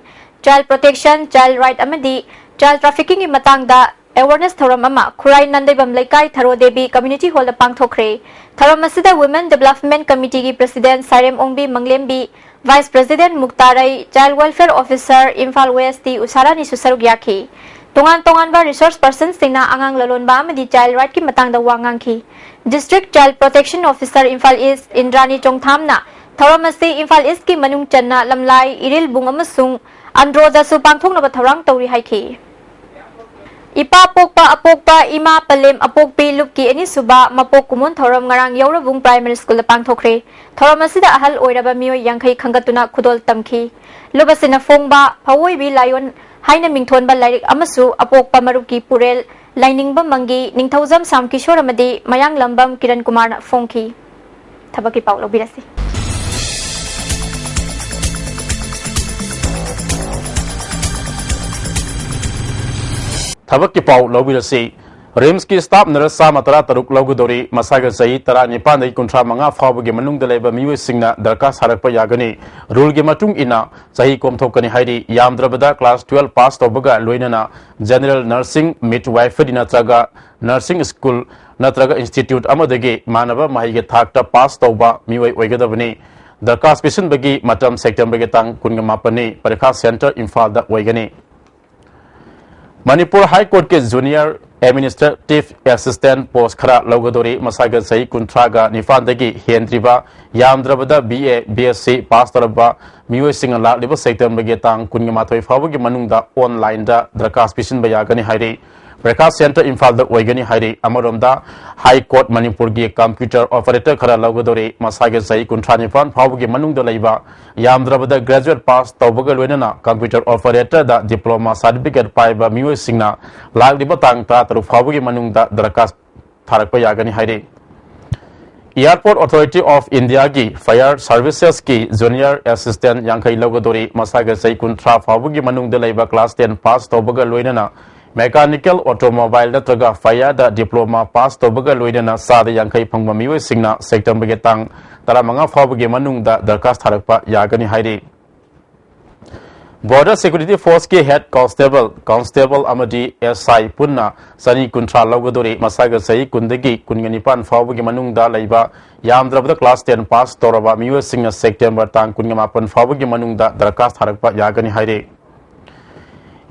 Child Protection, Child Right ꯑꯃꯗꯤ Child Trafficking ꯒꯤ ꯃꯇꯥꯡꯗ awareness ꯊꯧꯔꯝ ꯑꯃ ꯈꯨꯔꯥꯏ ꯅꯥꯟꯗꯩꯕꯝ ꯂꯩꯀꯥꯏ ꯊꯔꯣ ꯗꯦꯕꯤ Community Hall ꯗ ꯄꯥꯡꯊꯣꯛꯈ꯭ꯔꯦ꯫ ꯊꯧꯔꯝ ꯑꯁꯤꯗ Women Development Committee ꯒꯤ President Sairem Ongbi Manglembi, Vice President Muktarei, Child Welfare Officer Imphal West T ꯎꯁꯥꯔꯥꯅꯤꯁꯨ ꯁꯔꯨꯛ ꯌꯥꯈꯤ꯫ ꯇꯣꯉꯥꯟ ꯇꯣꯉꯥꯟꯕ resource person ꯁꯤꯡꯅ ꯑꯉꯥꯡ ꯂꯂꯣꯟꯕ ꯑꯃꯗꯤ child right ꯀꯤ ꯃꯇꯥꯡꯗ ꯋꯥ ꯉꯥꯡꯈꯤ꯫ District Child Protection Officer Imphal ꯏꯁ ꯏꯟꯗ꯭ꯔꯥꯅꯤ ꯆꯣꯡꯊꯥꯝꯅ ꯊꯧꯔꯝ ꯑꯁꯤ ꯏꯝꯐꯥꯜ ꯏꯁꯀꯤ ꯃꯅꯨꯡ ꯆꯟꯅ ꯂꯝꯂꯥꯏ, ꯏꯔꯤꯜꯕꯨꯡ ꯑꯃꯁꯨꯡ ꯑꯟꯗ꯭ꯔꯣꯗꯁꯨ ꯄꯥꯡꯊꯣꯛꯅꯕ ꯊꯧꯔꯥꯡ ꯇꯧꯔꯤ ꯍꯥꯏꯈꯤ꯫ ꯏꯄꯥ ꯄꯣꯛꯄ ꯑꯄꯣꯛꯄ ꯏꯃꯥ ꯄꯂꯦꯝ ꯑꯄꯣꯛꯄꯤ ꯂꯨꯞꯀꯤ ꯑꯅꯤꯁꯨꯕ ꯃꯄꯣꯛ ꯀꯨꯝꯑꯣꯟ ꯊꯧꯔꯝ ꯉꯔꯥꯡ ꯌꯧꯔꯕꯨꯡ Primary School ꯗ ꯄꯥꯡꯊꯣꯛꯈ꯭ꯔꯦ꯫ ꯊꯧꯔꯝ ꯑꯁꯤꯗ ꯑꯍꯜ ꯑꯣꯏꯔꯕ ꯃꯤꯑꯣꯏ ꯌꯥꯡꯈꯩ ꯈꯟꯒꯠꯇꯨꯅ ꯈꯨꯗꯣꯜ ꯇꯝꯈꯤ꯫ ꯂꯨꯞ ꯑꯁꯤꯅ ꯐꯣꯡꯕ ꯐꯑꯣꯏꯕꯤ ꯂꯥꯏꯑꯣꯟ ꯍꯥꯏꯅ ꯃꯤꯡꯊꯣꯟꯕ ꯂꯥꯏꯔꯤꯛ ꯑꯃꯁꯨ ꯑꯄꯣꯛꯄ ꯃꯔꯨꯞꯀꯤ ꯄꯨꯔꯦꯜ ꯂꯥꯏꯅꯤꯡꯕ ꯃꯪꯒꯤ ꯅꯤꯡꯊꯧꯖꯝ ꯁꯥꯝ ꯀꯤꯁꯣꯔ ꯑꯃꯗꯤ ꯃꯌꯥꯡꯂꯝꯕꯝ ꯀꯤꯔꯟ ꯀꯨꯃꯥꯔꯅ ꯐꯣꯡꯈꯤ꯫ ꯊꯕꯛꯀꯤ ꯄꯥꯎ ꯂꯧꯕꯤꯔꯁꯤ꯫ ꯊꯕꯛꯀꯤ ꯄꯥꯎ ꯂꯧꯕꯤꯔꯁꯤ꯫ ꯔꯤꯝꯁꯀꯤ staff nurse ꯆꯥꯝꯃ ꯇꯔꯥ ꯇꯔꯨꯛ ꯂꯧꯒꯗꯧꯔꯤ꯫ ꯃꯁꯥꯒ ꯆꯍꯤ ꯇꯔꯥꯅꯤꯄꯥꯟꯗꯒꯤ ꯀꯨꯟꯊ꯭ꯔꯥ ꯃꯉꯥ ꯐꯥꯎꯕꯒꯤ ꯃꯅꯨꯡꯗ ꯂꯩꯕ ꯃꯤꯑꯣꯏꯁꯤꯡꯅ ꯗꯔꯀꯥꯔ ꯁꯥꯔꯛꯄ ꯌꯥꯒꯅꯤ꯫ Rule ꯒꯤ ꯃꯇꯨꯡ ꯏꯟꯅ ꯆꯍꯤ ꯀꯣꯝꯊꯣꯛꯀꯅꯤ ꯍꯥꯏꯔꯤ꯫ ꯌꯥꯝꯗ꯭ꯔꯕꯗ class twelve pass ꯇꯧꯕꯒ ꯂꯣꯏꯅꯅ general nursing, midwifery ꯅꯠꯇ꯭ꯔꯒ nursing school ꯅꯠꯇ꯭ꯔꯒ institute ꯑꯃꯗꯒꯤ ꯃꯥꯟꯅꯕ ꯃꯍꯩꯒꯤ ꯊꯥꯛꯇ pass ꯇꯧꯕ ꯃꯤꯑꯣꯏ ꯑꯣꯏꯒꯗꯕꯅꯤ꯫ ꯗꯔꯈꯥꯁ ꯄꯤꯁꯤꯟꯕꯒꯤ ꯃꯇꯝ ꯁꯦꯞꯇꯦꯝꯕꯔꯒꯤ ꯇꯥꯡ ꯀꯨꯟꯒ ꯃꯥꯄꯟꯅꯤ꯫ ꯄꯔꯤꯈꯥ ꯁꯦꯟꯇꯔ ꯏꯝꯐꯥꯜꯗ ꯑꯣꯏꯒꯅꯤ꯫ ꯃꯅꯤꯄꯨꯔ ꯍꯥꯏ ꯀꯣꯔꯠꯀꯤ ꯖꯨꯅꯤꯌꯔ ꯑꯦꯗꯃꯤꯅꯤꯁꯇ꯭ꯔꯦꯇꯤꯚ ꯑꯦꯁꯤꯁꯇꯦꯟꯠ ꯄꯣꯁ ꯈꯔ ꯂꯧꯒꯗꯧꯔꯤ꯫ ꯃꯁꯥꯒꯤ ꯆꯍꯤ ꯀꯨꯟꯊ꯭ꯔꯥꯒ ꯅꯤꯄꯥꯟꯗꯒꯤ ꯍꯦꯟꯗ꯭ꯔꯤꯕ, ꯌꯥꯝꯗ꯭ꯔꯕꯗ B A, B S C pass ꯇꯧꯔꯕ ꯃꯤꯑꯣꯏꯁꯤꯡꯅ ꯂꯥꯛꯂꯤꯕ ꯁꯦꯞꯇꯦꯝꯕꯔꯒꯤ ꯇꯥꯡ ꯀꯨꯟꯒ ꯃꯥꯊꯣꯏ ꯐꯥꯎꯕꯒꯤ ꯃꯅꯨꯡꯗ ꯑꯣꯟꯂꯥꯏꯟꯗ ꯗꯔꯈꯥꯁ ꯄꯤꯁꯤꯟꯕ ꯌꯥꯒꯅꯤ ꯍꯥꯏꯔꯤ꯫ ꯄꯔꯤꯈꯥ ꯁꯦꯟꯇꯔ ꯏꯝꯐꯥꯜꯗ ꯑꯣꯏꯒꯅꯤ ꯍꯥꯏꯔꯤ꯫ ꯑꯃꯔꯣꯝꯗ, ꯍꯥꯏ ꯀꯣꯔꯠ ꯃꯅꯤꯄꯨꯔꯒꯤ ꯀꯝꯄ꯭ꯌꯨꯇꯔ ꯑꯣꯄꯔꯦꯇꯔ ꯈꯔ ꯂꯧꯒꯗꯧꯔꯤ꯫ ꯃꯁꯥꯒꯤ ꯆꯍꯤ ꯀꯨꯟꯊ꯭ꯔꯥ ꯅꯤꯄꯥꯟ ꯐꯥꯎꯕꯒꯤ ꯃꯅꯨꯡꯗ ꯂꯩꯕ, ꯌꯥꯝꯗ꯭ꯔꯕꯗ ꯒ꯭ꯔꯦꯖꯨꯑꯦꯠ ꯄꯥꯁ ꯇꯧꯕꯒ ꯂꯣꯏꯅꯅ ꯀꯝꯄ꯭ꯌꯨꯇꯔ ꯑꯣꯄꯔꯦꯇꯔꯗ ꯗꯤꯄ꯭ꯂꯣꯃꯥ ꯁꯥꯔꯇꯤꯐꯤꯀꯦꯠ ꯄꯥꯏꯕ ꯃꯤꯑꯣꯏꯁꯤꯡꯅ ꯂꯥꯛꯂꯤꯕ ꯇꯥꯡ ꯇꯔꯥꯇꯔꯨꯛ ꯐꯥꯎꯕꯒꯤ ꯃꯅꯨꯡꯗ ꯗꯔꯈꯥꯁ ꯊꯥꯔꯛꯄ ꯌꯥꯒꯅꯤ ꯍꯥꯏꯔꯤ꯫ Airport Authority of Indiaꯒꯤ ꯐꯥꯌꯔ ꯁꯥꯔꯚꯤꯁꯦꯁꯀꯤ ꯖꯨꯅꯤꯌꯔ ꯑꯦꯁꯤꯁꯇꯦꯟꯠ ꯌꯥꯡꯈꯩ ꯂꯧꯒꯗꯧꯔꯤ꯫ ꯃꯁꯥꯒꯤ ꯆꯍꯤ ꯀꯨꯟꯊ꯭ꯔꯥ ꯐꯥꯎꯕꯒꯤ ꯃꯅꯨꯡꯗ ꯂꯩꯕ, ꯀ꯭ꯂꯥꯁ ꯇꯦꯟ ꯄꯥꯁ ꯇꯧꯕꯒ ꯂꯣꯏꯅꯅ ꯃꯦꯀꯥꯅꯤꯀꯦꯜ, ꯑꯣꯇꯣꯃꯣꯕꯥꯏꯜ ꯅꯠꯇ꯭ꯔꯒ ꯐꯥꯌꯔꯗ ꯗꯤꯄ꯭ꯂꯣꯃꯥ ꯄꯥꯁ ꯇꯧꯕꯒ ꯂꯣꯏꯅꯅ ꯆꯥꯗ ꯌꯥꯡꯈꯩ ꯐꯪꯕ ꯃꯤꯑꯣꯏꯁꯤꯡꯅ ꯁꯦꯞꯇꯦꯝꯕꯔꯒꯤ ꯇꯥꯡ ꯇꯔꯥꯃꯉꯥ ꯐꯥꯎꯕꯒꯤ ꯃꯅꯨꯡꯗ ꯗꯔꯈꯥꯁ ꯊꯥꯔꯛꯄ ꯌꯥꯒꯅꯤ ꯍꯥꯏꯔꯤ꯫ ꯕꯣꯔꯗꯔ ꯁꯦꯀ꯭ꯌꯨꯔꯤꯇꯤ ꯐꯣꯔꯁꯀꯤ ꯍꯦꯗ ꯀꯣꯟꯁꯇꯦꯕꯜ, ꯀꯣꯟꯁꯇꯦꯕꯜ ꯑꯃꯗꯤ ꯑꯦꯁ ꯑꯥꯏ ꯄꯨꯟꯅ ꯆꯅꯤ ꯀꯨꯟꯊ꯭ꯔꯥ ꯂꯧꯒꯗꯧꯔꯤ꯫ ꯃꯁꯥꯒꯤ ꯆꯍꯤ ꯀꯨꯟꯗꯒꯤ ꯀꯨꯟꯒ ꯅꯤꯄꯥꯟ ꯐꯥꯎꯕꯒꯤ ꯃꯅꯨꯡꯗ ꯂꯩꯕ, ꯌꯥꯝꯗ꯭ꯔꯕꯗ ꯀ꯭ꯂꯥꯁ ꯇꯦꯟ ꯄꯥꯁ ꯇꯧꯔꯕ ꯃꯤꯑꯣꯏꯁꯤꯡꯅ ꯁꯦꯞꯇꯦꯝꯕꯔ ꯇꯥꯡ ꯀꯨꯟꯒ ꯃꯥꯄꯟ ꯐꯥꯎꯕꯒꯤ ꯃꯅꯨꯡꯗ ꯗꯔꯈꯥꯁ ꯊꯥꯔꯛꯄ ꯌꯥꯒꯅꯤ ꯍꯥꯏꯔꯤ꯫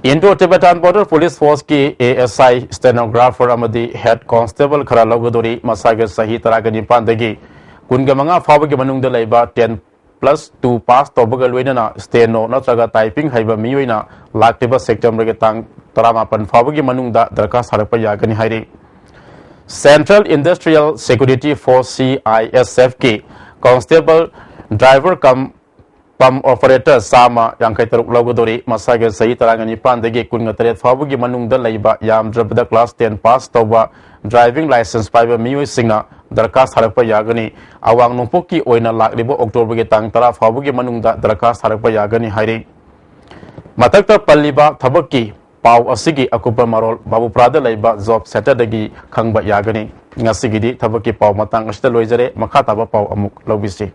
ꯏꯟꯗꯣ ꯇꯤꯕꯦꯇꯥꯟ ꯕꯣꯔꯗꯔ ꯄꯨꯂꯤꯁ ꯐꯣꯔꯁꯀꯤ ꯑꯦ ꯑꯦꯁ ꯑꯥꯏ, ꯁ꯭ꯇꯦꯅꯣꯒ꯭ꯔꯥꯐꯔ ꯑꯃꯗꯤ ꯍꯦꯗ ꯀꯣꯟꯁꯇꯦꯕꯜ ꯈꯔ ꯂꯧꯒꯗꯧꯔꯤ꯫ ꯃꯁꯥꯒꯤ ꯆꯍꯤ ꯇꯔꯥꯒ ꯅꯤꯄꯥꯟꯗꯒꯤ ꯀꯨꯟꯒ ꯃꯉꯥ ꯐꯥꯎꯕꯒꯤ ꯃꯅꯨꯡꯗ ꯂꯩꯕ, ꯇꯦꯟ ꯄ꯭ꯂꯁ ꯇꯨ ꯄꯥꯁ ꯇꯧꯕꯒ ꯂꯣꯏꯅꯅ ꯁ꯭ꯇꯦꯅꯣ ꯅꯠꯇ꯭ꯔꯒ ꯇꯥꯏꯄꯤꯡ ꯍꯩꯕ ꯃꯤꯑꯣꯏꯅ ꯂꯥꯛꯂꯤꯕ ꯁꯦꯞꯇꯦꯝꯕꯔꯒꯤ ꯇꯥꯡ ꯇꯔꯥꯃꯥꯄꯟ ꯐꯥꯎꯕꯒꯤ ꯃꯅꯨꯡꯗ ꯗꯔꯈꯥꯁ ꯊꯥꯔꯛꯄ ꯌꯥꯒꯅꯤ ꯍꯥꯏꯔꯤ꯫ Central industrial security force, C I S ꯑꯦꯐꯀꯤ constable, driver cum pump operator ꯆꯥꯝꯃ ꯌꯥꯡꯈꯩ ꯇꯔꯨꯛ ꯂꯧꯒꯗꯧꯔꯤ꯫ ꯃꯁꯥꯒꯤ ꯆꯍꯤ ꯇꯔꯥꯒ ꯅꯤꯄꯥꯟꯗꯒꯤ ꯀꯨꯟꯒ ꯇꯔꯦꯠ ꯐꯥꯎꯕꯒꯤ ꯃꯅꯨꯡꯗ ꯂꯩꯕ, ꯌꯥꯝꯗ꯭ꯔꯕꯗ ꯀ꯭ꯂꯥꯁ ꯇꯦꯟ ꯄꯥꯁ ꯇꯧꯕ, ꯗ꯭ꯔꯥꯏꯚꯤꯡ ꯂꯥꯏꯁꯦꯟꯁ ꯄꯥꯏꯕ ꯃꯤꯑꯣꯏꯁꯤꯡꯅ ꯗꯔꯈꯥꯁ ꯊꯥꯔꯛꯄ ꯌꯥꯒꯅꯤ꯫ ꯑꯋꯥꯡ ꯅꯣꯡꯄꯣꯛꯀꯤ ꯑꯣꯏꯅ ꯂꯥꯛꯂꯤꯕ ꯑꯣꯛꯇꯣꯕꯔꯒꯤ ꯇꯥꯡ ꯇꯔꯥ ꯐꯥꯎꯕꯒꯤ ꯃꯅꯨꯡꯗ ꯗꯔꯈꯥꯁ ꯊꯥꯔꯛꯄ ꯌꯥꯒꯅꯤ ꯍꯥꯏꯔꯤ꯫ ꯃꯊꯛꯇ ꯄꯜꯂꯤꯕ ꯊꯕꯛꯀꯤ ꯄꯥꯎ ꯑꯁꯤꯒꯤ ꯑꯀꯨꯞꯄ ꯃꯔꯣꯜ ꯕꯥꯕꯨꯄꯨꯔꯥꯗ ꯂꯩꯕ ꯖꯣꯕ ꯁꯦꯟꯇꯔꯗꯒꯤ ꯈꯪꯕ ꯌꯥꯒꯅꯤ꯫ ꯉꯁꯤꯒꯤꯗꯤ ꯊꯕꯛꯀꯤ ꯄꯥꯎ ꯃꯇꯥꯡ ꯑꯁꯤꯗ ꯂꯣꯏꯖꯔꯦ꯫ ꯃꯈꯥ ꯇꯥꯕ ꯄꯥꯎ ꯑꯃꯨꯛ ꯂꯧꯕꯤꯁꯤ꯫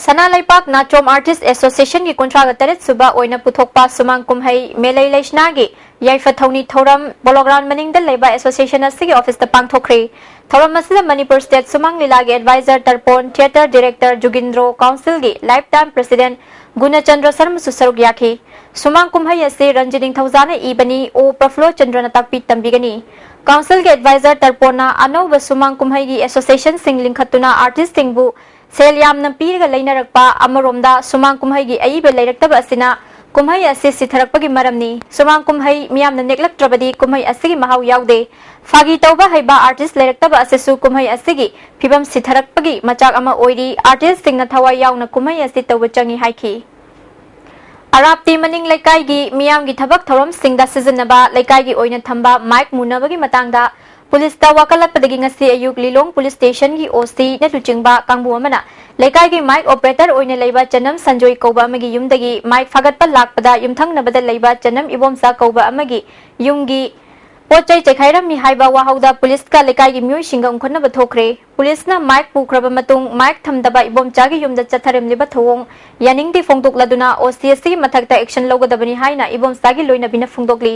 ꯁꯅꯥ ꯂꯩꯄꯥꯛ ꯅꯥꯆꯣꯝ ꯑꯥꯔꯇꯤꯁ ꯑꯦꯁꯣꯁꯤꯌꯦꯁꯟꯒꯤ ꯀꯨꯟꯊ꯭ꯔꯥꯒ ꯇꯔꯦꯠ ꯁꯨꯕ ꯑꯣꯏꯅ ꯄꯨꯊꯣꯛꯄ ꯁꯨꯃꯥꯡ ꯀꯨꯝꯍꯩ ꯃꯦꯂꯩ ꯂꯩꯁꯅꯥꯒꯤ ꯌꯥꯏꯐ ꯊꯧꯅꯤ ꯊꯧꯔꯝ ꯄꯣꯂꯣꯒ꯭ꯔꯥꯎꯟ ꯃꯅꯤꯡꯗ ꯂꯩꯕ ꯑꯦꯁꯣꯁꯤꯌꯦꯁꯟ ꯑꯁꯤꯒꯤ ꯑꯣꯐꯤꯁꯇ ꯄꯥꯡꯊꯣꯛꯈ꯭ꯔꯦ꯫ ꯊꯧꯔꯝ ꯑꯁꯤꯗ ꯃꯅꯤꯄꯨꯔ ꯁ꯭ꯇꯦꯠ ꯁꯨꯃꯥꯡ ꯂꯤꯂꯥꯒꯤ ꯑꯦꯗꯚꯥꯏꯖꯔ ꯇꯔꯄꯣꯟ, ꯊꯤꯌꯦꯇꯔ ꯗꯤꯔꯦꯛꯇꯔ ꯖꯨꯒꯤꯟꯗ꯭ꯔꯣ, ꯀꯥꯎꯟꯁꯤꯜꯒꯤ ꯂꯥꯏꯐ ꯇꯥꯏꯝ ꯄ꯭ꯔꯦꯁꯤꯗꯦꯟꯠ ꯒꯨꯅꯆꯟꯗ꯭ꯔ ꯁꯔꯃꯁꯨ ꯁꯔꯨꯛ ꯌꯥꯈꯤ꯫ ꯁꯨꯃꯥꯡ ꯀꯨꯝꯍꯩ ꯑꯁꯤ ꯔꯟꯖꯤꯠ ꯅꯤꯡꯊꯧꯖꯥꯅ ꯏꯕꯅꯤ, ꯑꯣ ꯄ꯭ꯔꯐꯨꯜꯂꯣ ꯆꯟꯗ꯭ꯔꯅ ꯇꯥꯛꯄꯤ ꯇꯝꯕꯤꯒꯅꯤ꯫ ꯀꯥꯎꯟꯁꯤꯜꯒꯤ ꯑꯦꯗꯚꯥꯏꯖꯔ ꯇꯔꯄꯣꯟꯅ ꯑꯅꯧꯕ ꯁꯨꯃꯥꯡ ꯀꯨꯝꯍꯩꯒꯤ ꯑꯦꯁꯣꯁꯤꯌꯦꯁꯟꯁꯤꯡ ꯂꯤꯡꯈꯠꯇꯨꯅ ꯑꯥꯔꯇꯤꯁꯁꯤꯡꯕꯨ ꯁꯦꯜ ꯌꯥꯝꯅ ꯄꯤꯔꯒ ꯂꯩꯅꯔꯛꯄ ꯑꯃꯔꯣꯝꯗ ꯁꯨꯃꯥꯡ ꯀꯨꯝꯍꯩꯒꯤ ꯑꯏꯕ ꯂꯩꯔꯛꯇꯕ ꯑꯁꯤꯅ ꯀꯨꯝꯍꯩ ꯑꯁꯤ ꯁꯤꯊꯔꯛꯄꯒꯤ ꯃꯔꯝꯅꯤ꯫ ꯁꯨꯃꯥꯡ ꯀꯨꯝꯍꯩ ꯃꯤꯌꯥꯝꯅ ꯅꯦꯛꯂꯛꯇ꯭ꯔꯕꯗꯤ ꯀꯨꯝꯍꯩ ꯑꯁꯤꯒꯤ ꯃꯍꯥꯎ ꯌꯥꯎꯗꯦ꯫ ꯐꯥꯒꯤ ꯇꯧꯕ ꯍꯩꯕ ꯑꯥꯔꯇꯤꯁ ꯂꯩꯔꯛꯇꯕ ꯑꯁꯤꯁꯨ ꯀꯨꯝꯍꯩ ꯑꯁꯤꯒꯤ ꯐꯤꯕꯝ ꯁꯤꯊꯔꯛꯄꯒꯤ ꯃꯆꯥꯛ ꯑꯃ ꯑꯣꯏꯔꯤ꯫ ꯑꯥꯔꯇꯤꯁꯁꯤꯡꯅ ꯊꯋꯥꯏ ꯌꯥꯎꯅ ꯀꯨꯝꯍꯩ ꯑꯁꯤ ꯇꯧꯕ ꯆꯪꯏ ꯍꯥꯏꯈꯤ꯫ ꯑꯔꯥꯞꯇꯤ ꯃꯅꯤꯡ ꯂꯩꯀꯥꯏꯒꯤ ꯃꯤꯌꯥꯝꯒꯤ ꯊꯕꯛ ꯊꯧꯔꯝꯁꯤꯡꯗ ꯁꯤꯖꯤꯟꯅꯕ ꯂꯩꯀꯥꯏꯒꯤ ꯑꯣꯏꯅ ꯊꯝꯕ ꯃꯥꯏꯛ ꯃꯨꯅꯕꯒꯤ ꯃꯇꯥꯡꯗ ꯄꯨꯂꯤꯁꯇ ꯋꯥꯀꯠꯂꯛꯄꯗꯒꯤ ꯉꯁꯤ ꯑꯌꯨꯛ ꯂꯤꯂꯣꯡ ꯄꯨꯂꯤꯁ ꯁ꯭ꯇꯦꯁꯟꯒꯤ ꯑꯣ ꯁꯤꯅ ꯂꯨꯆꯤꯡꯕ ꯀꯥꯡꯕꯨ ꯑꯃꯅ ꯂꯩꯀꯥꯏꯒꯤ ꯃꯥꯏꯛ ꯑꯣꯄꯔꯦꯇꯔ ꯑꯣꯏꯅ ꯂꯩꯕ ꯆꯅꯝ ꯁꯟꯖꯣꯏ ꯀꯧꯕ ꯑꯃꯒꯤ ꯌꯨꯝꯗꯒꯤ ꯃꯥꯏꯛ ꯐꯥꯒꯠꯄ ꯂꯥꯛꯄꯗ ꯌꯨꯝꯊꯪꯅꯕꯗ ꯂꯩꯕ ꯆꯅꯝ ꯏꯕꯣꯝꯆꯥ ꯀꯧꯕ ꯑꯃꯒꯤ ꯌꯨꯝꯒꯤ ꯄꯣꯠ ꯆꯩ ꯆꯩꯈꯥꯏꯔꯝꯃꯤ ꯍꯥꯏꯕ ꯋꯥꯍꯧꯗ ꯄꯨꯂꯤꯁꯀ ꯂꯩꯀꯥꯏꯒꯤ ꯃꯤꯑꯣꯏꯁꯤꯡꯒ ꯎꯪꯈꯠꯅꯕ ꯊꯣꯛꯈ꯭ꯔꯦ꯫ ꯄꯨꯂꯤꯁꯅ ꯃꯥꯏꯛ ꯄꯨꯈ꯭ꯔꯕ ꯃꯇꯨꯡ ꯃꯥꯏꯛ ꯊꯝꯗꯕ ꯏꯕꯣꯝꯆꯥꯒꯤ ꯌꯨꯝꯗ ꯆꯠꯊꯔꯝꯂꯤꯕ ꯊꯧꯑꯣꯡ ꯌꯥꯅꯤꯡꯗꯦ ꯐꯣꯡꯗꯣꯛꯂꯗꯨꯅ ꯑꯣ ꯁꯤ ꯑꯁꯤꯒꯤ ꯃꯊꯛꯇ ꯑꯦꯛꯁꯟ ꯂꯧꯒꯗꯕꯅꯤ ꯍꯥꯏꯅ ꯏꯕꯣꯝꯆꯥꯒꯤ ꯂꯣꯏꯅꯕꯤꯅ ꯐꯣꯡꯗꯣꯛꯂꯤ꯫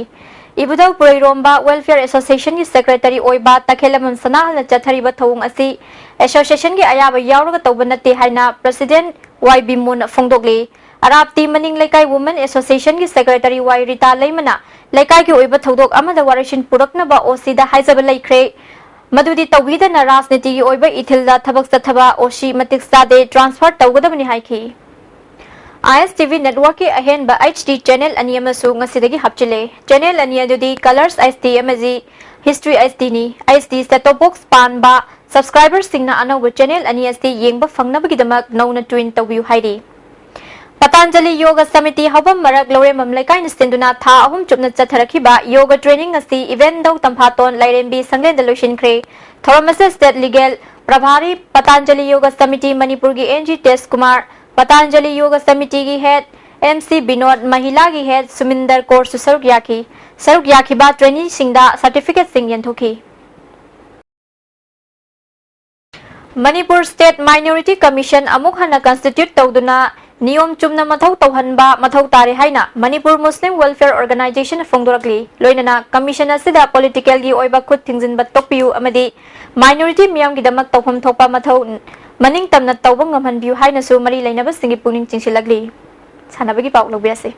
ꯏꯕꯨꯙꯧ ꯄꯨꯔꯩꯔꯣꯝꯕ ꯋꯦꯜꯐꯤꯌꯔ ꯑꯦꯁꯣꯁꯤꯌꯦꯁꯟꯒꯤ ꯁꯦꯀ꯭ꯔꯦꯇꯔꯤ ꯑꯣꯏꯕ ꯇꯈꯦꯂꯝꯕꯝ ꯁꯅꯥꯍꯜꯅ ꯆꯠꯊꯔꯤꯕ ꯊꯧꯑꯣꯡ ꯑꯁꯤ ꯑꯦꯁꯣꯁꯤꯌꯦꯁꯟꯒꯤ ꯑꯌꯥꯕ ꯌꯥꯎꯔꯒ ꯇꯧꯕ ꯅꯠꯇꯦ ꯍꯥꯏꯅ ꯄ꯭ꯔꯦꯁꯤꯗꯦꯟꯠ ꯋꯥꯏ ꯕꯤꯃꯣꯟꯅ ꯐꯣꯡꯗꯣꯛꯂꯤ꯫ ꯑꯔꯥꯞꯇꯤ ꯃꯅꯤꯡ ꯂꯩꯀꯥꯏ ꯋꯨꯃꯦꯟ ꯑꯦꯁꯣꯁꯤꯌꯦꯁꯟꯒꯤ ꯁꯦꯀ꯭ꯔꯦꯇꯔꯤ ꯋꯥꯏ ꯔꯤꯇꯥ ꯂꯩꯃꯅ ꯂꯩꯀꯥꯏꯒꯤ ꯑꯣꯏꯕ ꯊꯧꯗꯣꯛ ꯑꯃꯗ ꯋꯥꯔꯣꯏꯁꯤꯟ ꯄꯨꯔꯛꯅꯕ ꯑꯣ ꯁꯤꯗ ꯍꯥꯏꯖꯕ ꯂꯩꯈ꯭ꯔꯦ꯫ ꯃꯗꯨꯗꯤ ꯇꯧꯕꯤꯗꯅ ꯔꯥꯖꯅꯤꯇꯤꯒꯤ ꯑꯣꯏꯕ ꯏꯊꯤꯜꯗ ꯊꯕꯛ ꯆꯠꯊꯕ ꯑꯣ ꯁꯤ ꯃꯇꯤꯛ ꯆꯥꯗꯦ, ꯇ꯭ꯔꯥꯟꯁꯐꯔ ꯇꯧꯒꯗꯕꯅꯤ ꯍꯥꯏꯈꯤ꯫ ꯑꯥꯏ ꯑꯦꯁ ꯇꯤ ꯚꯤ ꯅꯦꯠꯋꯥꯔꯛꯀꯤ ꯑꯍꯦꯟꯕ ꯑꯩꯆ ꯗꯤ ꯆꯦꯅꯦꯜ ꯑꯅꯤ ꯑꯃꯁꯨ ꯉꯁꯤꯗꯒꯤ ꯍꯥꯞꯆꯤꯜꯂꯦ꯫ ꯆꯦꯅꯦꯜ ꯑꯅꯤ ꯑꯗꯨꯗꯤ ꯀꯂꯔꯁ ꯑꯩꯆ ꯗꯤ ꯑꯃꯗꯤ ꯍꯤꯁꯇ꯭ꯔꯤ ꯑꯩꯆ ꯗꯤꯅꯤ꯫ H D set top box ꯄꯥꯟꯕ ꯁꯕꯁꯀ꯭ꯔꯥꯏꯕꯔꯁꯤꯡꯅ ꯑꯅꯧꯕ ꯆꯦꯅꯦꯜ ꯑꯅꯤ ꯑꯁꯤ ꯌꯦꯡꯕ ꯐꯪꯅꯕꯒꯤꯗꯃꯛ ꯅꯧꯅ ꯇ꯭ꯌꯨꯟ ꯇꯧꯕꯤꯌꯨ ꯍꯥꯏꯔꯤ꯫ ꯄꯇꯥꯟꯖꯂꯤ ꯌꯣꯒ ꯁꯃꯤꯇꯤ ꯍꯧꯕꯝ ꯃꯔꯛ ꯂꯧꯔꯦꯝꯕꯝ ꯂꯩꯀꯥꯏꯅ ꯁꯤꯟꯗꯨꯅ ꯊꯥ ꯑꯍꯨꯝ ꯆꯨꯞꯅ ꯆꯠꯊꯔꯛꯈꯤꯕ ꯌꯣꯒ ꯇ꯭ꯔꯦꯅꯤꯡ ꯑꯁꯤ ꯏꯕꯦꯟꯗꯧ ꯇꯝꯐꯥꯇꯣꯟ ꯂꯥꯏꯔꯦꯝꯕꯤ ꯁꯪꯂꯦꯟꯗ ꯂꯣꯏꯁꯤꯟꯈ꯭ꯔꯦ꯫ ꯊꯧꯔꯝ ꯑꯁꯤꯗ ꯁ꯭ꯇꯦꯠ ꯂꯤꯒꯦꯜ ꯄ꯭ꯔꯚꯥꯔꯤ, ꯄꯇꯥꯟꯖꯂꯤ ꯌꯣꯒ ꯁꯃꯤꯇꯤ ꯃꯅꯤꯄꯨꯔꯒꯤ ꯑꯦꯟ ꯖꯤ ꯇꯦꯖ ꯀꯨꯃꯥꯔ, ꯄꯇꯥꯟꯖꯂꯤ ꯌꯣꯒ ꯁꯃꯤꯇꯤꯒꯤ head M C Binod, ꯃꯍꯤꯂꯥꯒꯤ head ꯁꯨꯃꯤꯟꯗꯔ ꯀꯣꯔꯁꯨ ꯁꯔꯨꯛ ꯌꯥꯈꯤ꯫ ꯁꯔꯨꯛ ꯌꯥꯈꯤꯕ ꯇ꯭ꯔꯦꯅꯤꯁꯤꯡꯗ ꯁꯥꯔꯇꯤꯐꯤꯀꯦꯠꯁꯤꯡ ꯌꯦꯟꯊꯣꯛꯈꯤ꯫ Manipur State Minority Commission ꯑꯃꯨꯛ ꯍꯟꯅ constitute ꯇꯧꯗꯨꯅ ꯅꯤꯌꯣꯝ ꯆꯨꯝꯅ ꯃꯊꯧ ꯇꯧꯍꯟꯕ ꯃꯊꯧ ꯇꯥꯔꯦ ꯍꯥꯏꯅ Manipur Muslim Welfare Organization ꯐꯣꯡꯗꯣꯔꯛꯂꯤ꯫ ꯂꯣꯏꯅꯅ commission ꯑꯁꯤꯗ political ꯒꯤ ꯑꯣꯏꯕ ꯈꯨꯠ ꯊꯤꯡꯖꯤꯟꯕ ꯇꯣꯛꯄꯤꯌꯨ ꯑꯃꯗꯤ minority ꯃꯤꯌꯥꯝꯒꯤꯗꯃꯛ ꯇꯧꯐꯝ ꯊꯣꯛꯄ ꯃꯊꯧ ꯃꯅꯤꯡ ꯇꯝꯅ ꯇꯧꯕ ꯉꯝꯍꯟꯕꯤꯌꯨ ꯍꯥꯏꯅꯁꯨ ꯃꯔꯤ ꯂꯩꯅꯕꯁꯤꯡꯒꯤ ꯄꯨꯛꯅꯤꯡ ꯆꯤꯡꯁꯤꯜꯂꯛꯂꯤ꯫ ꯁꯥꯟꯅꯕꯒꯤ ꯄꯥꯎ ꯂꯧꯕꯤꯔꯁꯤ꯫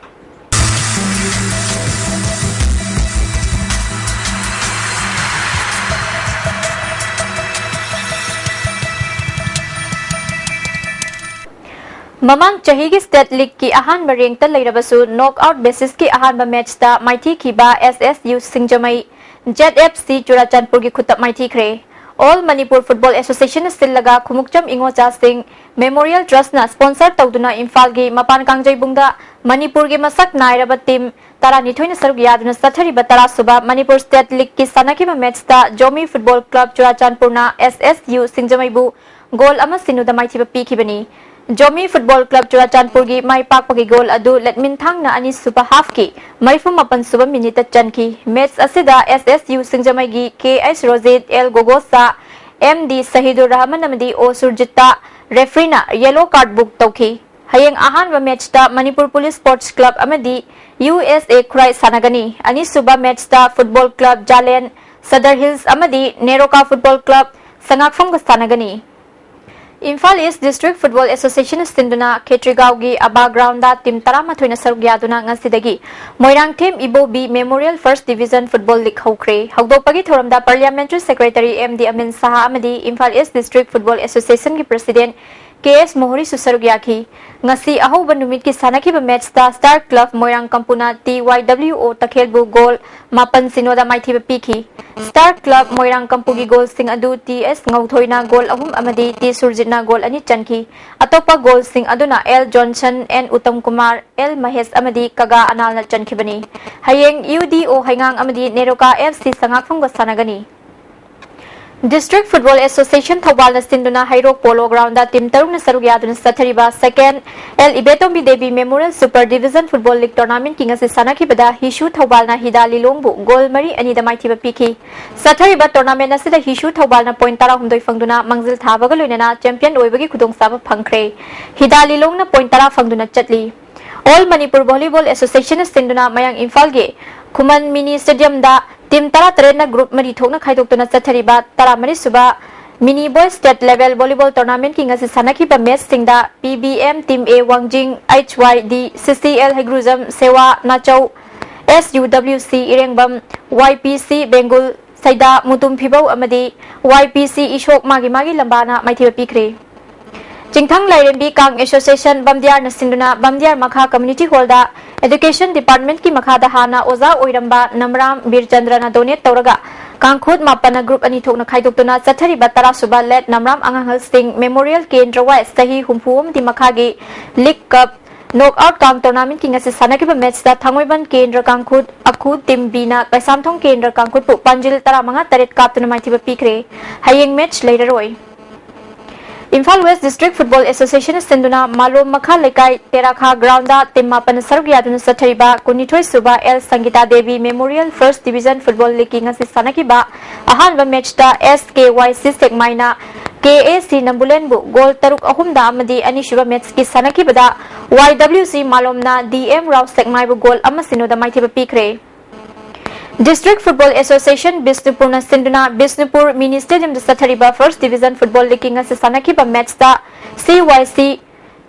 ꯃꯃꯥꯡ ꯆꯍꯤꯒꯤ State League ꯀꯤ ꯑꯍꯥꯟꯕ rank ꯇ ꯂꯩꯔꯕꯁꯨ, knock out basis ꯀꯤ ꯑꯍꯥꯟꯕ match ꯇ ꯃꯥꯏꯊꯤꯈꯤꯕ S S U ꯁꯤꯡꯖꯃꯩ, Z F C ꯆꯨꯔꯥꯆꯥꯟꯄꯨꯔꯒꯤ ꯈꯨꯠꯇ ꯃꯥꯏꯊꯤꯈ꯭ꯔꯦ꯫ All Manipur Football Association ꯅ ꯁꯤꯜꯂꯒ ꯈꯨꯃꯨꯛꯆꯝ ꯏꯉꯣꯆꯥꯁꯤꯡ Memorial Trust ꯅ sponsor ꯇꯧꯗꯨꯅ ꯏꯝꯐꯥꯜꯒꯤ ꯃꯄꯥꯟ ꯀꯥꯡꯖꯩꯕꯨꯡꯗ ꯃꯅꯤꯄꯨꯔꯒꯤ ꯃꯁꯛ ꯅꯥꯏꯔꯕ team ꯇꯔꯥꯅꯤꯊꯣꯏꯅ ꯁꯔꯨꯛ ꯌꯥꯗꯨꯅ ꯆꯠꯊꯔꯤꯕ ꯇꯔꯥꯁꯨꯕ Manipur State League ꯀꯤ ꯁꯥꯟꯅꯈꯤꯕ match ꯇ Zomi Football Club ꯆꯨꯔꯥꯆꯥꯟꯄꯨꯔꯅ S S U ꯁꯤꯡꯖꯃꯩꯕꯨ goal ꯑꯃ ꯁꯤꯅꯣꯗ ꯃꯥꯏꯊꯤꯕ ꯄꯤꯈꯤꯕꯅꯤ꯫ ꯖꯣꯃꯤ Football Club ꯆꯨꯔꯥꯆꯥꯟꯄꯨꯔꯒꯤ ꯃꯥꯏ ꯄꯥꯛꯄꯒꯤ goal ꯑꯗꯨ ꯂꯦꯠꯃꯤꯟꯊꯥꯡꯅ ꯑꯅꯤꯁꯨꯕ half ꯀꯤ ꯃꯔꯤꯐꯨ ꯃꯥꯄꯟ ꯁꯨꯕ minute ꯇ ꯆꯟꯈꯤ꯫ Match ꯑꯁꯤꯗ S S U ꯁꯤꯡꯖꯃꯩꯒꯤ K H Rojit, L ꯒꯣꯒꯣꯁꯥ, M D Sahidur Rahman ꯑꯃꯗꯤ O ꯁꯨꯔꯖꯤꯠꯇ referee ꯅ yellow card book ꯇꯧꯈꯤ꯫ ꯍꯌꯦꯡ ꯑꯍꯥꯟꯕ match ꯇ Manipur Police Sports Club ꯑꯃꯗꯤ U S A ꯈꯨꯔꯥꯏ ꯁꯥꯟꯅꯒꯅꯤ꯫ ꯑꯅꯤꯁꯨꯕ match ꯇ Football Club ꯖꯥꯂꯦꯟ, Sadar Hills ꯑꯃꯗꯤ ꯅꯦꯔꯣꯀꯥ Football Club ꯁꯉꯥꯛꯐꯝꯒ ꯁꯥꯟꯅꯒꯅꯤ꯫ Imphal East District Football Association ꯁꯤꯟꯗꯨꯅ ꯈꯦꯇ꯭ꯔꯤꯒꯥꯎꯒꯤ ꯑꯕꯥ ground ꯇ team ꯇꯔꯥꯃꯥꯊꯣꯏꯅ ꯁꯔꯨꯛ ꯌꯥꯗꯨꯅ ꯉꯁꯤꯗꯒꯤ ꯃꯣꯏꯔꯥꯡꯊꯦꯝ ꯏꯕꯣꯕꯤ Memorial First Division Football League ꯍꯧꯈ꯭ꯔꯦ꯫ ꯍꯧꯗꯣꯛꯄꯒꯤ ꯊꯧꯔꯝꯗ Parliamentary Secretary M D ꯑꯃꯤꯟ ꯁꯍꯥ ꯑꯃꯗꯤ Imphal East District Football Association ꯒꯤ President K S ꯃꯣꯍꯣꯔꯤꯁꯨ ꯁꯔꯨꯛ ꯌꯥꯈꯤ꯫ ꯉꯁꯤ ꯑꯍꯧꯕ ꯅꯨꯃꯤꯠꯀꯤ ꯁꯥꯟꯅꯈꯤꯕ match ꯇ Star Club ꯃꯣꯏꯔꯥꯡ ꯀꯝꯄꯨꯅ T Y W O ꯇꯈꯦꯜꯕꯨ goal ꯃꯥꯄꯟ ꯁꯤꯅꯣꯗ ꯃꯥꯏꯊꯤꯕ ꯄꯤꯈꯤ꯫ Star Club ꯃꯣꯏꯔꯥꯡ ꯀꯝꯄꯨꯒꯤ goal ꯁꯤꯡ ꯑꯗꯨ T S ꯉꯧꯊꯣꯏꯅ goal ꯑꯍꯨꯝ ꯑꯃꯗꯤ T ꯁꯨꯔꯖꯤꯠꯅ goal ꯑꯅꯤ ꯆꯟꯈꯤ꯫ ꯑꯇꯣꯞꯄ goal ꯁꯤꯡ ꯑꯗꯨꯅ L Johnson, N Uttam Kumar, L Mahesh ꯑꯃꯗꯤ ꯀꯒꯥ ꯑꯅꯥꯜꯅ ꯆꯟꯈꯤꯕꯅꯤ꯫ ꯍꯌꯦꯡ U D O ꯍꯩꯉꯥꯡ ꯑꯃꯗꯤ ꯅꯦꯔꯣꯀꯥ F C ꯁꯉꯥꯛꯐꯝꯒ ꯁꯥꯟꯅꯒꯅꯤ꯫ District Football Association ꯊꯧꯕꯥꯜꯅ ꯁꯤꯟꯗꯨꯅ ꯍꯩꯔꯣꯛ Polo Ground ꯇꯤꯝ ꯇꯔꯨꯛꯅ ꯁꯔꯨꯛ ꯌꯥꯗꯨꯅ ꯆꯠꯊꯔꯤꯕ Second L ꯏꯕꯦꯇꯣꯝꯕꯤ Devi Memorial Super Division Football League Tournamentꯀꯤ ꯉꯁꯤ ꯁꯥꯟꯅꯈꯤꯕꯗ ꯍꯤꯁꯨ ꯊꯧꯕꯥꯜꯅ ꯍꯤꯗꯥ ꯂꯤꯂꯣꯡꯕꯨ ꯒꯣꯜ ꯃꯔꯤ ꯑꯅꯤꯗ ꯃꯥꯏꯊꯤꯕ ꯄꯤꯈꯤ꯫ ꯆꯠꯊꯔꯤꯕ tournament ꯑꯁꯤꯗ ꯍꯤꯁꯨ ꯊꯧꯕꯥꯜꯅ point ꯇꯔꯥꯍꯨꯝꯗꯣꯏ ꯐꯪꯗꯨꯅ ꯃꯥꯡꯖꯤꯜ ꯊꯥꯕꯒ ꯂꯣꯏꯅꯅ champion ꯑꯣꯏꯕꯒꯤ ꯈꯨꯗꯣꯡꯆꯥꯕ ꯐꯪꯈ꯭ꯔꯦ꯫ ꯍꯤꯗꯥ ꯂꯤꯂꯣꯡꯅ point ꯇꯔꯥ ꯐꯪꯗꯨꯅ ꯆꯠꯂꯤ꯫ All Manipur Volleyball Associationꯅ ꯁꯤꯟꯗꯨꯅ ꯃꯌꯥꯡ ꯏꯝꯐꯥꯜꯒꯤ ꯈꯨꯃꯟ Mini Stadiumꯗ ꯇꯤꯝ ꯇꯔꯥꯇꯔꯦꯠꯅ group ꯃꯔꯤ ꯊꯣꯛꯅ ꯈꯥꯏꯗꯣꯛꯇꯨꯅ ꯆꯠꯊꯔꯤꯕ ꯇꯔꯥꯃꯔꯤꯁꯨꯕ Mini Boys State Level Volleyball Tournamentꯀꯤ ꯉꯁꯤ ꯁꯥꯟꯅꯈꯤꯕ matchꯁꯤꯡꯗ P B M Team A ꯋꯥꯡꯖꯤꯡ, H Y D C C L ꯍꯩꯒ꯭ꯔꯨꯖꯝ, ꯁꯦꯋꯥ ꯅꯥꯆꯧ, S U W C ꯏꯔꯦꯡꯕꯝ, Y P C ꯕꯦꯡꯒꯨꯜ, ꯁꯩꯗꯥ Mutum ꯐꯤꯕꯧ ꯑꯃꯗꯤ Y P C ꯏꯁꯣꯛ ꯃꯥꯒꯤ ꯃꯥꯒꯤ ꯂꯝꯕꯥꯅ ꯃꯥꯏꯊꯤꯕ ꯄꯤꯈ꯭ꯔꯦ꯫ ꯆꯤꯡꯊꯪ ꯂꯥꯏꯔꯦꯝꯕꯤ ꯀꯥꯡ Association ꯕꯝꯗꯤꯌꯥꯔꯅ ꯁꯤꯟꯗꯨꯅ ꯕꯝꯗꯤꯌꯥꯔ ꯃꯈꯥ Community Hallꯗ Education Departmentꯀꯤ ꯃꯈꯥꯗ ꯍꯥꯟꯅ ꯑꯣꯖꯥ ꯑꯣꯏꯔꯝꯕ ꯅꯝꯔꯥꯝ ꯕꯤꯔꯆꯟꯗ꯭ꯔꯅ donate ꯇꯧꯔꯒ ꯀꯥꯡꯈꯨꯠ ꯃꯥꯄꯟꯅ group ꯑꯅꯤ ꯊꯣꯛꯅ ꯈꯥꯏꯗꯣꯛꯇꯨꯅ ꯆꯠꯊꯔꯤꯕ ꯇꯔꯥꯁꯨꯕ Late ꯅꯝꯔꯥꯝ ꯑꯉꯥꯡꯍꯜ ꯁꯤꯡ Memorial ꯀꯦꯟꯗ꯭ꯔ ꯋꯥꯏ ꯆꯍꯤ ꯍꯨꯝꯐꯨ ꯑꯃꯗꯤ ꯃꯈꯥꯒꯤ League Cup Knockout ꯀꯥꯡ tournamentꯀꯤ ꯉꯁꯤ ꯁꯥꯟꯅꯈꯤꯕ matchꯇ ꯊꯥꯡꯃꯩꯕꯟ ꯀꯦꯟꯗ꯭ꯔ ꯀꯥꯡꯈꯨꯠ ꯑꯈꯨ Team Bꯅ ꯀꯩꯁꯥꯝꯊꯣꯡ ꯀꯦꯟꯗ꯭ꯔ ꯀꯥꯡꯈꯨꯠꯄꯨ ꯄꯥꯟꯖꯤꯜ ꯇꯔꯥꯃꯉꯥ ꯇꯔꯦꯠ ꯀꯥꯞꯇꯨꯅ ꯃꯥꯏꯊꯤꯕ ꯄꯤꯈ꯭ꯔꯦ꯫ ꯍꯌꯦꯡ match ꯂꯩꯔꯔꯣꯏ꯫ Imphal West District Football Association ꯁꯤꯟꯗꯨꯅ ꯃꯥꯂꯣꯝ ꯃꯈꯥ ꯂꯩꯀꯥꯏ ꯇꯦꯔꯥꯈꯥ groundꯗ ꯇꯤꯝ ꯃꯥꯄꯟ ꯁꯔꯨꯛ ꯌꯥꯗꯨꯅ ꯆꯠꯊꯔꯤꯕ ꯀꯨꯟꯅꯤꯊꯣꯏ ꯁꯨꯕ L ꯁꯪꯒꯤꯇꯥ Devi Memorial First Division Football Leagueꯀꯤ ꯉꯁꯤ ꯁꯥꯟꯅꯈꯤꯕ ꯑꯍꯥꯟꯕ matchꯇ S K Y C ꯁꯦꯛꯃꯥꯏꯅ K A C ꯅꯝꯕꯨꯂꯦꯟꯕꯨ goal ꯇꯔꯨꯛ ꯑꯍꯨꯝꯗ ꯑꯃꯗꯤ ꯑꯅꯤꯁꯨꯕ matchꯀꯤ ꯁꯥꯟꯅꯈꯤꯕꯗ Y W C ꯃꯥꯂꯣꯝꯅ D M Rao ꯁꯦꯛꯃꯥꯏꯕꯨ goal ꯑꯃ ꯁꯤꯅꯣꯗ ꯃꯥꯏꯊꯤꯕ ꯄꯤꯈ꯭ꯔꯦ꯫ District Football Association ꯕꯤꯁꯅꯨꯄꯨꯔꯅ ꯁꯤꯟꯗꯨꯅ ꯕꯤꯁꯅꯨꯄꯨꯔ Mini Stadiumꯗ ꯆꯠꯊꯔꯤꯕ First Division Football Leagueꯀꯤ ꯉꯁꯤ ꯁꯥꯟꯅꯈꯤꯕ matchꯇ C Y C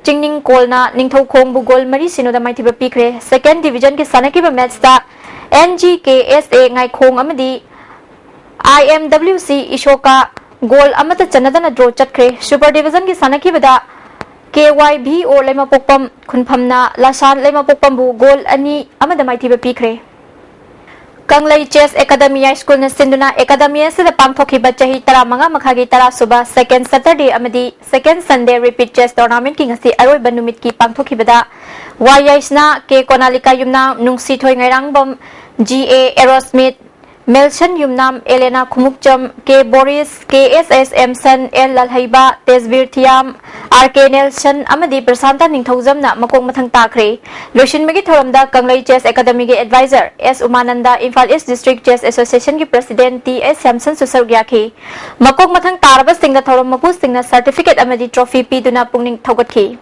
ꯆꯤꯡꯅꯤꯡꯀꯣꯜꯅ ꯅꯤꯡꯊꯧꯈꯣꯡꯕꯨ goal ꯃꯔꯤ ꯁꯤꯅꯣꯗ ꯃꯥꯏꯊꯤꯕ ꯄꯤꯈ꯭ꯔꯦ꯫ Second Divisionꯒꯤ ꯁꯥꯟꯅꯈꯤꯕ matchꯇ N G K S A ꯉꯥꯏꯈꯣꯡ ꯑꯃꯗꯤ I M W C ꯏꯁꯣꯀꯥ goal ꯑꯃꯠꯇ ꯆꯟꯅꯗꯅ draw ꯆꯠꯈ꯭ꯔꯦ꯫ Super Divisionꯒꯤ ꯁꯥꯟꯅꯈꯤꯕꯗ K Y V O ꯂꯩꯃꯄꯣꯛꯄꯝ ꯈꯨꯟꯐꯝꯅ ꯂꯥꯁꯥꯟ ꯂꯩꯃꯄꯣꯛꯄꯝꯕꯨ goal ꯑꯅꯤ ꯑꯃꯗ ꯃꯥꯏꯊꯤꯕ ꯄꯤꯈ꯭ꯔꯦ꯫ ꯀꯪꯂꯩ Chess Academy High Schoolꯅ ꯁꯤꯟꯗꯨꯅ academy ꯑꯁꯤꯗ ꯄꯥꯡꯊꯣꯛꯈꯤꯕ ꯆꯍꯤ ꯇꯔꯥꯃꯉꯥ ꯃꯈꯥꯒꯤ ꯇꯔꯥꯁꯨꯕ Second Saturday ꯑꯃꯗꯤ Second Sunday Repeat Chess Tournamentꯀꯤ ꯉꯁꯤ ꯑꯔꯣꯏꯕ ꯅꯨꯃꯤꯠꯀꯤ ꯄꯥꯡꯊꯣꯛꯈꯤꯕꯗ Y Yaisana, K Konalika Yumnam, Nungshithoi Ngairangbam, G A Erosmith, Melson Yumnam, Elena Khumukcham, K Boris, K S S Emson, L Lalhaiba, Tejbir Thiyam, R K Nelson ꯑꯃꯗꯤ ꯄ꯭ꯔꯁꯥꯟꯇ ꯅꯤꯡꯊꯧꯖꯝꯅ ꯃꯀꯣꯛ ꯃꯊꯪ ꯇꯥꯈ꯭ꯔꯦ꯫ ꯂꯣꯏꯁꯤꯟꯕꯒꯤ ꯊꯧꯔꯝꯗ ꯀꯪꯂꯩ ꯆꯦꯁ ꯑꯦꯀꯥꯗꯃꯤꯒꯤ adviser S Umanand, Imphal east district chess ꯑꯦꯁꯣꯁꯤꯌꯦꯁꯟꯒꯤ ꯄ꯭ꯔꯁꯤꯗꯦꯟꯠ ꯇꯤ ꯑꯦꯁ ꯁ꯭ꯌꯥꯝꯁꯟꯁꯨ ꯁꯔꯨꯛ ꯌꯥꯈꯤ꯫ ꯃꯀꯣꯛ ꯃꯊꯪ ꯇꯥꯔꯕꯁꯤꯡꯗ ꯊꯧꯔꯝ ꯃꯄꯨꯁꯤꯡꯅ ꯁꯔꯇꯤꯐꯤꯀꯦꯠ ꯑꯃꯗꯤ ꯇ꯭ꯔꯣꯐꯤ ꯄꯤꯗꯨꯅ ꯄꯨꯛꯅꯤꯡ ꯊꯧꯒꯠꯈꯤ꯫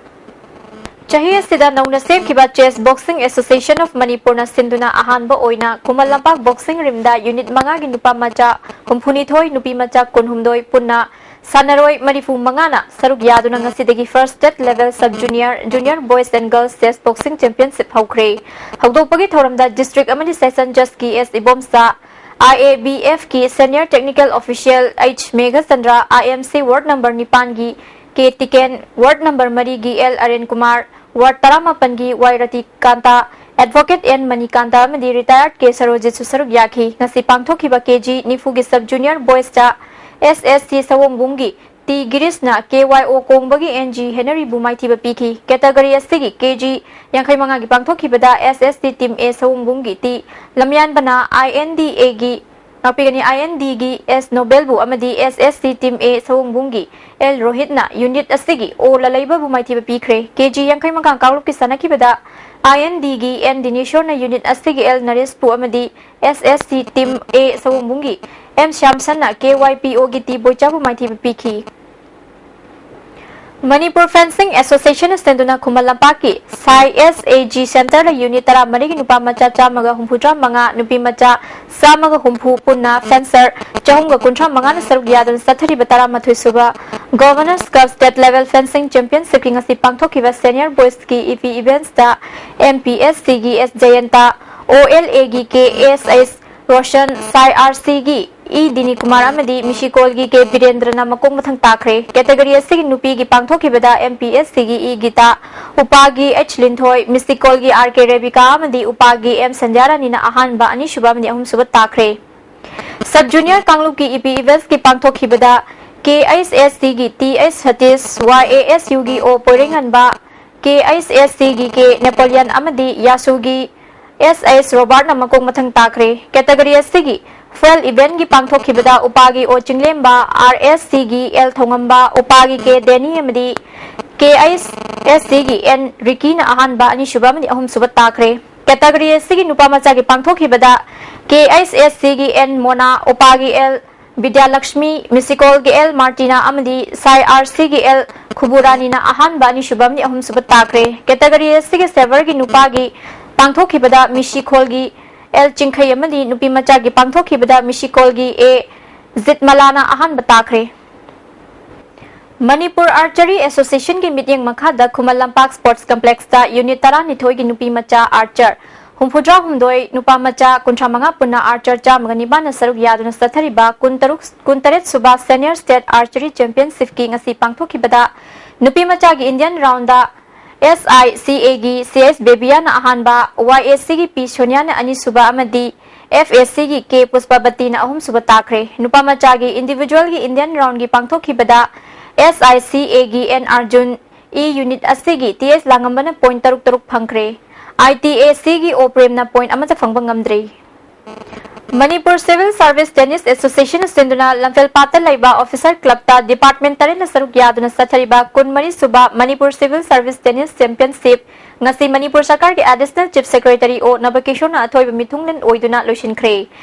ꯆꯍꯤ ꯑꯁꯤꯗ ꯅꯧꯅ ꯁꯦꯝꯈꯤꯕ Chess Boxing Association of ꯃꯅꯤꯄꯨꯔꯅ ꯁꯤꯟꯗꯨꯅ ꯑꯍꯥꯟꯕ ꯑꯣꯏꯅ ꯈꯨꯃꯟ ꯂꯝꯄꯥꯛ ꯕꯣꯛꯁꯤꯡ ꯔꯤꯝꯗ ꯌꯨꯅꯤꯠ ꯃꯉꯥꯒꯤ ꯅꯨꯄꯥ ꯃꯆꯥ ꯍꯨꯝꯐꯨꯅꯤꯊꯣꯏ, ꯅꯨꯄꯤ ꯃꯆꯥ ꯀꯨꯟꯍꯨꯝꯗꯣꯏ, ꯄꯨꯟꯅ ꯁꯥꯟꯅꯔꯣꯏ ꯃꯔꯤꯐꯨ ꯃꯉꯥꯅ ꯁꯔꯨꯛ ꯌꯥꯗꯨꯅ ꯉꯁꯤꯗꯒꯤ First State Level Sub Junior, Junior Boys and Girls Chess Boxing Championship ꯍꯧꯈ꯭ꯔꯦ꯫ ꯍꯧꯗꯣꯛꯄꯒꯤ ꯊꯧꯔꯝꯗ ꯗꯤꯁꯇ꯭ꯔꯤꯛ ꯑꯃꯗꯤ ꯁꯦꯁꯟ ꯖꯖ K S Ibomcha, I A B ꯑꯦꯐꯀꯤ senior technical official H Meghachandra, I M C ward number ꯅꯤꯄꯥꯟꯒꯤ ꯀꯦ ꯇꯤꯀꯦꯟ, ꯋꯥꯔꯗ ꯅꯝꯕꯔ ꯃꯔꯤꯒꯤ L Aren Kumar, ward ꯇꯔꯥꯃꯥꯄꯟꯒꯤ Y Ratikanta, advocate N Manikanta ꯑꯃꯗꯤ ꯔꯤꯇꯥꯌꯔꯗ ꯀꯦ ꯁꯔꯣꯖꯤꯠꯁꯨ ꯁꯔꯨꯛ ꯌꯥꯈꯤ꯫ ꯉꯁꯤ ꯄꯥꯡꯊꯣꯛꯈꯤꯕ ꯀꯦ ꯖꯤ ꯅꯤꯐꯨꯒꯤ ꯁꯕ ꯖꯨꯅꯤꯌꯔ ꯕꯣꯏꯁꯇ ꯑꯦꯁ ꯑꯦꯁ ꯁꯤ ꯁꯑꯣꯝꯕꯨꯡꯒꯤ ꯇꯤ ꯒꯤꯔꯤꯁꯅ ꯀꯦ ꯋꯥꯏ ꯑꯣ ꯀꯣꯡꯕꯒꯤ ꯑꯦꯟ ꯖꯤ ꯍꯦꯅꯔꯤꯕꯨ ꯃꯥꯏꯊꯤꯕ ꯄꯤꯈꯤ꯫ ꯀꯦꯇꯒꯣꯔꯤ ꯑꯁꯤꯒꯤ ꯀꯦ ꯖꯤ ꯌꯥꯡꯈꯩ ꯃꯉꯥꯒꯤ ꯄꯥꯡꯊꯣꯛꯈꯤꯕꯗ ꯑꯦꯁ ꯑꯦꯁ ꯁꯤ ꯇꯤꯝ ꯑꯦ ꯁꯑꯣꯝꯕꯨꯡꯒꯤ ꯇꯤ ꯂꯝꯌꯥꯟꯕꯅ ꯑꯥꯏ ꯑꯦꯟ ꯗꯤ ꯑꯦꯒꯤ ꯉꯥꯛꯄꯤꯒꯅꯤ, ꯑꯥꯏ ꯑꯦꯟ ꯗꯤꯒꯤ ꯑꯦꯁ ꯅꯣꯕꯦꯜꯕꯨ ꯑꯃꯗꯤ ꯑꯦꯁ ꯑꯦꯁ ꯁꯤ ꯇꯤꯝ ꯑꯦ ꯁꯑꯣꯝꯕꯨꯡꯒꯤ ꯑꯦꯜ ꯔꯣꯍꯤꯠꯅ ꯌꯨꯅꯤꯠ ꯑꯁꯤꯒꯤ ꯑꯣ ꯂꯂꯩꯕꯕꯨ ꯃꯥꯏꯊꯤꯕ ꯄꯤꯈ꯭ꯔꯦ꯫ ꯀꯦ ꯖꯤ ꯌꯥꯡꯈꯩ ꯃꯉꯥ ꯀꯥꯡꯂꯨꯞꯀꯤ ꯁꯥꯟꯅꯈꯤꯕꯗ ꯑꯥꯏ ꯑꯦꯟ ꯗꯤꯒꯤ ꯑꯦꯟ ꯗꯤꯅꯦꯁꯣꯔꯅ ꯌꯨꯅꯤꯠ ꯑꯁꯤꯒꯤ ꯑꯦꯜ ꯅꯔꯦꯁꯄꯨ ꯑꯃꯗꯤ ꯑꯦꯁ ꯑꯦꯁ ꯁꯤ ꯇꯤꯝ ꯑꯦ ꯁꯑꯣꯝꯕꯨꯡꯒꯤ ꯑꯦꯝ ꯁ꯭ꯌꯥꯝꯁꯟꯅ ꯀꯦ ꯋꯥꯏ ꯄꯤ ꯑꯣꯒꯤ ꯇꯤ ꯕꯣꯏꯆꯥꯕꯨ ꯃꯥꯏꯊꯤꯕ ꯄꯤꯈꯤ꯫ ꯃꯅꯤꯄꯨꯔ ꯐꯦꯟꯁꯤꯡ ꯑꯦꯁꯣꯁꯤꯌꯦꯁꯟꯅ ꯁꯤꯟꯗꯨꯅ ꯈꯨꯃꯟ ꯂꯝꯄꯥꯛꯀꯤ ꯁꯥꯏ ꯑꯦꯁ ꯑꯦ ꯖꯤ ꯁꯦꯟꯇꯔꯗ ꯌꯨꯅꯤꯠ ꯇꯔꯥꯃꯔꯤꯒꯤ ꯅꯨꯄꯥ ꯃꯆꯥ ꯆꯥꯝꯃꯒ ꯍꯨꯝꯐꯨꯇꯔꯥ ꯃꯉꯥ, ꯅꯨꯄꯤ ꯃꯆꯥ ꯆꯥꯝꯃꯒ ꯍꯨꯝꯐꯨ, ꯄꯨꯟꯅ ꯐꯦꯟꯁꯔ ꯆꯍꯨꯝꯒ ꯀꯨꯟꯊ꯭ꯔꯥ ꯃꯉꯥꯅ ꯁꯔꯨꯛ ꯌꯥꯗꯨꯅ ꯆꯠꯊꯔꯤꯕ ꯇꯔꯥꯃꯥꯊꯣꯏ ꯁꯨꯕ ꯒꯣꯚꯔꯅꯔꯁ ꯀꯞ ꯁ꯭ꯇꯦꯠ ꯂꯦꯚꯦꯜ ꯐꯦꯟꯁꯤꯡ ꯆꯦꯝꯄꯤꯌꯟꯁꯤꯞꯀꯤ ꯉꯁꯤ ꯄꯥꯡꯊꯣꯛꯈꯤꯕ ꯁꯦꯅꯤꯌꯔ ꯕꯣꯏꯁꯀꯤ ꯏ ꯄꯤ ꯏꯚꯦꯟꯠꯁꯇ ꯑꯦꯝ ꯄꯤ ꯑꯦꯁ ꯁꯤꯒꯤ ꯑꯦꯁ ꯖꯌꯟꯇ, ꯑꯣ ꯑꯦꯜ ꯑꯦꯒꯤ ꯀꯦ ꯑꯦꯁ ꯑꯩꯆ ꯔꯣꯁꯟ, ꯁꯥꯏ ꯑꯥꯔ ꯁꯤꯒꯤ ꯏ ꯗꯤꯅꯤꯀꯨꯃꯥꯔ ꯑꯃꯗꯤ ꯃꯤꯁꯤꯀꯣꯜꯒꯤ ꯀꯦ ꯕꯤꯔꯦꯟꯗ꯭ꯔꯅ ꯃꯀꯣꯛ ꯃꯊꯪ ꯇꯥꯈ꯭ꯔꯦ꯫ ꯀꯦꯇꯒꯣꯔꯤ ꯑꯁꯤꯒꯤ ꯅꯨꯄꯤꯒꯤ ꯄꯥꯡꯊꯣꯛꯈꯤꯕꯗ ꯑꯦꯝ ꯄꯤ ꯑꯦꯁ ꯁꯤꯒꯤ ꯏ ꯒꯤꯇꯥ, ꯎꯄꯥꯒꯤ ꯑꯩꯆ ꯂꯤꯟꯊꯣꯏ, ꯃꯤꯁꯤꯀꯣꯜꯒꯤ ꯑꯥꯔ ꯀꯦ ꯔꯦꯕꯤꯀꯥ ꯑꯃꯗꯤ ꯎꯄꯥꯒꯤ ꯑꯦꯝ ꯁꯟꯙ꯭ꯌꯥꯔꯥꯅꯤꯅ ꯑꯍꯥꯟꯕ, ꯑꯅꯤꯁꯨꯕ ꯑꯃꯗꯤ ꯑꯍꯨꯝꯁꯨꯕ ꯇꯥꯈ꯭ꯔꯦ꯫ ꯁꯕ ꯖꯨꯅꯤꯌꯔ ꯀꯥꯡꯂꯨꯞꯀꯤ ꯏ ꯄꯤ ꯏꯚꯦꯟꯠꯁꯀꯤ ꯄꯥꯡꯊꯣꯛꯈꯤꯕꯗ ꯀꯦ ꯑꯩꯆ ꯑꯦꯁ ꯁꯤꯒꯤ T H Satish, Y A S ꯌꯨꯒꯤ ꯑꯣ ꯄꯣꯏꯔꯩꯉꯟꯕ, ꯀꯦ ꯑꯩꯆ ꯑꯦꯁ ꯁꯤꯒꯤ ꯀꯦ ꯅꯦꯄꯣꯂꯤꯌꯟ ꯑꯃꯗꯤ ꯌꯥꯁꯨꯒꯤ ꯑꯦꯁ ꯑꯦꯁ ꯔꯣꯕꯥꯔꯠꯅ ꯃꯀꯣꯛ ꯃꯊꯪ ꯇꯥꯈ꯭ꯔꯦ꯫ ꯀꯦꯇꯒꯣꯔꯤ ꯑꯁꯤꯒꯤ ꯐꯨꯋꯦꯜ ꯏꯚꯦꯟꯒꯤ ꯄꯥꯡꯊꯣꯛꯈꯤꯕꯗ ꯎꯄꯥꯒꯤ ꯑꯣ ꯆꯤꯡꯂꯦꯝꯕ, ꯑꯥꯔ ꯑꯦꯁ ꯁꯤꯒꯤ ꯑꯦꯜ ꯊꯣꯉꯝꯕ, ꯎꯄꯥꯒꯤ ꯀꯦ ꯗꯦꯅꯤ ꯑꯃꯗꯤ ꯀꯦ ꯑꯩꯆ ꯑꯦꯁ ꯁꯤꯒꯤ ꯑꯦꯟ ꯔꯤꯀꯤꯅ ꯑꯍꯥꯟꯕ, ꯑꯅꯤꯁꯨꯕ ꯑꯃꯗꯤ ꯑꯍꯨꯝꯁꯨꯕ ꯇꯥꯈ꯭ꯔꯦ꯫ ꯀꯦꯇꯒꯣꯔꯤ ꯑꯁꯤꯒꯤ ꯅꯨꯄꯥ ꯃꯆꯥꯒꯤ ꯄꯥꯡꯊꯣꯛꯈꯤꯕꯗ ꯀꯦ ꯑꯩꯆ ꯑꯦꯁ ꯁꯤꯒꯤ and Mona, ꯎꯄꯥꯒꯤ L Bidyalakshmi, ꯃꯤꯁꯤꯀꯣꯜꯒꯤ L ꯃꯥꯔꯇꯤꯅꯥ ꯑꯃꯗꯤ ꯁꯥꯏ ꯑꯥꯔ ꯁꯤꯒꯤ ꯑꯦꯜ ꯈꯨꯕꯨꯔꯥꯅꯤꯅ ꯑꯍꯥꯟꯕ, ꯑꯅꯤꯁꯨꯕ ꯑꯃꯗꯤ ꯑꯍꯨꯝꯁꯨꯕ ꯇꯥꯈ꯭ꯔꯦ꯫ ꯀꯦꯇꯒꯣꯔꯤ ꯑꯁꯤꯒꯤ ꯁꯦꯚꯔꯒꯤ ꯅꯨꯄꯥꯒꯤ ꯄꯥꯡꯊꯣꯛꯈꯤꯕꯗ ꯃꯤꯁꯤꯈꯣꯜꯒꯤ ꯑꯦꯜ ꯆꯤꯡꯈꯩ ꯑꯃꯗꯤ ꯅꯨꯄꯤ ꯃꯆꯥꯒꯤ ꯄꯥꯡꯊꯣꯛꯈꯤꯕꯗ ꯃꯤꯁꯤꯀꯣꯜꯒꯤ ꯑꯦ ꯖꯤꯠꯃꯂꯥꯅ ꯑꯍꯥꯟꯕ ꯇꯥꯈ꯭ꯔꯦ꯫ ꯃꯅꯤꯄꯨꯔ ꯑꯥꯔꯆꯔꯤ ꯑꯦꯁꯣꯁꯤꯌꯦꯁꯟꯒꯤ ꯃꯤꯠꯌꯦꯡ ꯃꯈꯥꯗ ꯈꯨꯃꯟ ꯂꯝꯄꯥꯛ ꯁ꯭ꯄꯣꯔꯠꯁ ꯀꯝꯄ꯭ꯂꯦꯛꯁꯇ ꯌꯨꯅꯤꯠ ꯇꯔꯥꯅꯤꯊꯣꯏꯒꯤ ꯅꯨꯄꯤ ꯃꯆꯥ ꯑꯥꯔꯆꯔ ꯍꯨꯝꯐꯨꯇꯔꯥꯍꯨꯝꯗꯣꯏ, ꯅꯨꯄꯥ ꯃꯆꯥ ꯀꯨꯟꯊ꯭ꯔꯥꯃꯉꯥ ꯄꯨꯟꯅ ꯑꯥꯔꯆꯔ ꯆꯥꯝꯃꯒ ꯅꯤꯄꯥꯟꯅ ꯁꯔꯨꯛ ꯌꯥꯗꯨꯅ ꯆꯠꯊꯔꯤꯕ ꯀꯨꯟꯇꯔꯨꯛ, ꯀꯨꯟꯇꯔꯦꯠ ꯁꯨꯕ ꯁꯦꯅꯤꯌꯔ ꯁ꯭ꯇꯦꯠ ꯑꯥꯔꯆꯔꯤ ꯆꯦꯝꯄꯤꯌꯟꯁꯤꯞꯀꯤ ꯉꯁꯤ ꯄꯥꯡꯊꯣꯛꯈꯤꯕꯗ ꯅꯨꯄꯤ ꯃꯆꯥꯒꯤ Indian round S I C ꯑꯦꯒꯤ ꯁꯤ ꯑꯦꯁ ꯕꯦꯕꯤꯌꯥꯅ ꯑꯍꯥꯟꯕ, ꯋꯥꯏ ꯑꯦꯁ ꯁꯤꯒꯤ ꯄꯤ ꯁꯣꯅꯤꯌꯥꯅ ꯑꯅꯤꯁꯨꯕ ꯑꯃꯗꯤ ꯑꯦꯐ ꯑꯦꯁ ꯁꯤꯒꯤ ꯀꯦ ꯄꯨꯁꯄꯥꯕꯇꯤꯅ ꯑꯍꯨꯝꯁꯨꯕ ꯇꯥꯈ꯭ꯔꯦ꯫ ꯅꯨꯄꯥ ꯃꯆꯥꯒꯤ ꯏꯟꯗꯤꯚꯤꯖꯨꯋꯦꯜꯒꯤ ꯏꯟꯗꯤꯌꯟ ꯔꯥꯎꯟꯒꯤ ꯄꯥꯡꯊꯣꯛꯈꯤꯕꯗ ꯑꯦꯁ ꯑꯥꯏ ꯁꯤ ꯑꯦꯒꯤ ꯑꯦꯟ ꯑꯥꯔꯖꯨꯟ, ꯏ ꯌꯨꯅꯤꯠ ꯑꯁꯤꯒꯤ ꯇꯤ ꯑꯦꯁ ꯂꯥꯡꯉꯝꯕꯅ ꯄꯣꯏꯟꯠ ꯇꯔꯨꯛ ꯇꯔꯨꯛ ꯐꯪꯈ꯭ꯔꯦ꯫ ꯑꯥꯏ ꯇꯤ ꯑꯦ ꯁꯤꯒꯤ ꯑꯣ ꯄ꯭ꯔꯦꯝꯅ ꯄꯣꯏꯟꯠ ꯑꯃꯠꯇ ꯐꯪꯕ ꯉꯝꯗ꯭ꯔꯦ꯫ ꯃꯅꯤꯄꯨꯔ ꯁꯤꯚꯤꯜ ꯁꯥꯔꯚꯤꯁ ꯇꯦꯅꯤꯁ ꯑꯦꯁꯣꯁꯤꯌꯦꯁꯟꯅ ꯁꯤꯟꯗꯨꯅ ꯂꯝꯐꯦꯜꯄꯥꯠꯇ ꯂꯩꯕ ꯑꯣꯐꯤꯁꯔ ꯀ꯭ꯂꯕꯇ ꯗꯤꯄꯥꯔꯠꯃꯦꯟꯠ ꯇꯔꯦꯠꯅ ꯁꯔꯨꯛ ꯌꯥꯗꯨꯅ ꯆꯠꯊꯔꯤꯕ ꯀꯨꯟꯃꯔꯤ ꯁꯨꯕ Manipur civil service tennis championship ꯉꯁꯤ ꯃꯅꯤꯄꯨꯔ ꯁꯔꯀꯥꯔꯒꯤ ꯑꯦꯗꯤꯁꯅꯦꯜ ꯆꯤꯐ ꯁꯦꯀ꯭ꯔꯦꯇꯔꯤ ꯑꯣ ꯅꯕꯀꯤꯁꯣꯔꯅ ꯑꯊꯣꯏꯕ ꯃꯤꯊꯨꯡꯂꯦꯟ ꯑꯣꯏꯗꯨꯅ ꯂꯣꯏꯁꯤꯟꯈ꯭ꯔꯦ꯫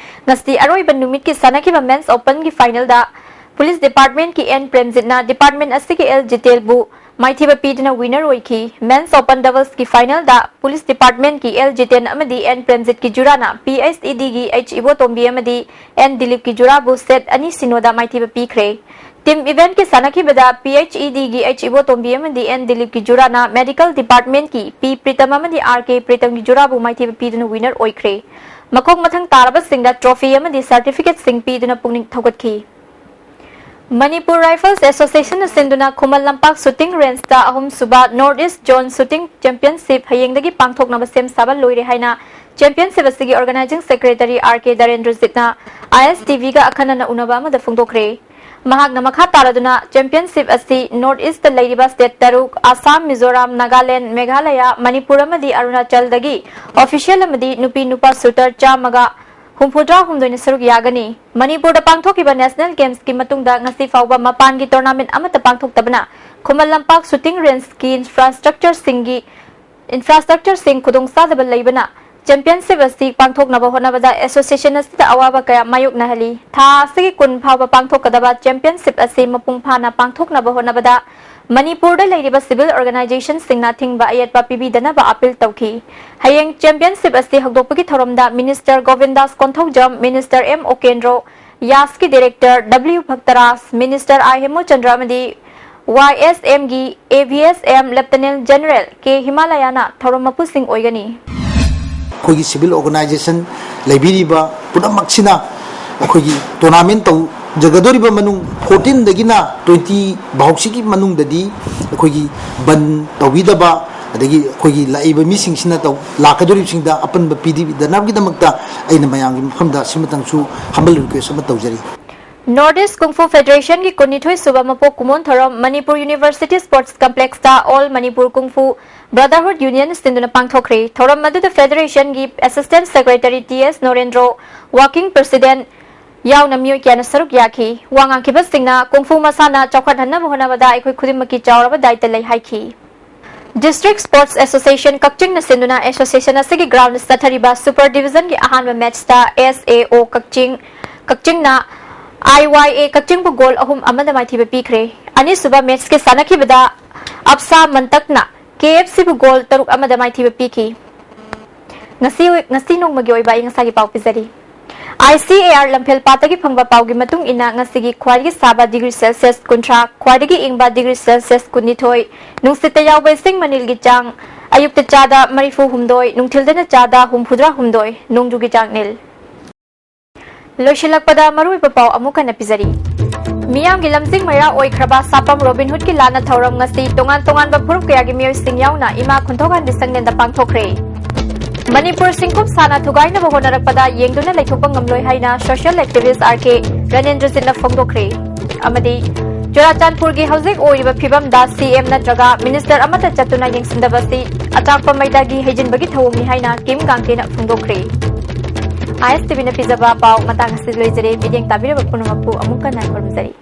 ꯉꯁꯤ ꯑꯔꯣꯏꯕ ꯅꯨꯃꯤꯠꯀꯤ ꯁꯥꯟꯅꯈꯤꯕ ꯃꯦꯟꯁ ꯑꯣꯄꯟꯒꯤ ꯐꯥꯏꯅꯦꯜꯗ ꯄꯨꯂꯤꯁ ꯗꯤꯄꯥꯔꯠꯃꯦꯟꯠꯀꯤ ꯑꯦꯟ ꯄ꯭ꯔꯦꯝꯖꯤꯠꯅ ꯗꯤꯄꯥꯔꯠꯃꯦꯟꯠ ꯑꯁꯤꯒꯤ ꯑꯦꯜ ꯖꯤꯇꯦꯜꯕꯨ ꯃꯥꯏꯊꯤꯕ ꯄꯤꯗꯨꯅ ꯋꯤꯅꯔ ꯑꯣꯏꯈꯤ꯫ ꯃꯦꯟꯁ ꯑꯣꯄꯟ ꯗꯕꯜꯁꯀꯤ ꯐꯥꯏꯅꯦꯜꯗ ꯄꯨꯂꯤꯁ ꯗꯤꯄꯥꯔꯠꯃꯦꯟꯠꯀꯤ ꯑꯦꯜ ꯖꯤꯇꯦꯟ ꯑꯃꯗꯤ ꯑꯦꯟ ꯄ꯭ꯔꯦꯝꯖꯤꯠꯀꯤ ꯖꯨꯔꯥꯅ ꯄꯤ ꯑꯩꯆ ꯏ ꯗꯤꯒꯤ ꯑꯩꯆ ꯏꯕꯣꯇꯣꯝꯕꯤ ꯑꯃꯗꯤ ꯑꯦꯟ ꯗꯤꯂꯤꯞꯀꯤ ꯖꯨꯔꯥꯕꯨ ꯁꯦꯠ ꯑꯅꯤ ꯁꯤꯅꯣꯗ ꯃꯥꯏꯊꯤꯕ ꯄꯤꯈ꯭ꯔꯦ꯫ ꯇꯤꯝ ꯏꯚꯦꯟꯠꯀꯤ ꯁꯥꯟꯅꯈꯤꯕꯗ ꯄꯤ ꯑꯩꯆ ꯏ ꯗꯤꯒꯤ ꯑꯩꯆ ꯏꯕꯣꯇꯣꯝꯕꯤ ꯑꯃꯗꯤ ꯑꯦꯟ ꯗꯤꯂꯤꯞꯀꯤ ꯖꯨꯔꯥꯅ ꯃꯦꯗꯤꯀꯦꯜ ꯗꯤꯄꯥꯔꯠꯃꯦꯟꯠꯀꯤ ꯄꯤ ꯄ꯭ꯔꯤꯇꯝ ꯑꯃꯗꯤ ꯑꯥꯔ ꯀꯦ ꯄ꯭ꯔꯤꯇꯝꯒꯤ ꯖꯨꯔꯥꯕꯨ ꯃꯥꯏꯊꯤꯕ ꯄꯤꯗꯨꯅ ꯋꯤꯅꯔ ꯑꯣꯏꯈ꯭ꯔꯦ꯫ ꯃꯈꯣꯡ ꯃꯊꯪ ꯇꯥꯔꯕꯁꯤꯡꯗ ꯇ꯭ꯔꯣꯐꯤ ꯑꯃꯗꯤ ꯁꯔꯇꯤꯐꯤꯀꯦꯠꯁꯤꯡ ꯄꯤꯗꯨꯅ ꯄꯨꯛꯅꯤꯡ ꯊꯧꯒꯠꯈꯤ꯫ ꯃꯅꯤꯄꯨꯔ ꯔꯥꯏꯐꯜꯁ ꯑꯦꯁꯣꯁꯤꯌꯦꯁꯟꯅ ꯁꯤꯟꯗꯨꯅ ꯈꯨꯃꯟ ꯂꯝꯄꯥꯛ ꯁꯨꯇꯤꯡ ꯔꯦꯟꯖꯇ ꯑꯍꯨꯝꯁꯨꯕ north east zone shooting championship ꯍꯌꯦꯡꯗꯒꯤ ꯄꯥꯡꯊꯣꯛꯅꯕ ꯁꯦꯝ ꯁꯥꯕ ꯂꯣꯏꯔꯦ ꯍꯥꯏꯅ ꯆꯦꯝꯄꯤꯌꯟꯁꯤꯞ ꯑꯁꯤꯒꯤ ꯑꯣꯔꯒꯅꯥꯏꯖꯤꯡ ꯁꯦꯀ꯭ꯔꯦꯇꯔꯤ ꯑꯥꯔ ꯀꯦ ꯗꯔꯦꯟꯗ꯭ꯔꯖꯤꯠꯅ ꯑꯥꯏ ꯑꯦꯁ ꯇꯤ ꯚꯤꯒ ꯑꯈꯟꯅꯅ ꯎꯅꯕ ꯑꯃꯗ ꯐꯣꯡꯗꯣꯛꯈ꯭ꯔꯦ꯫ ꯃꯍꯥꯛꯅ ꯃꯈꯥ ꯇꯥꯔꯗꯨꯅ ꯆꯦꯝꯄꯤꯌꯟꯁꯤꯞ ꯑꯁꯤ ꯅꯣꯔꯠ ꯏꯁꯇ ꯂꯩꯔꯤꯕ ꯁ꯭ꯇꯦꯠ ꯇꯔꯨꯛ, ꯑꯁꯥꯝ, ꯃꯤꯖꯣꯔꯥꯝ, ꯅꯥꯒꯥꯂꯦꯟ, ꯃꯦꯘꯥꯂꯌꯥ, ꯃꯅꯤꯄꯨꯔ ꯑꯃꯗꯤ ꯑꯔꯨꯅꯥꯆꯜꯗꯒꯤ ꯑꯣꯐꯤꯁꯤꯌꯦꯜ ꯑꯃꯗꯤ ꯅꯨꯄꯤ ꯅꯨꯄꯥ ꯁꯨꯇꯔ ꯆꯥꯝꯃꯒ ꯍꯨꯝꯐꯨꯇꯔꯥ ꯍꯨꯝꯗꯣꯏꯅ ꯁꯔꯨꯛ ꯌꯥꯒꯅꯤ꯫ ꯃꯅꯤꯄꯨꯔꯗ ꯄꯥꯡꯊꯣꯛꯈꯤꯕ ꯅꯦꯁꯅꯦꯜ ꯒꯦꯝꯁꯀꯤ ꯃꯇꯨꯡꯗ ꯉꯁꯤ ꯐꯥꯎꯕ ꯃꯄꯥꯟꯒꯤ ꯇꯣꯔꯅꯥꯃꯦꯟꯠ ꯑꯃꯠꯇ ꯄꯥꯡꯊꯣꯛꯇꯕꯅ ꯈꯨꯃꯟ ꯂꯝꯄꯥꯛ ꯁꯨꯇꯤꯡ ꯔꯦꯟꯖꯀꯤ ꯏꯟꯐ꯭ꯔꯥꯁ꯭ꯇ꯭ꯔꯛꯆꯔꯁꯤꯡꯒꯤ ꯏꯟꯐ꯭ꯔꯥꯁ꯭ꯇ꯭ꯔꯛꯆꯔꯁꯤꯡ ꯈꯨꯗꯣꯡꯆꯥꯗꯕ ꯂꯩꯕꯅ ꯆꯦꯝꯄꯤꯌꯟꯁꯤꯞ ꯑꯁꯤ ꯄꯥꯡꯊꯣꯛꯅꯕ ꯍꯣꯠꯅꯕꯗ ꯑꯦꯁꯣꯁꯤꯌꯦꯁꯟ ꯑꯁꯤꯗ ꯑꯋꯥꯕ ꯀꯌꯥ ꯃꯥꯌꯣꯛꯅꯍꯜꯂꯤ꯫ ꯊꯥ ꯑꯁꯤꯒꯤ ꯀꯨꯟ ꯐꯥꯎꯕ ꯄꯥꯡꯊꯣꯛꯀꯗꯕ ꯆꯦꯝꯄꯤꯌꯟꯁꯤꯞ ꯑꯁꯤ ꯃꯄꯨꯡ ꯐꯥꯅ ꯄꯥꯡꯊꯣꯛꯅꯕ ꯍꯣꯠꯅꯕꯗ ꯃꯅꯤꯄꯨꯔꯗ ꯂꯩꯔꯤꯕ ꯁꯤꯚꯤꯜ ꯑꯣꯔꯒꯅꯥꯏꯖꯦꯁꯟꯁꯤꯡꯅ ꯑꯊꯤꯡꯕ ꯑꯌꯦꯠꯄ ꯄꯤꯕꯤꯗꯅꯕ ꯑꯄꯤꯜ ꯇꯧꯈꯤ꯫ ꯍꯌꯦꯡ ꯆꯦꯝꯄꯤꯌꯟꯁꯤꯞ ꯑꯁꯤ ꯍꯧꯗꯣꯛꯄꯒꯤ ꯊꯧꯔꯝꯗ minister Govindas Konthoujam, minister M Okendro, ꯌꯥꯁꯀꯤ director W Bhaktaraj, minister I Hemuchandra ꯑꯃꯗꯤ ꯋꯥꯏ ꯑꯦꯁ ꯑꯦꯝꯒꯤ A V S M lieutenant general K ꯍꯤꯃꯥꯂꯌꯥꯅ ꯊꯧꯔꯝ ꯃꯄꯨꯁꯤꯡ ꯑꯣꯏꯒꯅꯤ꯫ ꯑꯩꯈꯣꯏꯒꯤ ꯁꯤꯚꯤꯜ ꯑꯣꯔꯒꯅꯥꯏꯖꯦꯁꯟ ꯂꯩꯕꯤꯔꯤꯕ ꯄꯨꯝꯅꯃꯛꯁꯤꯅ ꯑꯩꯈꯣꯏꯒꯤ ꯇꯣꯔꯅꯥꯃꯦꯟ ꯇꯧꯖꯒꯗꯧꯔꯤꯕ ꯃꯅꯨꯡ ꯐꯣꯔꯇꯤꯟꯗꯒꯤꯅ ꯇ꯭ꯋꯦꯟꯇꯤ ꯐꯥꯎꯁꯤꯒꯤ ꯃꯅꯨꯡꯗꯗꯤ ꯑꯩꯈꯣꯏꯒꯤ ꯕꯟ ꯇꯧꯕꯤꯗꯕ, ꯑꯗꯒꯤ ꯑꯩꯈꯣꯏꯒꯤ ꯂꯥꯛꯏꯕ ꯃꯤꯁꯤꯡꯁꯤꯅ ꯇꯧ ꯂꯥꯛꯀꯗꯧꯔꯤꯕꯁꯤꯡꯗ ꯑꯄꯟꯕ ꯄꯤꯗꯅꯕꯒꯤꯗꯃꯛꯇ ꯑꯩꯅ ꯃꯌꯥꯝꯒꯤ ꯃꯐꯝꯗ ꯁꯤꯃꯇꯪꯁꯨ ꯍꯝꯕꯜ ꯔꯤꯀ꯭ꯋꯦꯁ ꯑꯃ ꯇꯧꯖꯔꯤ꯫ ꯅꯣꯔꯠ ꯏꯁ ꯀꯨꯡꯐꯨ ꯐꯦꯗꯔꯦꯁꯟꯒꯤ ꯀꯨꯟꯅꯤꯊꯣꯏ ꯁꯨꯕ ꯃꯄꯣꯛ ꯀꯨꯝꯑꯣꯟ ꯊꯧꯔꯝ ꯃꯅꯤꯄꯨꯔ ꯌꯨꯅꯤꯚꯔꯁꯤꯇꯤ ꯁ꯭ꯄꯣꯔꯠꯁ ꯀꯝꯄ꯭ꯂꯦꯛꯁꯇ all Manipur kung fu brotherhood union ꯁꯤꯟꯗꯨꯅ ꯄꯥꯡꯊꯣꯛꯈ꯭ꯔꯦ꯫ ꯊꯧꯔꯝ ꯑꯗꯨꯗ ꯐꯦꯗꯔꯦꯁꯟꯒꯤ assistant secretary T S Norendro, working president ꯌꯥꯎꯅ ꯃꯤꯑꯣꯏ ꯀꯌꯥꯅ ꯁꯔꯨꯛ ꯌꯥꯈꯤ꯫ ꯋꯥ ꯉꯥꯡꯈꯤꯕꯁꯤꯡꯅ ꯀꯨꯡꯐꯨ ꯃꯁꯥꯟꯅ ꯆꯥꯎꯈꯠꯍꯟꯅꯕ ꯍꯣꯠꯅꯕꯗ ꯑꯩꯈꯣꯏ ꯈꯨꯗꯤꯡꯃꯛꯀꯤ ꯆꯥꯎꯔꯕ ꯗꯥꯏꯇ ꯂꯩ ꯍꯥꯏꯈꯤ꯫ ꯗꯤꯁꯇ꯭ꯔꯤꯛ ꯁ꯭ꯄꯣꯔꯠꯁ ꯑꯦꯁꯣꯁꯤꯌꯦꯁꯟ ꯀꯛꯆꯤꯡꯅ ꯁꯤꯟꯗꯨꯅ ꯑꯦꯁꯣꯁꯤꯌꯦꯁꯟ ꯑꯁꯤꯒꯤ ꯒ꯭ꯔꯥꯎꯟꯗ ꯆꯠꯊꯔꯤꯕ ꯁꯨꯄꯔ ꯗꯤꯕꯤꯖꯟꯒꯤ ꯑꯍꯥꯟꯕ ꯃꯦꯠꯆꯇ ꯑꯦꯁ ꯑꯦ ꯑꯣ ꯀꯛꯆꯤꯡ, ꯀꯛꯆꯤꯡꯅ ꯑꯥꯏ ꯋꯥꯏ ꯑꯦ ꯀꯛꯆꯤꯡꯕꯨ ꯒꯣꯜ ꯑꯍꯨꯝ ꯑꯃꯗ ꯃꯥꯏꯊꯤꯕ ꯄꯤꯈ꯭ꯔꯦ꯫ ꯑꯅꯤꯁꯨꯕ ꯃꯦꯠꯆꯀꯤ ꯁꯥꯟꯅꯈꯤꯕꯗ ꯑꯞꯁꯥ ꯃꯟꯇꯛꯅ ꯀꯦ ꯑꯦꯐ ꯁꯤꯕꯨ ꯒꯣꯜ ꯇꯔꯨꯛ ꯑꯃꯗ ꯃꯥꯏꯊꯤꯕ ꯄꯤꯈꯤ꯫ ꯉꯁꯤ, ꯉꯁꯤ ꯅꯣꯡꯃꯒꯤ ꯑꯣꯏꯕ ꯑꯏꯪ ꯑꯁꯥꯒꯤ ꯄꯥꯎ ꯄꯤꯖꯔꯤ꯫ ꯑꯥꯏ ꯁꯤ ꯑꯦ ꯑꯥꯔ ꯂꯝꯐꯦꯜ ꯄꯥꯠꯇꯒꯤ ꯐꯪꯕ ꯄꯥꯎꯒꯤ ꯃꯇꯨꯡ ꯏꯟꯅ ꯉꯁꯤꯒꯤ ꯈ꯭ꯋꯥꯏꯗꯒꯤ ꯁꯥꯕ ꯗꯤꯒ꯭ꯔꯤ ꯁꯦꯜꯁꯤꯌꯁ ꯀꯨꯟꯊ꯭ꯔꯥ, ꯈ꯭ꯋꯥꯏꯗꯒꯤ ꯏꯪꯕ ꯗꯤꯒ꯭ꯔꯤ ꯁꯦꯜꯁꯤꯌꯁ ꯀꯨꯟꯅꯤꯊꯣꯏ, ꯅꯨꯡꯁꯤꯠꯇ ꯌꯥꯎꯕ ꯏꯁꯤꯡ ꯃꯅꯤꯜꯒꯤ ꯆꯥꯡ ꯑꯌꯨꯛꯇ ꯆꯥꯗ ꯃꯔꯤꯐꯨ ꯍꯨꯝꯗꯣꯏ, ꯅꯨꯡꯊꯤꯜꯗꯅ ꯆꯥꯗ ꯍꯨꯝꯐꯨꯇꯔꯥ ꯍꯨꯝꯗꯣꯏ, ꯅꯣꯡꯖꯨꯒꯤ ꯆꯥꯡ ꯅꯤꯜ꯫ ꯂꯣꯏꯁꯤꯜꯂꯛꯄꯗ ꯃꯔꯨꯑꯣꯏꯕ ꯄꯥꯎ ꯑꯃꯨꯛ ꯍꯟꯅ ꯄꯤꯖꯔꯤ꯫ ꯃꯤꯌꯥꯝꯒꯤ ꯂꯝꯖꯤꯡ ꯃꯩꯔꯥ ꯑꯣꯏꯈ꯭ꯔꯕ ꯁꯥꯄꯝ ꯔꯣꯕꯤꯟ ꯍꯨꯗꯀꯤ ꯂꯥꯟꯅ ꯊꯧꯔꯝ ꯉꯁꯤ ꯇꯣꯉꯥꯟ ꯇꯣꯉꯥꯟꯕ ꯐꯨꯔꯨꯞ ꯀꯌꯥꯒꯤ ꯃꯤꯑꯣꯏꯁꯤꯡ ꯌꯥꯎꯅ ꯏꯃꯥ ꯈꯨꯟꯊꯧꯒꯥꯟꯕꯤ ꯁꯪꯂꯦꯟꯗ ꯄꯥꯡꯊꯣꯛꯈ꯭ꯔꯦ꯫ ꯃꯅꯤꯄꯨꯔ ꯁꯤꯡꯀꯨꯞ ꯁꯥꯅ ꯊꯨꯒꯥꯏꯅꯕ ꯍꯣꯠꯅꯔꯛꯄꯗ ꯌꯦꯡꯗꯨꯅ ꯂꯩꯊꯣꯛꯄ ꯉꯝꯂꯣꯏ ꯍꯥꯏꯅ ꯁꯣꯁꯤꯌꯦꯜ ꯑꯦꯛꯇꯤꯚꯤꯁ꯭ꯠ ꯑꯥꯔ ꯀꯦ ꯔꯅꯦꯟꯗ꯭ꯔꯖꯤꯠꯅ ꯐꯣꯡꯗꯣꯛꯈ꯭ꯔꯦ꯫ ꯑꯃꯗꯤ ꯆꯨꯔꯥꯆꯥꯟꯄꯨꯔꯒꯤ ꯍꯧꯖꯤꯛ ꯑꯣꯏꯔꯤꯕ ꯐꯤꯕꯝꯗ ꯁꯤ ꯑꯦꯝ ꯅꯠꯇ꯭ꯔꯒ ꯃꯤꯅꯤꯁꯇꯔ ꯑꯃꯠꯇ ꯆꯠꯇꯨꯅ ꯌꯦꯡꯁꯤꯟꯗꯕ ꯑꯁꯤ ꯑꯆꯥꯛꯄ ꯃꯩꯗꯥꯒꯤ ꯍꯩꯖꯤꯟꯕꯒꯤ ꯊꯧꯑꯣꯡꯅꯤ ꯍꯥꯏꯅ ꯀꯤꯝ ꯒꯥꯡꯇꯦꯅ ꯐꯣꯡꯗꯣꯛꯈ꯭ꯔꯦ꯫ ꯑꯥꯏ ꯑꯦꯁ ꯇꯤ ꯚꯤꯅ ꯄꯤꯖꯕ ꯄꯥꯎ ꯃꯇꯥꯡ ꯑꯁꯤꯗ ꯂꯣꯏꯖꯔꯦ꯫ ꯃꯤꯠꯌꯦꯡ ꯇꯥꯕꯤꯔꯕ ꯄꯨꯝꯅꯃꯛꯄꯨ ꯑꯃꯨꯛ ꯍꯟꯅ ꯈꯨꯔꯨꯝꯖꯔꯤ꯫